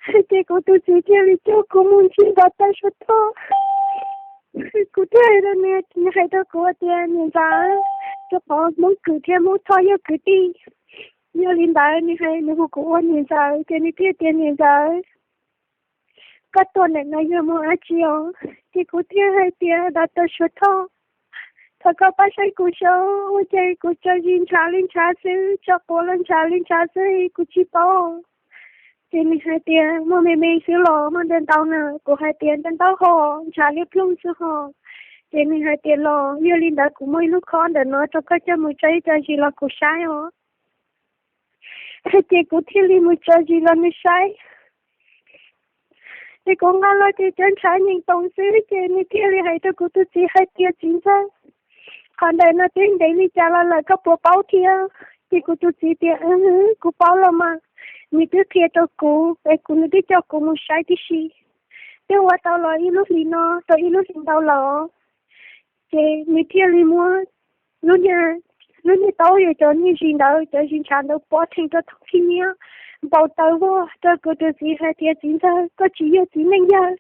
Ces kuv tus txiv thiaj li coj kuv mus ntsib doctor Suav Thoj. Kuv thiaj hais rau nws, nws hais rau kuv tias niam ntxawm, rau qhov Hmoob Kwm thiab Hmoob Thoj yog kwv tij. Yog li ntawd nws hais, nws hu kuv ua niam ntxawm ces nws thiaj tias niam ntxawm, koj tuaj ntawm no yog muaj dab tsi os? Ces kuv thiaj hais tias doctor Suav Thoj, thov koj pab saib kuv saib, ua cas kuv tso zis ntshav li ntshav xwb, tso quav los ntshav li ntshav xwb, kuv tsis paub. Ces nws hais tias muaj me me xwb los muaj ntau ntau na? Kuv hais tias ntau ntau hos, ntshav liab ploog xwb hos. Ces nws hais tias los yog li ntawd kuv muaj ib lub khob ntawm no rau koj coj mus tso ib co zis los kuv saib os. Ces kuv thiaj li mus tso zis los nws saib. Ces kuv nqa los ces cov ntshav nyeem toos xwb ces nws thiaj li hais rau kuv tus txiv hais tias txiv ntxawg, qhov ntawm no twb ntev li cas los lawm koj puas paub thiab? Ces kuv tus txiv tias kuv paub los mas, nws twb qhia rau kuv es kuv, nws twb coj kuv mus saib tib si, twb ua tau los ib lub hlis no rau ib lub hlis ntau los. Ces nws thiaj li muab lub niag, lub niag taub yog cov niag zis ntawd, cov zis ntshav ntawd pov theej rau thaum khib nyiab. npau taws vog rau kuv tus txiv hais tias, Txiv ntxawg, koj tsis yog txiv neej yawg,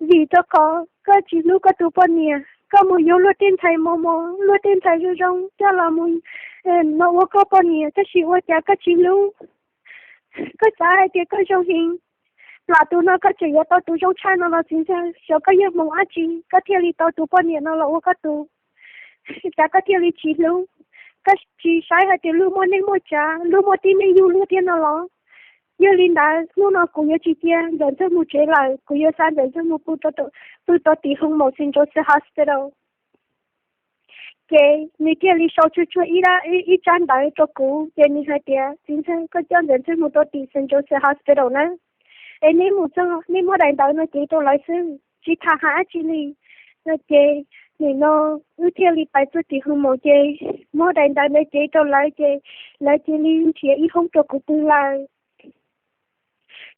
vim rau qhov koj tsis hlub koj tus poj niam, koj mus yuav luag tej ntxhais mos mos, luag tej ntxhais zoo zoo coj los mus no ua koj poj niam, tab sis ua cas koj tsis hlub? Koj xav hais tias koj zoo heev, plam tus no koj tseem yuav tau tus zoo tshaj no los txiv ntxawg? Xyov koj yog hmoov dab tsi koj thiaj li tau tus poj niam no los ua koj tus, cas koj thiaj li tsis hlub? Koj tsis saib hais tias luag muaj neej muaj tsav, luag muaj tib neeg yug luag thiab no los? Yog li ntawd hnub no kuv yuav tsis cia Ntxawm Ntxawg mus tsev lawm, kuv yuav xa Ntxawm Ntxawg mus pw rau tim hoo maum Saint Joseph Hospital. Ces nws thiaj li sau tsuag tsuag ib tsab ntawv rau kuv, ces nws hais tias, Txiv ntxawg, koj coj Ntxawm Ntxawg mus rau tim Saint Joseph Hospital na, es neb mus txog neb muab daim ntawv no cev rau lawv xwb, tsis tham hais dab tsi li. No ces nim no wb thiaj li pais txog tim hoo maum ces muab daim ntawv ntawd cev rau lawv ces lawv cia li nrhiav ib hoob rau kuv pw lawm.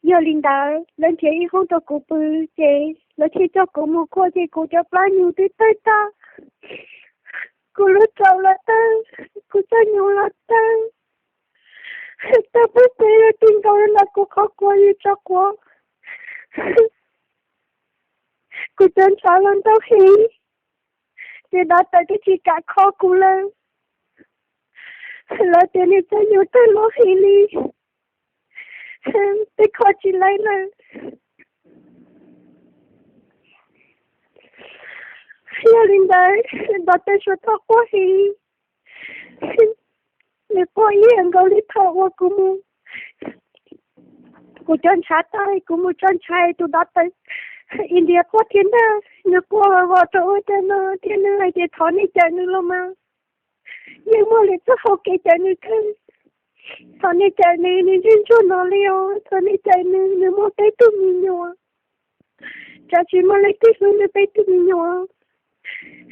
Yog li ntawd lawv nrhiav ib hoob rau kuv pw, ces lawv thiaj coj kuv mus kuaj ces kuv cov plab nyuv twb tawg tag, kuv lub raum los tawg, kuv txoj nyuv los tawg, tawg pub pes los ti nkaus los kuv qhov quav yws tso quav, kuv cov ntshav los ntau heev, ces doctor twb tsis kam kho kuv lawm. Lawv tias nws txoj nyuv tawg loj heev li, peb kho tsis laib lawm. Yog li ntawd, doctor Suav Thoj quaj heev, nws quaj ib yam nkaus li thaum uas kuv mus, kuv cov ntshav tawg kuv mus tso ntshav, tus doctor India quaj thiab ntag, nws quaj vos rau ub rau no thiab nws hais tias thov nej cawm nws los mas, yeej muaj lwm txoj hau kev cawm nws kawg. Thov nej cawm nws, nws ntsuag ntsuag no li os, thov nej cawm nws, nws muaj peb tug me nyuam, tsam tsis muaj leej twg hlub nws peb tug me nyuam.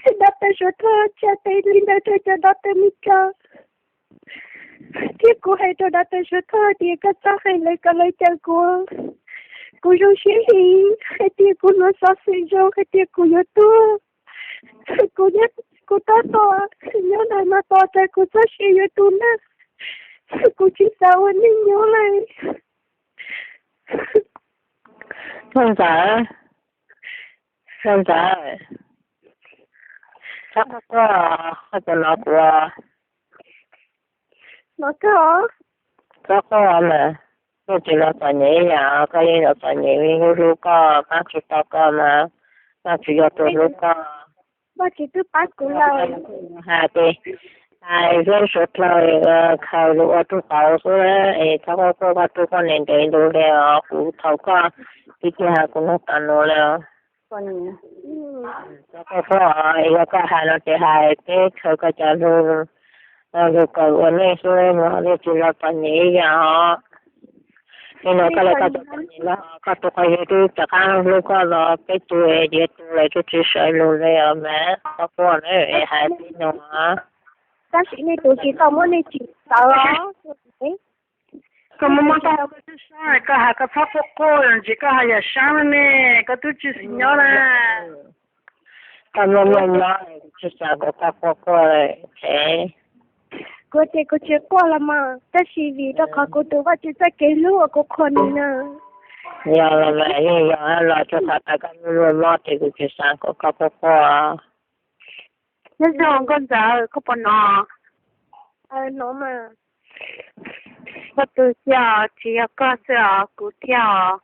Doctor Suav Thoj tsa tes li ntawd rau cov doctor Meskas, thiab kuv hais rau doctor Suav Thoj tias koj txhob hais lawv kom lawv cawm kuv, kuv zoo siab heev hais tias kuv hnov xov xwm zoo hais tias kuv yuav tuag, kuv, kuv tab tom nyob ntawm no tos tsam kuv txoj sia yuav tu nag, kuv tsis xav ua neej nyob lawm. Nkauj Ntxawm, Nkauj Ntxawm, txhob quaj quaj, koj puas hnov kuv? Hnov kawg. Txhob quaj mas, yeej tsis los txom nyem ib yam, koj yeej los txom nyem, hlub hlub koj, pab tsis tau koj mas, koj tsis yog tus hlub koj. Vajtswv twb pab kuv lawm. Hais tias, hais Suav Dlawg khaws lus ua tug tauv xwb es txhob quaj quaj, koj tub koj niam ntev lus li os, kuv thaum koj tib tiag hais kuv nug tau nus li os. Txhob quaj quaj, yog koj hais no ces hais peb khaws koj cov lus, lus kawm ua neej xwb, nej tsis los txom nyem ib yam os. Nim no koj li koj txom nyem los koj tus qhov yus twb rov qab hlub koj los peb tus yuav tu lawm, twb tsis sawv lus li os mas txhob quaj na, hais peb nug. Tab sis nej tus tsis tau muab nej tsim txawv os. Koj muaj mob koj hais koj txhob quaj quaj, ntsis koj hais yam sab ne, koj twb tsis xis nyob na. Koj muaj mob, tsis xav kom koj quaj quaj es. Kuv tias kuv tsis quaj los mas, tab sis vim rau qhov kuv tus Vajtswv txoj kev hlub uas kuv qhuas nws na. Yog los mas yeej yog los, tsuas xav tas koj muaj mob ces kuv tsis xav kom koj quaj quaj. Nyob zoo Nkauj Ntxawm, koj puas hnov? Hnov mas. Koj tus thiab, tsis yog koj xwb os, kuv thiab os.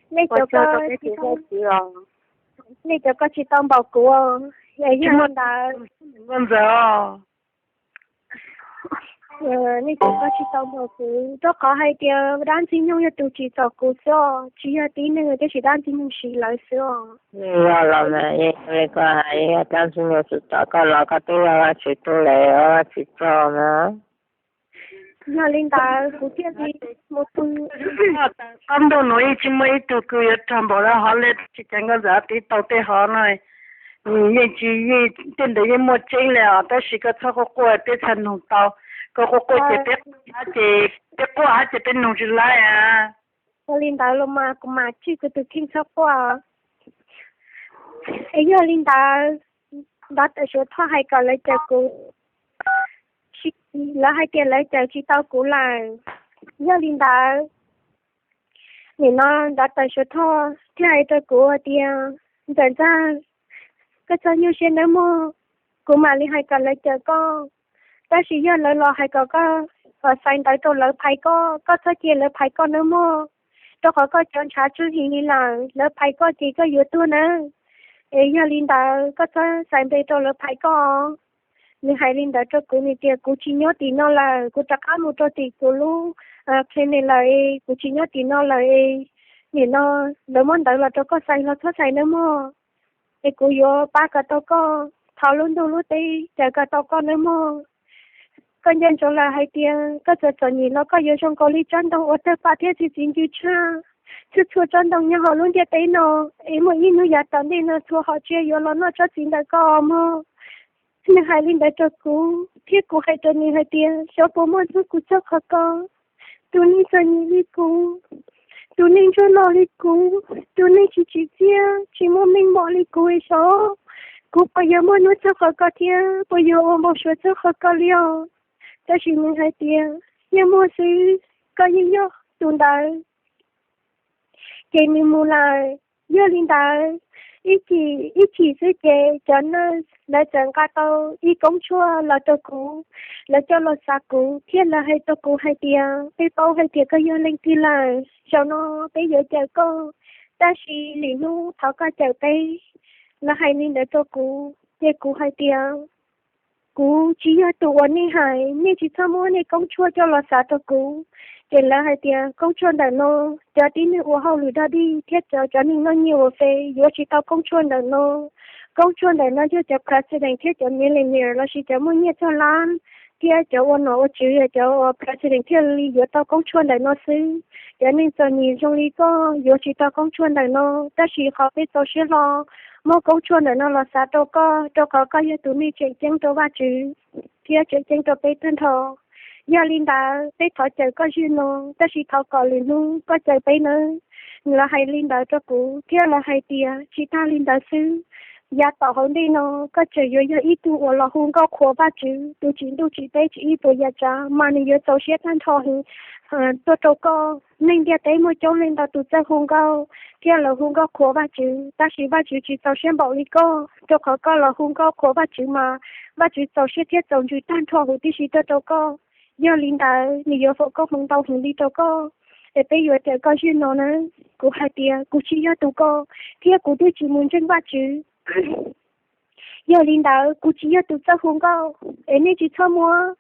Nej cov, nej cov koj tsis tau npaum kuv, yog li ntawd. Nkauj Ntxawm, nej cov koj tsis tau npaum kuv, rau qhov hais tias dab Ntxwg Nyoog yog tus tsim txom kuv xwb, tsis yog tib neeg, tab sis dab Ntxwg Nyoog siv lawv xwb os. Yog los mas, koj hais yog dab Ntxwg Nyoog tsim txom koj los koj twb yog Vajtswv tub lawm, Vajtswv txo na. Yog li ntawd kuv thiaj li mus pw. Qab ntuj nuav yeej tsis muaj ib tug kws yuav rog npaum li hov li, tsis cas Nkauj Ntxawm tiv tau tej hov no. Yeej tsis, yeej tej ntawd yeej muaj tseeb li os, tab sis koj txhob quaj quaj, peb txhaj nug tau. Koj quaj quaj ces peb, ces peb quaj hab ces peb nug tsis laib a. Yog li ntawd los mas kuv mam tswj kuv tus kheej txhob quaj. Es yog li ntawd, ntawd tawm suav thoj hais kom lawv cawm kuv, lawv hais tias lawv cawm tsis tau kuv lawm. Yog li ntawd, nim no Doctor Suav Thoj thiaj hais rau kuv hais tias, Ntxawm Ntxawg, koj txhob nyuaj siab nawb mog, kuv mam li hais kom lawv cawm koj. Tab sis yog lawv los hais kom koj xais ntawv rau lawv phais koj, koj txhob cia lawv phais koj nawb mog, rau qhov koj cov ntshav tswj his li lawm, lawv phais koj ces koj yuav tuag nawb. Es yog li ntawd koj txhob xais npe rau lawv phais koj. Nws hais li ntawd rau kuv, nws tias, Kuv tsis nyob tim no lawm, kuv rov qab mus rau tim kuv lub clinic lawm, kuv tsis nyob tim no lawm. Nim no lawv muab ntawv los rau koj xais los txhob xais nawb mog, es kuv yuav pab kom tau koj thov lub ntuj lub teb cawm kom tau koj nawb mog. Koj nco ntsoov lawm hais tias koj txom txom nyem los koj yuav zoo nkaus li tsob ntoo uas tawg pam thiab txi txiv ncw tshaj. Txhua txhua tsob ntoo nyob hauv lub ntiaj teb no, es muaj ib hnub yav tom ntej no txhua hom tsiaj yuav los noj tsob txiv ntawm koj mog. Nws hais li ntawd rau kuv thiab kuv hais rau nws hais tias, Xyov puas muaj hnub kuv txawj qhov ko, tus neeg txom nyem li kuv, tus neeg ntsuag loj li kuv, tus neeg tsis tsim txiaj tsis muaj meej mom li kuv es xyov kuv puas yuav muaj hnub txawj qhov ko thiab puas yuav ua npau suav txawj qhov ko li os. Tab sis nws hais tias, Yeej muaj xwb, koj yeej yog tus ntawd. Ces nws mus lawm. Yog li ntawd, ib chim ib chim xwb ces cov nurse lawv txawm nqa tau ib koob tshuaj los rau kuv, lawv coj los xav kuv thiab lawv hais rau kuv hais tias, Peb paub hais tias koj yog leej twg lawm, zaum no peb yuav cawm koj, tab sis lwm hnub thov koj cawm peb. Lawv hais li ntawd rau kuv ces kuv hais tias, Kuv tsis yog tus uas nej hais, nej tsis txhob muab nej koob tshuaj coj los xav rau kuv. Ces lawv hais tias, Koob tshuaj ntawm no, cov tib neeg ua hauj lwm dog dig thiab cov, cov neeg noj nyiaj ua fe yuav tsis tau koob tshuaj ntawm no. Koob tshuaj ntawm no yog cov president thiab cov millionaire lossis cov muaj nyiaj txog lab thiab cov ua nom ua tswv, cov ua president thiaj li yuav tau koob tshuaj ntawm no xwb. Cov neeg txom nyem zoo li koj yuav tsis tau koob tshuaj ntawm no. Tab sis qhov peb txaus siab hlo muab koob tshuaj ntawm no los xav rau koj, rau qhov koj yog tus neeg tseem ceeb rau Vajtswv thiab tseem ceeb rau peb tag nrho. Yog li ntawd peb thov cawm koj zaum no, tab sis thov kom lwm hnub koj cawm peb nawb. Lawv hais li ntawd rau kuv thiab lawv hais tias, Tsis tag li ntawd xwb, yav tom hauv ntej no koj tseem yuav yog ib tug uas los hu nkauj qhuas Vajtswv tus tsim ntuj tsim teb tsim ib puas yam tsav, mas nws yuav txaus siab tag nrho tuaj rau koj. Neeg ntiaj teb muaj coob leej ntau tus txawj hu nkauj thiab lawv hu nkauj qhuas Vajtswv, tab sis Vajtswv tsis txaus siab npaum li koj, rau qhov koj los hu nkauj qhuas Vajtswv mas Vajtswv txaus siab thiab txaus ntsws tag nrho huv tib si tuaj rau koj. Yog li ntawd nws yuav foom koob hmoov ntau heev li rau koj, es peb yuav cawm koj zaum no nawb. Kuv hais tias, Kuv tsis yog tus ko, thiab kuv twb tsis mus ntseeg Vajtswv. Yog li ntawd kuv tsis yog tus txawj hu nkauj, es nej tsis txhob muab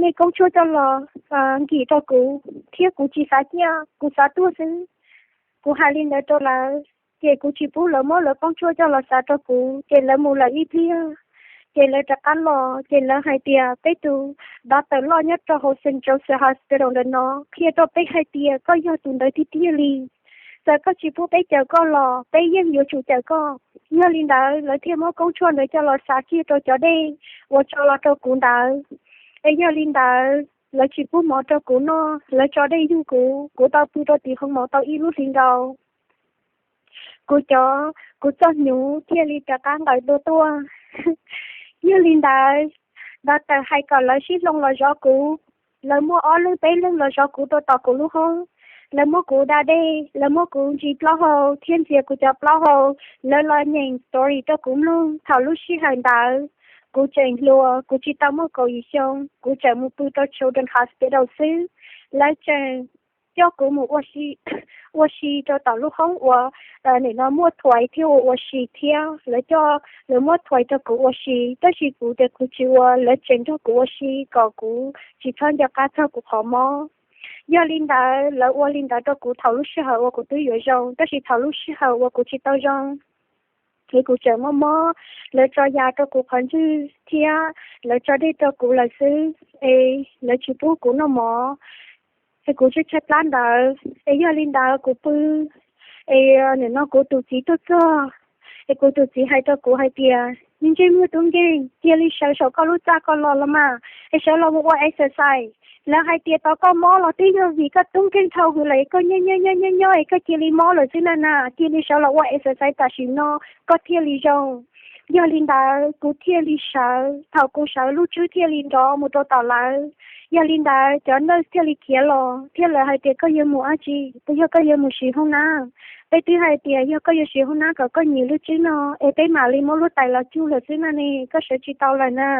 nej koob tshuaj coj los nkim rau kuv, thiab kuv tsis xav ciaj, kuv xav tuag xwb. Kuv hais li ntawd rau lawv, ces kuv tsis pub lawv muab lawv koob tshuaj coj los xav rau kuv, ces lawv mus lawm ib pliag, ces lawv rov qab los, ces lawv hais tias, Peb tus doctor loj nyob rau hauv Saint Joseph Hospital ntawm no qhia rau peb hais tias koj yog tus ntawd tiag tiag li. Txawm koj tsis pub peb cawm koj los peb yeej yuav tsum cawm koj. Yog li ntawd lawv thiaj muab koob tshuaj ntawd coj los xav kiag rau cov dej uas tso los rau kuv ntawd. Es yog li ntawd lawv tsis pub mov rau kuv noj, lawv tso dej yug kuv, kuv tau pw rau tim hoob mov tau ib lub hlis nkaus. Kuv cov, kuv txoj hnyuv thiaj li rov qab nqawm dua tuaj. Yog li ntawd, doctor hais kom lawv sib hloov los zov kuv. Lawv muaj ob leeg peb leeg los zov kuv rau tom kuv lub hoob. Lawv muab kuv da dej, lawv muab kuv ntsis plaub hau thiab ntxias kuv cov plaub hau. Lawv los nyeem story rau kuv mloog. Thaum lub sij hawm ntawd kuv tseem hluas, kuv tsis tau muaj kaum yim xyoo, kuv tseem mus pw rau Children's Hospital xwb. Lawv tseem coj kuv mus ua si, ua si rau tom lub hoob uas nim no muaj thuais thiab ua ua si thiab. Lawv coj, lawv muab thuais rau kuv ua si, tab sis kuv tias kuv tsis ua, lawv tseem nrog kuv ua si kom kuv tsis txhob nco qab txog kuv qhov mob. Yog li ntawd lawv ua li ntawd rau kuv thaum lub sij hawm uas kuv twb yuav zoo, tab sis thaum lub sij hawm uas kuv tsis tau zoo, es kuv tseem mob mob, lawv tso ya rau kuv qhov ntswg thiab lawv tso dej rau kuv lawm xwb, es lawv tsis pub kuv noj mov, es kuv tshaib tshaib plab ntawd. Es yog li ntawd kuv pw, es nim no kuv tus txiv tuaj txog, es kuv tus txiv hais rau kuv hais tias, Me ntsej muag tub nkeeg, cia li sawv saum koj lub txaj ko los los mas, es sawv los mus ua exercise. Lawv hais tias tau koj mob los twb yog vim koj tub nkeeg dhau hwv lawm, koj nyob nyob nyob nyob nyob es koj cia li mob lawm xwb na na, cia li sawv los ua exercise tam sim no koj thiaj li zoo. Yog li ntawd kuv thiaj li sawv, thaum kuv sawv lub tswb thiaj li nrov mus rau tom lawv. Yog li ntawd cov nurse thiaj li khiav los thiab lawv hais tias, koj yuav mus dab tsi? Puas yog koj yuav mus siv hoob nab? Peb twb hais tias yog koj yuav siv hoob nab kom koj nyias lub tswb no es peb mam li muab lub tais los cug lawm xwb na ne, koj sawv tsis tau lawm na.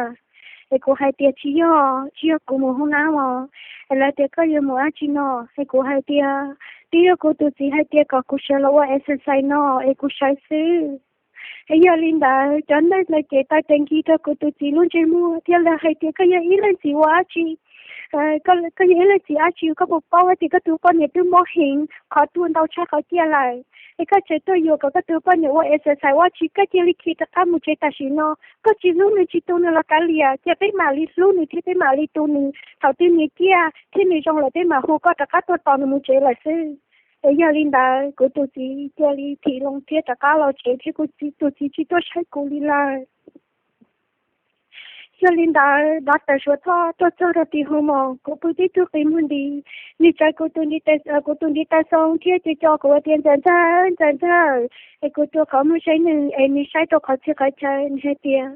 Es kuv hais tias, tsis yog, tsis yog kuv mus hoob nab os. Es lawv tias, koj yuav mus dab tsi no? Es kuv hais tias, twb yog kuv tus txiv hais tias kom kuv sawv los ua exercise no es kuv sawv xwb. Es yog li ntawd cov nurse lawv cev taw tes nkig rau kuv tus txiv lub ntsej muag thiab lawv hais tias, koj yog ib leej txiv ua dab tsi? Koj yog ib leej txiv dab tsi? Koj puas paub hais tias koj tus poj niam twb mob heev, qhov tuag ntau tshaj qhov ciaj lawm, es koj tseem tuaj yuam kom koj tus poj niam ua exercise ua dab tsi? Koj cia li khiav rov qab mus tsev tam sim no. Koj tsis hlub nws, tsis tu nws los kav liam, cia peb mam li hlub nws thiab peb mam li tu nws. Thaum twg nws ciaj thiab nws zoo lawm peb mam hu koj rov qab tuaj tos nws mus tsev lawm xwb. Es yog li ntawd kuv tus txiv cia li thim loo thiab rov qab los tsev thiab kuv tus txiv tsis tuaj saib kuv li lawm. Yog li ntawd doctor Suav Thoj tuaj txog rau tim hoos maum, kuv pw tib tug qis muag nti, nws tsawv kuv tus ntiv taw xoo thiab co co kuv tias, ntxawm ntxawg, ntxawm ntxawg. Es kuv rua qhov muag saib nws, es nws saib rau qhov txhia qhov chaw, nws hais tias,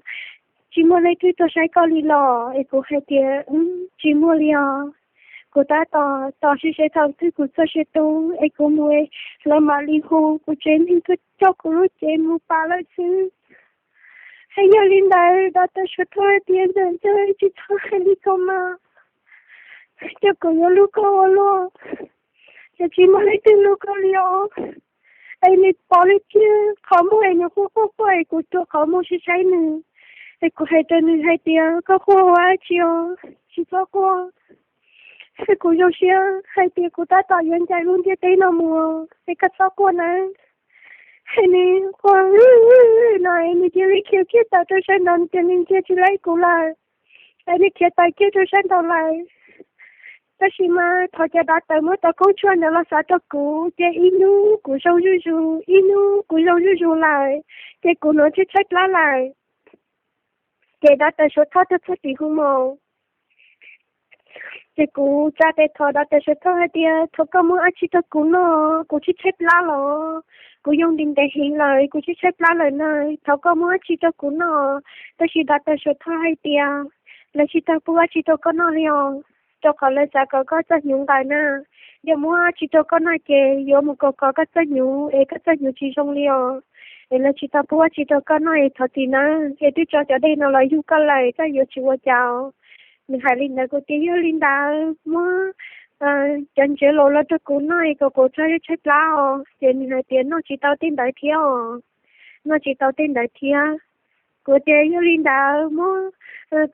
tsis muaj leej twg tuaj saib koj li los? Es kuv hais tias, tsis muaj li os. Kuv tab tom tos seb thaum twg kuv txog sia tu es kuv mus, lawv mam li hu, kuv tsev neeg tuaj coj kuv lub cev mus pas lawm xwb. Es yog li ntawd doctor Suav Thoj hais tias, ntxawm ntxawg, tsis txhob hais li ko mas, ces kuv yuav hlub koj ua luaj, ces tsis muaj leej twg hlub koj li os. Es nws pov lub tswb qhov muag es nws quaj quaj quaj es kuv rua qhov muag saib saib nws. Es kuv hais rau nws hais tias, koj quaj ua dab tsi os? Tsis txhob quaj. Es kuv zoo siab hais tias kuv tab tom yuav ncaim lub ntiaj teb no mus, es koj txhob quaj nawb. Es nws quaj no es nws cia li khiav kiag tawm rau sab nraud, nws tias nws ntsia tsis laib kuv lawm, es nws khiav tawm kiag rau sab nraud lawm. Tab sis mas thov cov doctor muab tau koob tshuaj ntawd los xav rau kuv, ces ib hnub kuv zoo zuj zus, ib hnub kuv zoo zuj zus lawm, ces kuv hnov tshaib tshaib plab lawm. Ces doctor Suav Thoj tuaj txog tim hoos maum, ces kuv tsa tes thov doctor Suav Thoj hais tias, thov koj muab dab tsi rau kuv noj, kuv tshaib tshaib plab los, kuv yoo ntev ntev heev lawm, kuv tshaib tshaib plab lawm na, thov koj muab dab tsi rau kuv noj. Tab sis doctor Suav Thoj hais tias, lawv tsis tau pub dab tsi rau koj noj li os, rau qhov lawv xav kom koj txoj hnyuv nqaws na. Yog muab dab tsi rau koj noj ces yuav mus kom kov koj txoj hnyuv es koj txoj hnyuv tsis zoo li os. Es lawv tsis tau pub dab tsi rau koj noj es thov txim nawb, es twb tso cov dej no los yug koj lawm, koj yuav tsum ua cas? Nws hais li ntawd kuv tias, yog li ntawd muab cov ntsev los los rau kuv noj es kom kuv txhob tshaib plab os. Ces nws hais tias, noj tsis tau tej ntawd thiab os, noj tsis tau tej ntawd thiab. Kuv tias, yog li ntawd muab,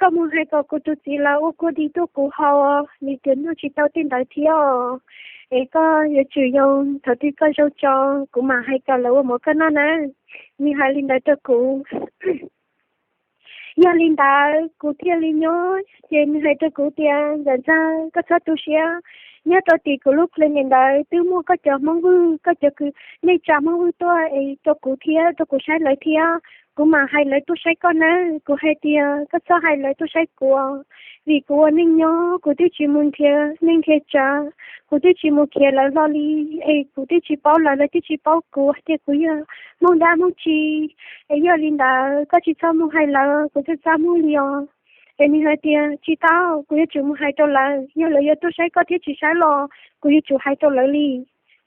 koj mus hais kom kuv tus txiv lawv ua kua dis tuaj kuv haus. Nws tias, noj tsis tau tej ntawd thiab os, es koj yuav tsum yoo, thaum twg koj zoo tso kuv mam hais kom lawv ua mov koj noj na. Nws hais li ntawd rau kuv. Yog li ntawd kuv thiaj li nyob, ces nws hais rau kuv tias, ntxawm ntxawg, koj txhob tu siab, nyob rau tim kuv lub clinic ntawd twb muaj koj cov Hmoob Vwj, koj cov kwv, neej tsa Hmoob Vwj tuaj es rau kuv thiab rau kuv saib lawv thiab, kuv mam hais lawv tuaj saib koj nawb. Kuv hais tias, koj txhob hais lawv tuaj saib kuv, vim kuv ua neej nyob kuv twb tsis mus nrhiav neej nrhiav tsav, kuv twb tsis mus khiav lawv hlo li, es kuv twb tsis paub lawv, lawv twb tsis paub kuv hais tias kuv yog Hmoob dab Hmoob tsi. Es yog li ntawd koj tsis txhob mus hais lawv, kuv twb txaj muag li os. Es nws hais tias, tsis tau, kuv yuav tsum mus hais rau lawv, yog lawv yuav tuaj saib koj thiab tsis saib los kuv yuav tsum hais rau lawv li.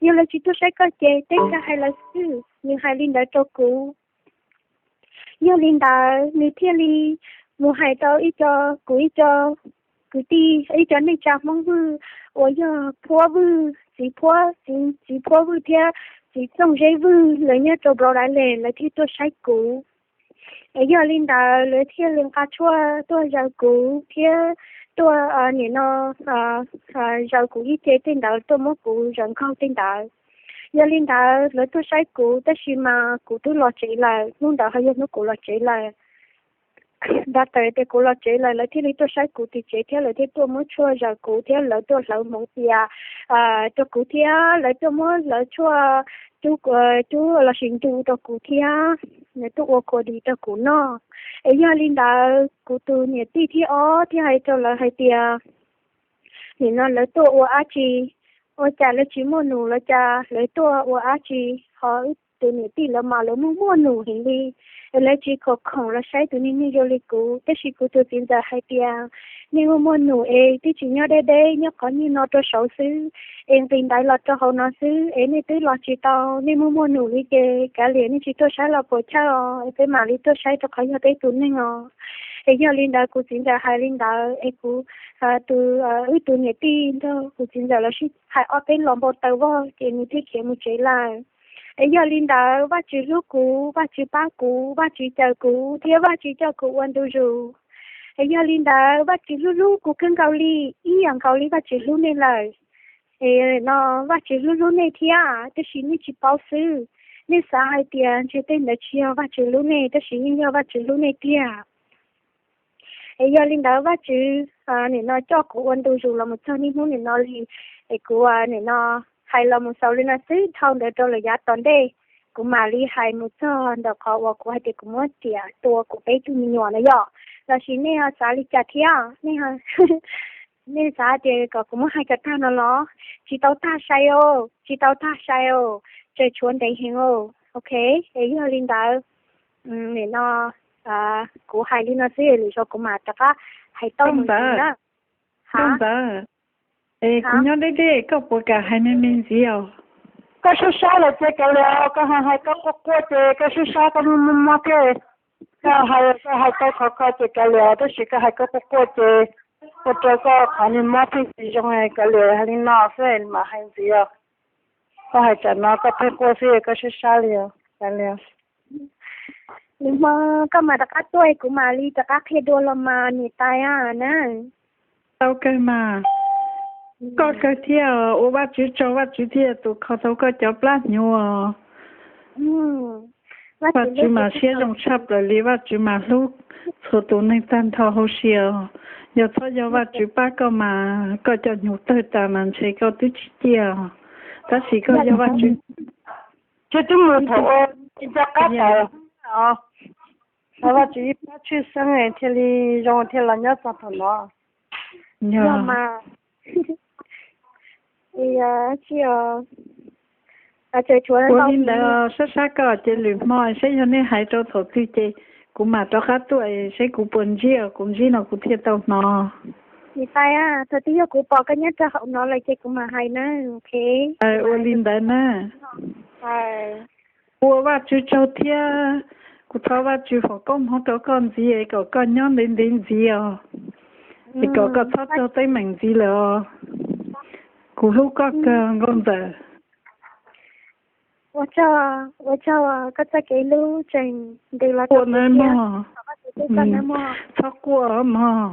Yog lawv tsis tuaj saib koj ces teb chaws hais lawv xwb. Nws hais li ntawd rau kuv. Yog li ntawd nws thiaj li mus hais rau ib co, kuv ib co kwv tij, ib co neej tsa Hmoob Vwj uas yog Phuab Vwj, txiv Phuab, txiv Phuab Vwj thiab txiv Txooj Zeb Vwj, lawv nyob rau Brooklyn, lawv thiaj tuaj saib kuv. Es yog li ntawd lawv thiaj li nqa tshuaj tuaj zaws kuv thiab tuaj, nim no, zaws kuv ib ce tej ntawd, tuaj muab kuv zaws nkaug tej ntawd. Yog li ntawd lawv tuaj saib kuv, tab sis mas kuv twb los tsev lawm, hnub ntawd ho yog hnub kuv los tsev lawm. Doctor tias kuv los tsev lawm, lawv thiaj li tuaj saib kuv tim tsev thiab lawv thiaj tuaj muab tshuaj zaws kuv thiab lawv tuaj hlawv hmoov tias rau kuv thiab lawv tuaj muab hlawv tshuaj cub, cub lossis ntu rau kuv thiab lawv tuaj ua kua dis rau kuv noj. Es yog li ntawd kuv tus niam tij thib ob thiaj hais rau lawv hais tias, nim no lawv tuaj ua dab tsi? Ua cas lawv tsis muaj nus los cas lawv tuaj ua dab tsi? Ho tus niam tij lawv mas lawv muaj muaj num heev li, es lawv tsis khoom khoom los saib tus neeg zoo li kuv. Tab sis kuv tus txiv ntxawm hais tias, nej muaj muaj num es twb tsis nyob deb deb, nyob qhov nyiaj no rau saud xwb, es nqis ntawd los rau hauv no xwb, es nej twb los tsis tau, nej muaj muaj num li ces kav liam, nej tsis tuaj saib los puas chawj os, es peb mam li tuaj saib rau qhov yog peb tus neeg os. Es yog li ntawd kuv txiv ntxawm hais li ntawd es kuv, tus, wb tus niam tij nrog kuv txiv ntxawm los sib hais ob peb los npau taws vog ces nws thiaj khiav mus tsev lawm. Es yog li ntawd Vajtswv hlub kuv, Vajtswv pab kuv, Vajtswv cawm kuv thiab Vajtswv coj kuv ua ntu zus. Es yog li ntawd Vajtswv hlub hlub kuv kawg nkaus li, ib yam nkaus li Vajtswv hlub nej lawm. Es no Vajtswv hlub hlub nej thiab, tab sis nej tsis paub xwb. Nej xav hais tias ntshe tej ntawd tsis yog Vajtswv hlub nej, tab sis yeej yog Vajtswv hlub nej tiag. Es yog li ntawd Vajtswv nim no coj kuv ua ntu zus los mus txog niaj hnub nim no li. Es kuv nim no hais los mus xaus li no xwb, dhau ntawd rau lawm yav tom ntej kuv mam li hais mus txog ntawm qhov uas kuv hais tias kuv muab riam tua kuv peb tug me nyuam na yom. Los sis nej ho xav li cas thiab? Nej, nej xav tias kom kuv muab hais kom tag no los? Tsis tau tag sai os, tsis tau tag sai os, tseem tshuav ntev heev os. Ok, es yog li ntawd, nim no kuv hais li no xwb, lwm zaus kuv mam rov qab hais tau mus ntxiv na. Nkauj ntxawm, es kuv nyob deb deb, koj puas kam hais me me ntxiv os? Koj sab sab lawm ces kav liam, koj hais hais koj quaj quaj ces koj sab sab koj muaj muaj mob thiab. Koj hais, koj hais tau qhov koj ces kav liam, tab sis koj hais koj quaj quaj ces ua rau koj qhov niag mob pheej tsis zoo, kav liam, hais li no xwb mam hais ntxiv os. Koj hais tsam no koj pheej quaj xwb, koj sab sab li os, kav liam. Lwm hmo koj mam rov qab tuaj, kuv mam li rov qab qhia dua los mas niam tais na. Tau kawg mas, koj kawg thiaj ua Vajtswv tsaug, Vajtswv thiaj tus kho tau koj cov plab hnyuv. Vajtswv mas siab zoo tshaj plaws li, Vajtswv mas hlub txhua tus neeg tag nrho hauv siab. Yog txhob yog Vajtswv pab koj mas koj cov hnyuv tawg tas mas ntshe koj twb tsis ciaj. Tab sis koj yog Vajtswv, twb mus thaum ua tsis nco qab tas, Vajtswv ib pab tshwj xeeb thiaj li zoo thiaj los nyob txog thaum no. Ua li ntawd, sab sab koj ces lwm hmo saib yog nej hais rau thaum twg ces kuv mam rov qab tuaj saib kuv puas ntsib, kuv ntsib no kuv thiaj tau hnov. Niam tais, thaum twg yog kuv pom koj nyob rau hauv no lawm ces kuv mam hais na. Ua li ntawd na. Ua Vajtswv tsaug thiab, kuv thov Vajtswv foom koob hmoov rau koj ntxiv kom koj nyob ntev ntev ntxiv os, es kom koj txhob raug teeb meem ntxiv lawm os. Kuv hlub koj kawg nkauj ntxawm. Ua tsaug, ua tsaug, koj txoj kev hlub tseem ntev los ua na mog. Txhob quaj mog.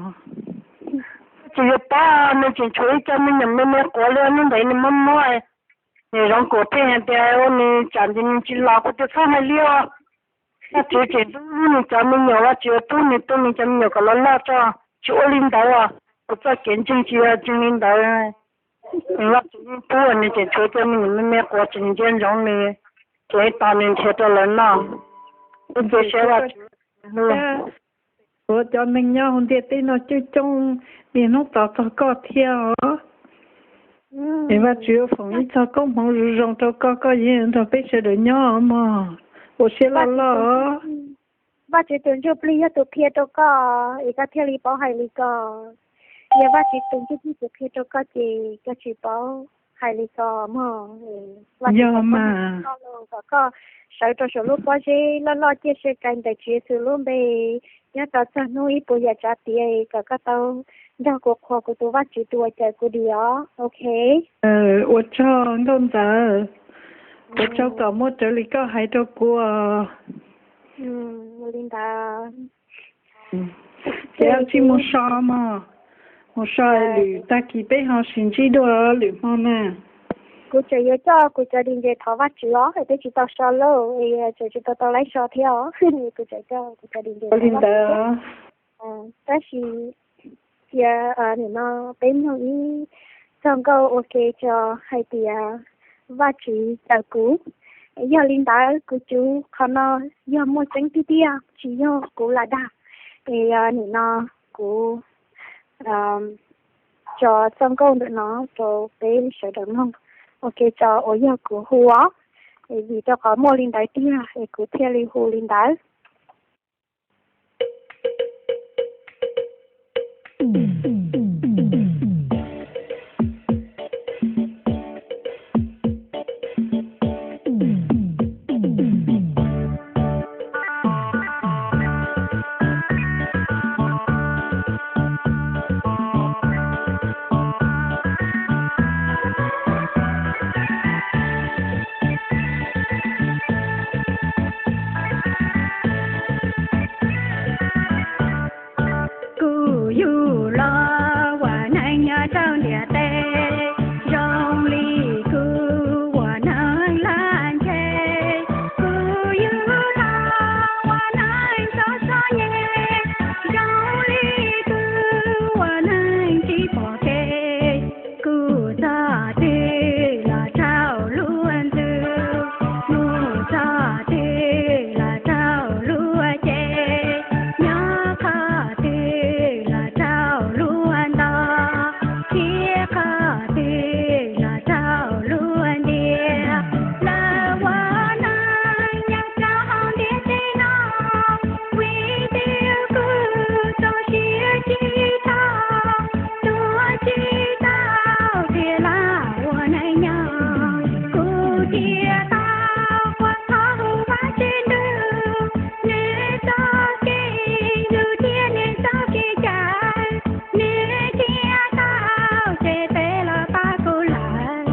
Tsis yog pab, nws tseem tshuav ib co me nyuam me me quav li, hnub ntawd nws mob mob, nws zoo kuv pheej hais tias ua nws tsam nws tsis los, kuv tias txhob hais li os. Vajtswv tseem hlub nws cov me nyuam, Vajtswv yuav pub nws tu nws cov me nyuam kom loj loj tso. Tsis ua li ntawd, kuv txoj kev ntseeg tsis yog ntseeg li ntawd. Vajtswv yeej pub nws tseem tshuav cov me nyuam me me quav tseem ntsia ntsoov nws, tseem tos nws nrhiav rau lawv noj. Kuv ntxias siab Vajtswv. Tshuav cov neeg nyob hauv ntiaj teb no coob coob, niaj hnub tos txog koj thiab os. Es Vajtswv yuav foom ib txog koob hmoov zoo zoo rau koj, koj yeej nrog peb sawv daws nyob mog. Ua siab loj loj. Vajtswv tus ntsuj plig yog tus qhia rau koj es koj thiaj li paub hais li ko. Yog Vajtswv tus ntsuj plig tsis qhia rau koj ces koj tsis paub hais li ko mog. Yog mas, kom koj sawv rau saum lub pob zeb loj loj ciaj sia kais ntawm Tswv Yexus lub npe, nyob rau txog hnub ib puas yam tsav tiav kom koj tau nrog kuv qhuas kuv tus Vajtswv tus uas cawm kuv dim os. Ok. Ua tsaug nkauj ntxawm, ua tsaug kom muaj raws li koj hais rau kuv. Ces tsis mus so mog, mus so lwm tag kis peb ho sib ntsib dua lwm hmo na. Kuv tseem yuav coj kuv cov di ntses thov Vajtswv os, peb tsis tau so lauj, tseem tsis tau tau laib so thiab os. Kuv tseem coj kuv cov di ntses. Ua li ntawd. Tab sis cia nim no peb mloog ib txoj nkauj ua ke tso, hais tias Vajtswv cawm kuv. Yog li ntawd kuv cuv qhov no yog muaj tseeb tiag tiag, tsis yog kuv lam dag. Es nim no kuv tso txoj nkauj ntawm no rau peb sawv daws mloog ua ke tso, uas yog kuv hu os. Es vim rau qhov muaj li ntawd tiag es kuv thiaj li hu li ntawd. Kuv yug los ua neej nyob rau ntiaj teb, zoo li kuv ua neej laj ntshe. Kuv yug los ua neej txom txom nyem, zoo li kuv ua neej tsis pom kev. Kuv txog twg los raug luag ntxub, mus txog twg los raug luag cem, nyob qhov twg los raug luag ntaus, khiav qhov twg los raug luag ntiab. Lawv ua neej nyob rau hauv ntiaj teb no, vim tias kuv txoj sia tsis tau, tuag tsis tau, thiaj li ua neej nyob. Kuv thiaj tau ua thov hu Vajtswv nrug nws txoj kev nrug thiab nws txoj kev cai, nws thiaj tau tsev peb los pab kuv lawm.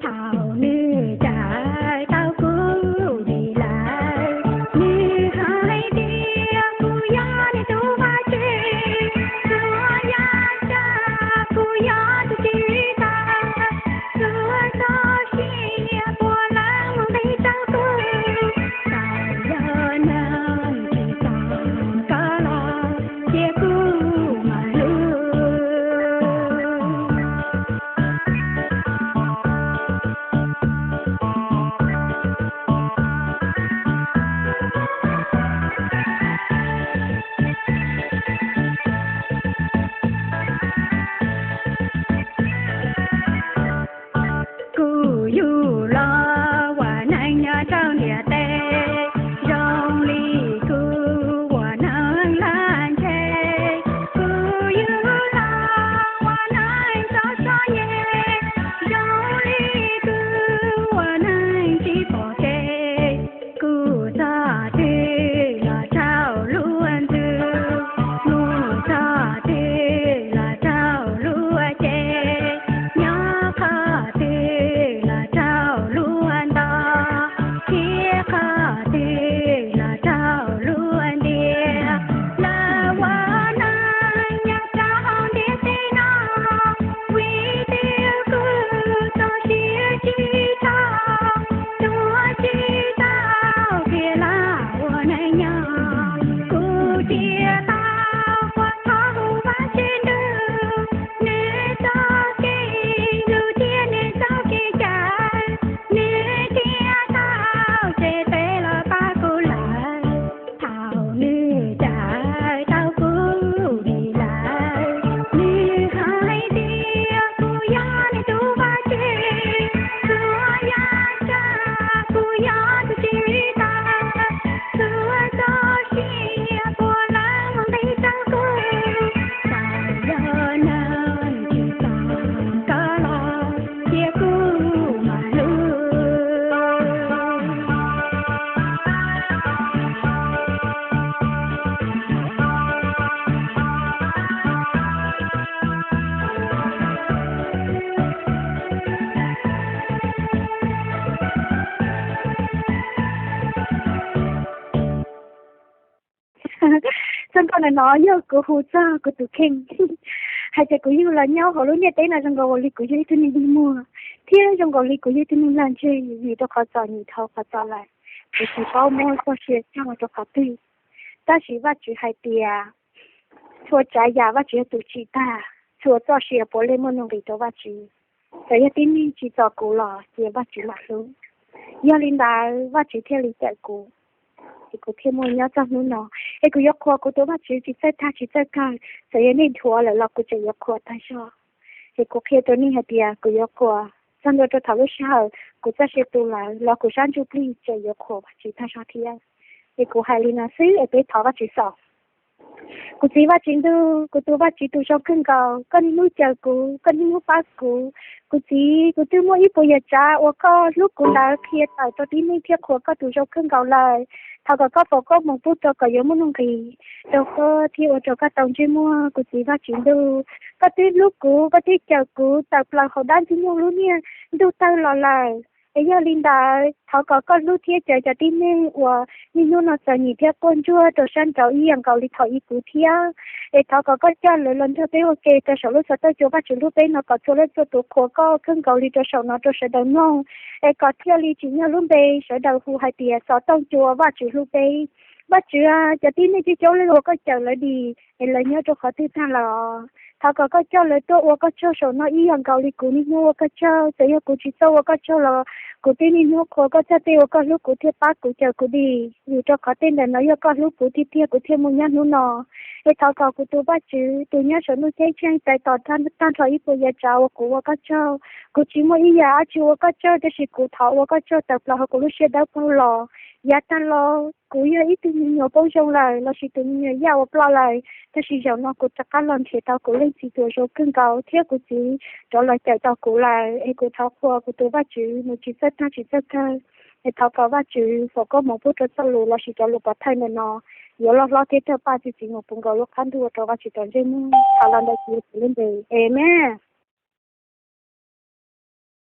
Thaum nws cawm tau kuv dim lawm, nws hais tias kuv yog nws tus Vajtswv, txhua yam tsav kuv yog tus tsim tau, txhua txoj sia puav leej mus nqis rau kuv, txawm yog neeg tsis tau koj los cia kuv mam hlub. Kuv yug los ua neej nyob rau ntiaj teb, zoo li kuv ua neej laj ntshe. Kuv yug los ua neej txom txom nyem, zoo li kuv ua neej tsis pom kev. Kuv txog twg los raug luag ntxub, mus txog twg los raug luag cem, nyob qhov twg los raug luag ntaus, khiav qhov twg los raug luag ntiab. Lawv ua neej nyob rau hauv ntiaj teb no, vim tias kuv txoj sia tsis tau, tuag tsis tau, thiaj li ua neej nyob. Kuv thiaj tau ua thov hu Vajtswv nrug nws txoj kev nrug thiab nws txoj kev cai, nws thiaj tau tsev peb los pab kuv lawm. Thaum nws cawm tau kuv dim lawm, nws hais tias kuv yog nws tus Vajtswv, txhua yam tsav kuv yog tus tsim tau, txhua txoj sia puav leej mus nqis rau kuv, txawm yog neeg tsis tau koj los cia kuv mam hlub. Txoj nkauj no yog kuv hu txog kuv tus kheej, hais tias kuv yug los nyob hauv lub ntiaj teb no zoo nkaus li kuv yog ib tug neeg dig muag, thiab zoo nkaus li kuv yog ib tug neeg lag ntseg, vim rau qhov txom nyem dhau qhov txom lawm, kuv tsis paub muab txoj sia tso rau qhov twg. Tab sis Vajtswv hais tias txhua tsav yam Vajtswv yog tus tsim tag, txhua txoj sia puav leej muaj nuj nqis rau Vajtswv. Txawm yog tib neeg tsis txom kuv los cia Vajtswv mam hlub. Yog li ntawd Vajtswv thiaj li cawm kuv, es kuv thiaj muaj nyob txog hnub no. Es kuv yuav qhuas kuv tus Vajtswv tsis txawj tag tsis txawj kawg, txawm yog nej dhuav lawm los kuv tseem yuav qhuas tag zog. Es kuv qhia rau nej hais tias kuv yuav qhuas txog ntua rau thaum lub sij hawm kuv txoj sia tu lawm los kuv sab ntsuj plig tseem yuav qhuas Vajtswv tag zog thiab. Es kuv hais li no xwb es peb thov Vajtswv xaus. Kuv txiv Vajtswv ntuj, kuv tus Vajtswv tus zoo kawg nkaus, koj niaj hnub cawm kuv, koj niaj hnub pab kuv. Kuv txiv, kuv twb muaj ib puas yam tsav uas koj hlub kuv ntawd qhia tawm rau tib neeg thiab qhuas koj tus zoo kawg nkaus lawm. Thov kom koj foom koob hmoov pub rau kom yuav muaj nuj nqis rau koj thiab ua rau koj tau ntsej muag. Kuv txiv Vajtswv ntuj, koj twb hlub kuv, koj twb cawm kuv tawm plaws hauv dab ntxwg nyoog lub niag ntuj tawg los lawm. Es yog li ntawd, thov kom koj hlub thiab cawm cov tib neeg uas niaj hnub no txom nyem thiab quaj ntsuag rau sab nraud ib yam nkaus li thaum ub kuv thiab. Es thov kom koj coj lawv los nrog peb ua ke rau saum lub xov tooj cua Vajtswv hlub peb no kom txhua leej txhua tus qhuas koj kawg nkaus li rau saum no rau sawv daws mloog. Es kom thiaj li tsim nyog lub npe sawv daws hu hais tias xov tooj cua Vajtswv hlub peb. Vajtswv, cov tib neeg coob coob leej uas koj cawm lawv dim es lawv nyob rau qhov twg tag los, thov kom koj coj lawv tuaj ua koj tsaug saum no ib yam nkaus li kuv niaj hnub ua koj tsaug. Txawm yog kuv tsis txawj ua koj tsaug los kuv twb niaj hnub qhuas koj txog tej uas koj hlub kuv thiab pab kuv cawm kuv dim, vim rau qhov tej ntawm no yog koj hlub kuv tiag tiag kuv thiaj muaj nyob hnub no. Es thov kom kuv tus Vajtswv tus nyob saum ntuj ceeb tsheej tais tos tag nrho ib puas yam tsav uas kuv ua koj tsaug. Kuv tsis muaj ib yam dab tsi ua koj tsaug, tiam sis kuv thov ua koj tsaug tawm plaws hauv kuv lub siab dawb paug los. Yav tag los kuv yog ib tug me nyuam poob zoo lawm lossis tus me nyuam yaj uas ploj lawm, tab sis zaum no kuv rov qab los nrhiav tau kuv leej txiv tus zoo kawg nkaus thiab kuv txiv rov los cawm tau kuv lawm. Es kuv thov qhuas kuv tus Vajtswv, nws tsis txawj tag tsis txawj kawg. Es thov kom Vajtswv foom koob hmoov pub rau txoj lus lossis cov lus pov thawj ntawm no yuav loj hlob thiab raug paj txi txiv mus puv nkaus lub qab ntuj ua rau Vajtswv tau ntsej muag. Thov los ntawm Yexus Khetos lub npe, amees.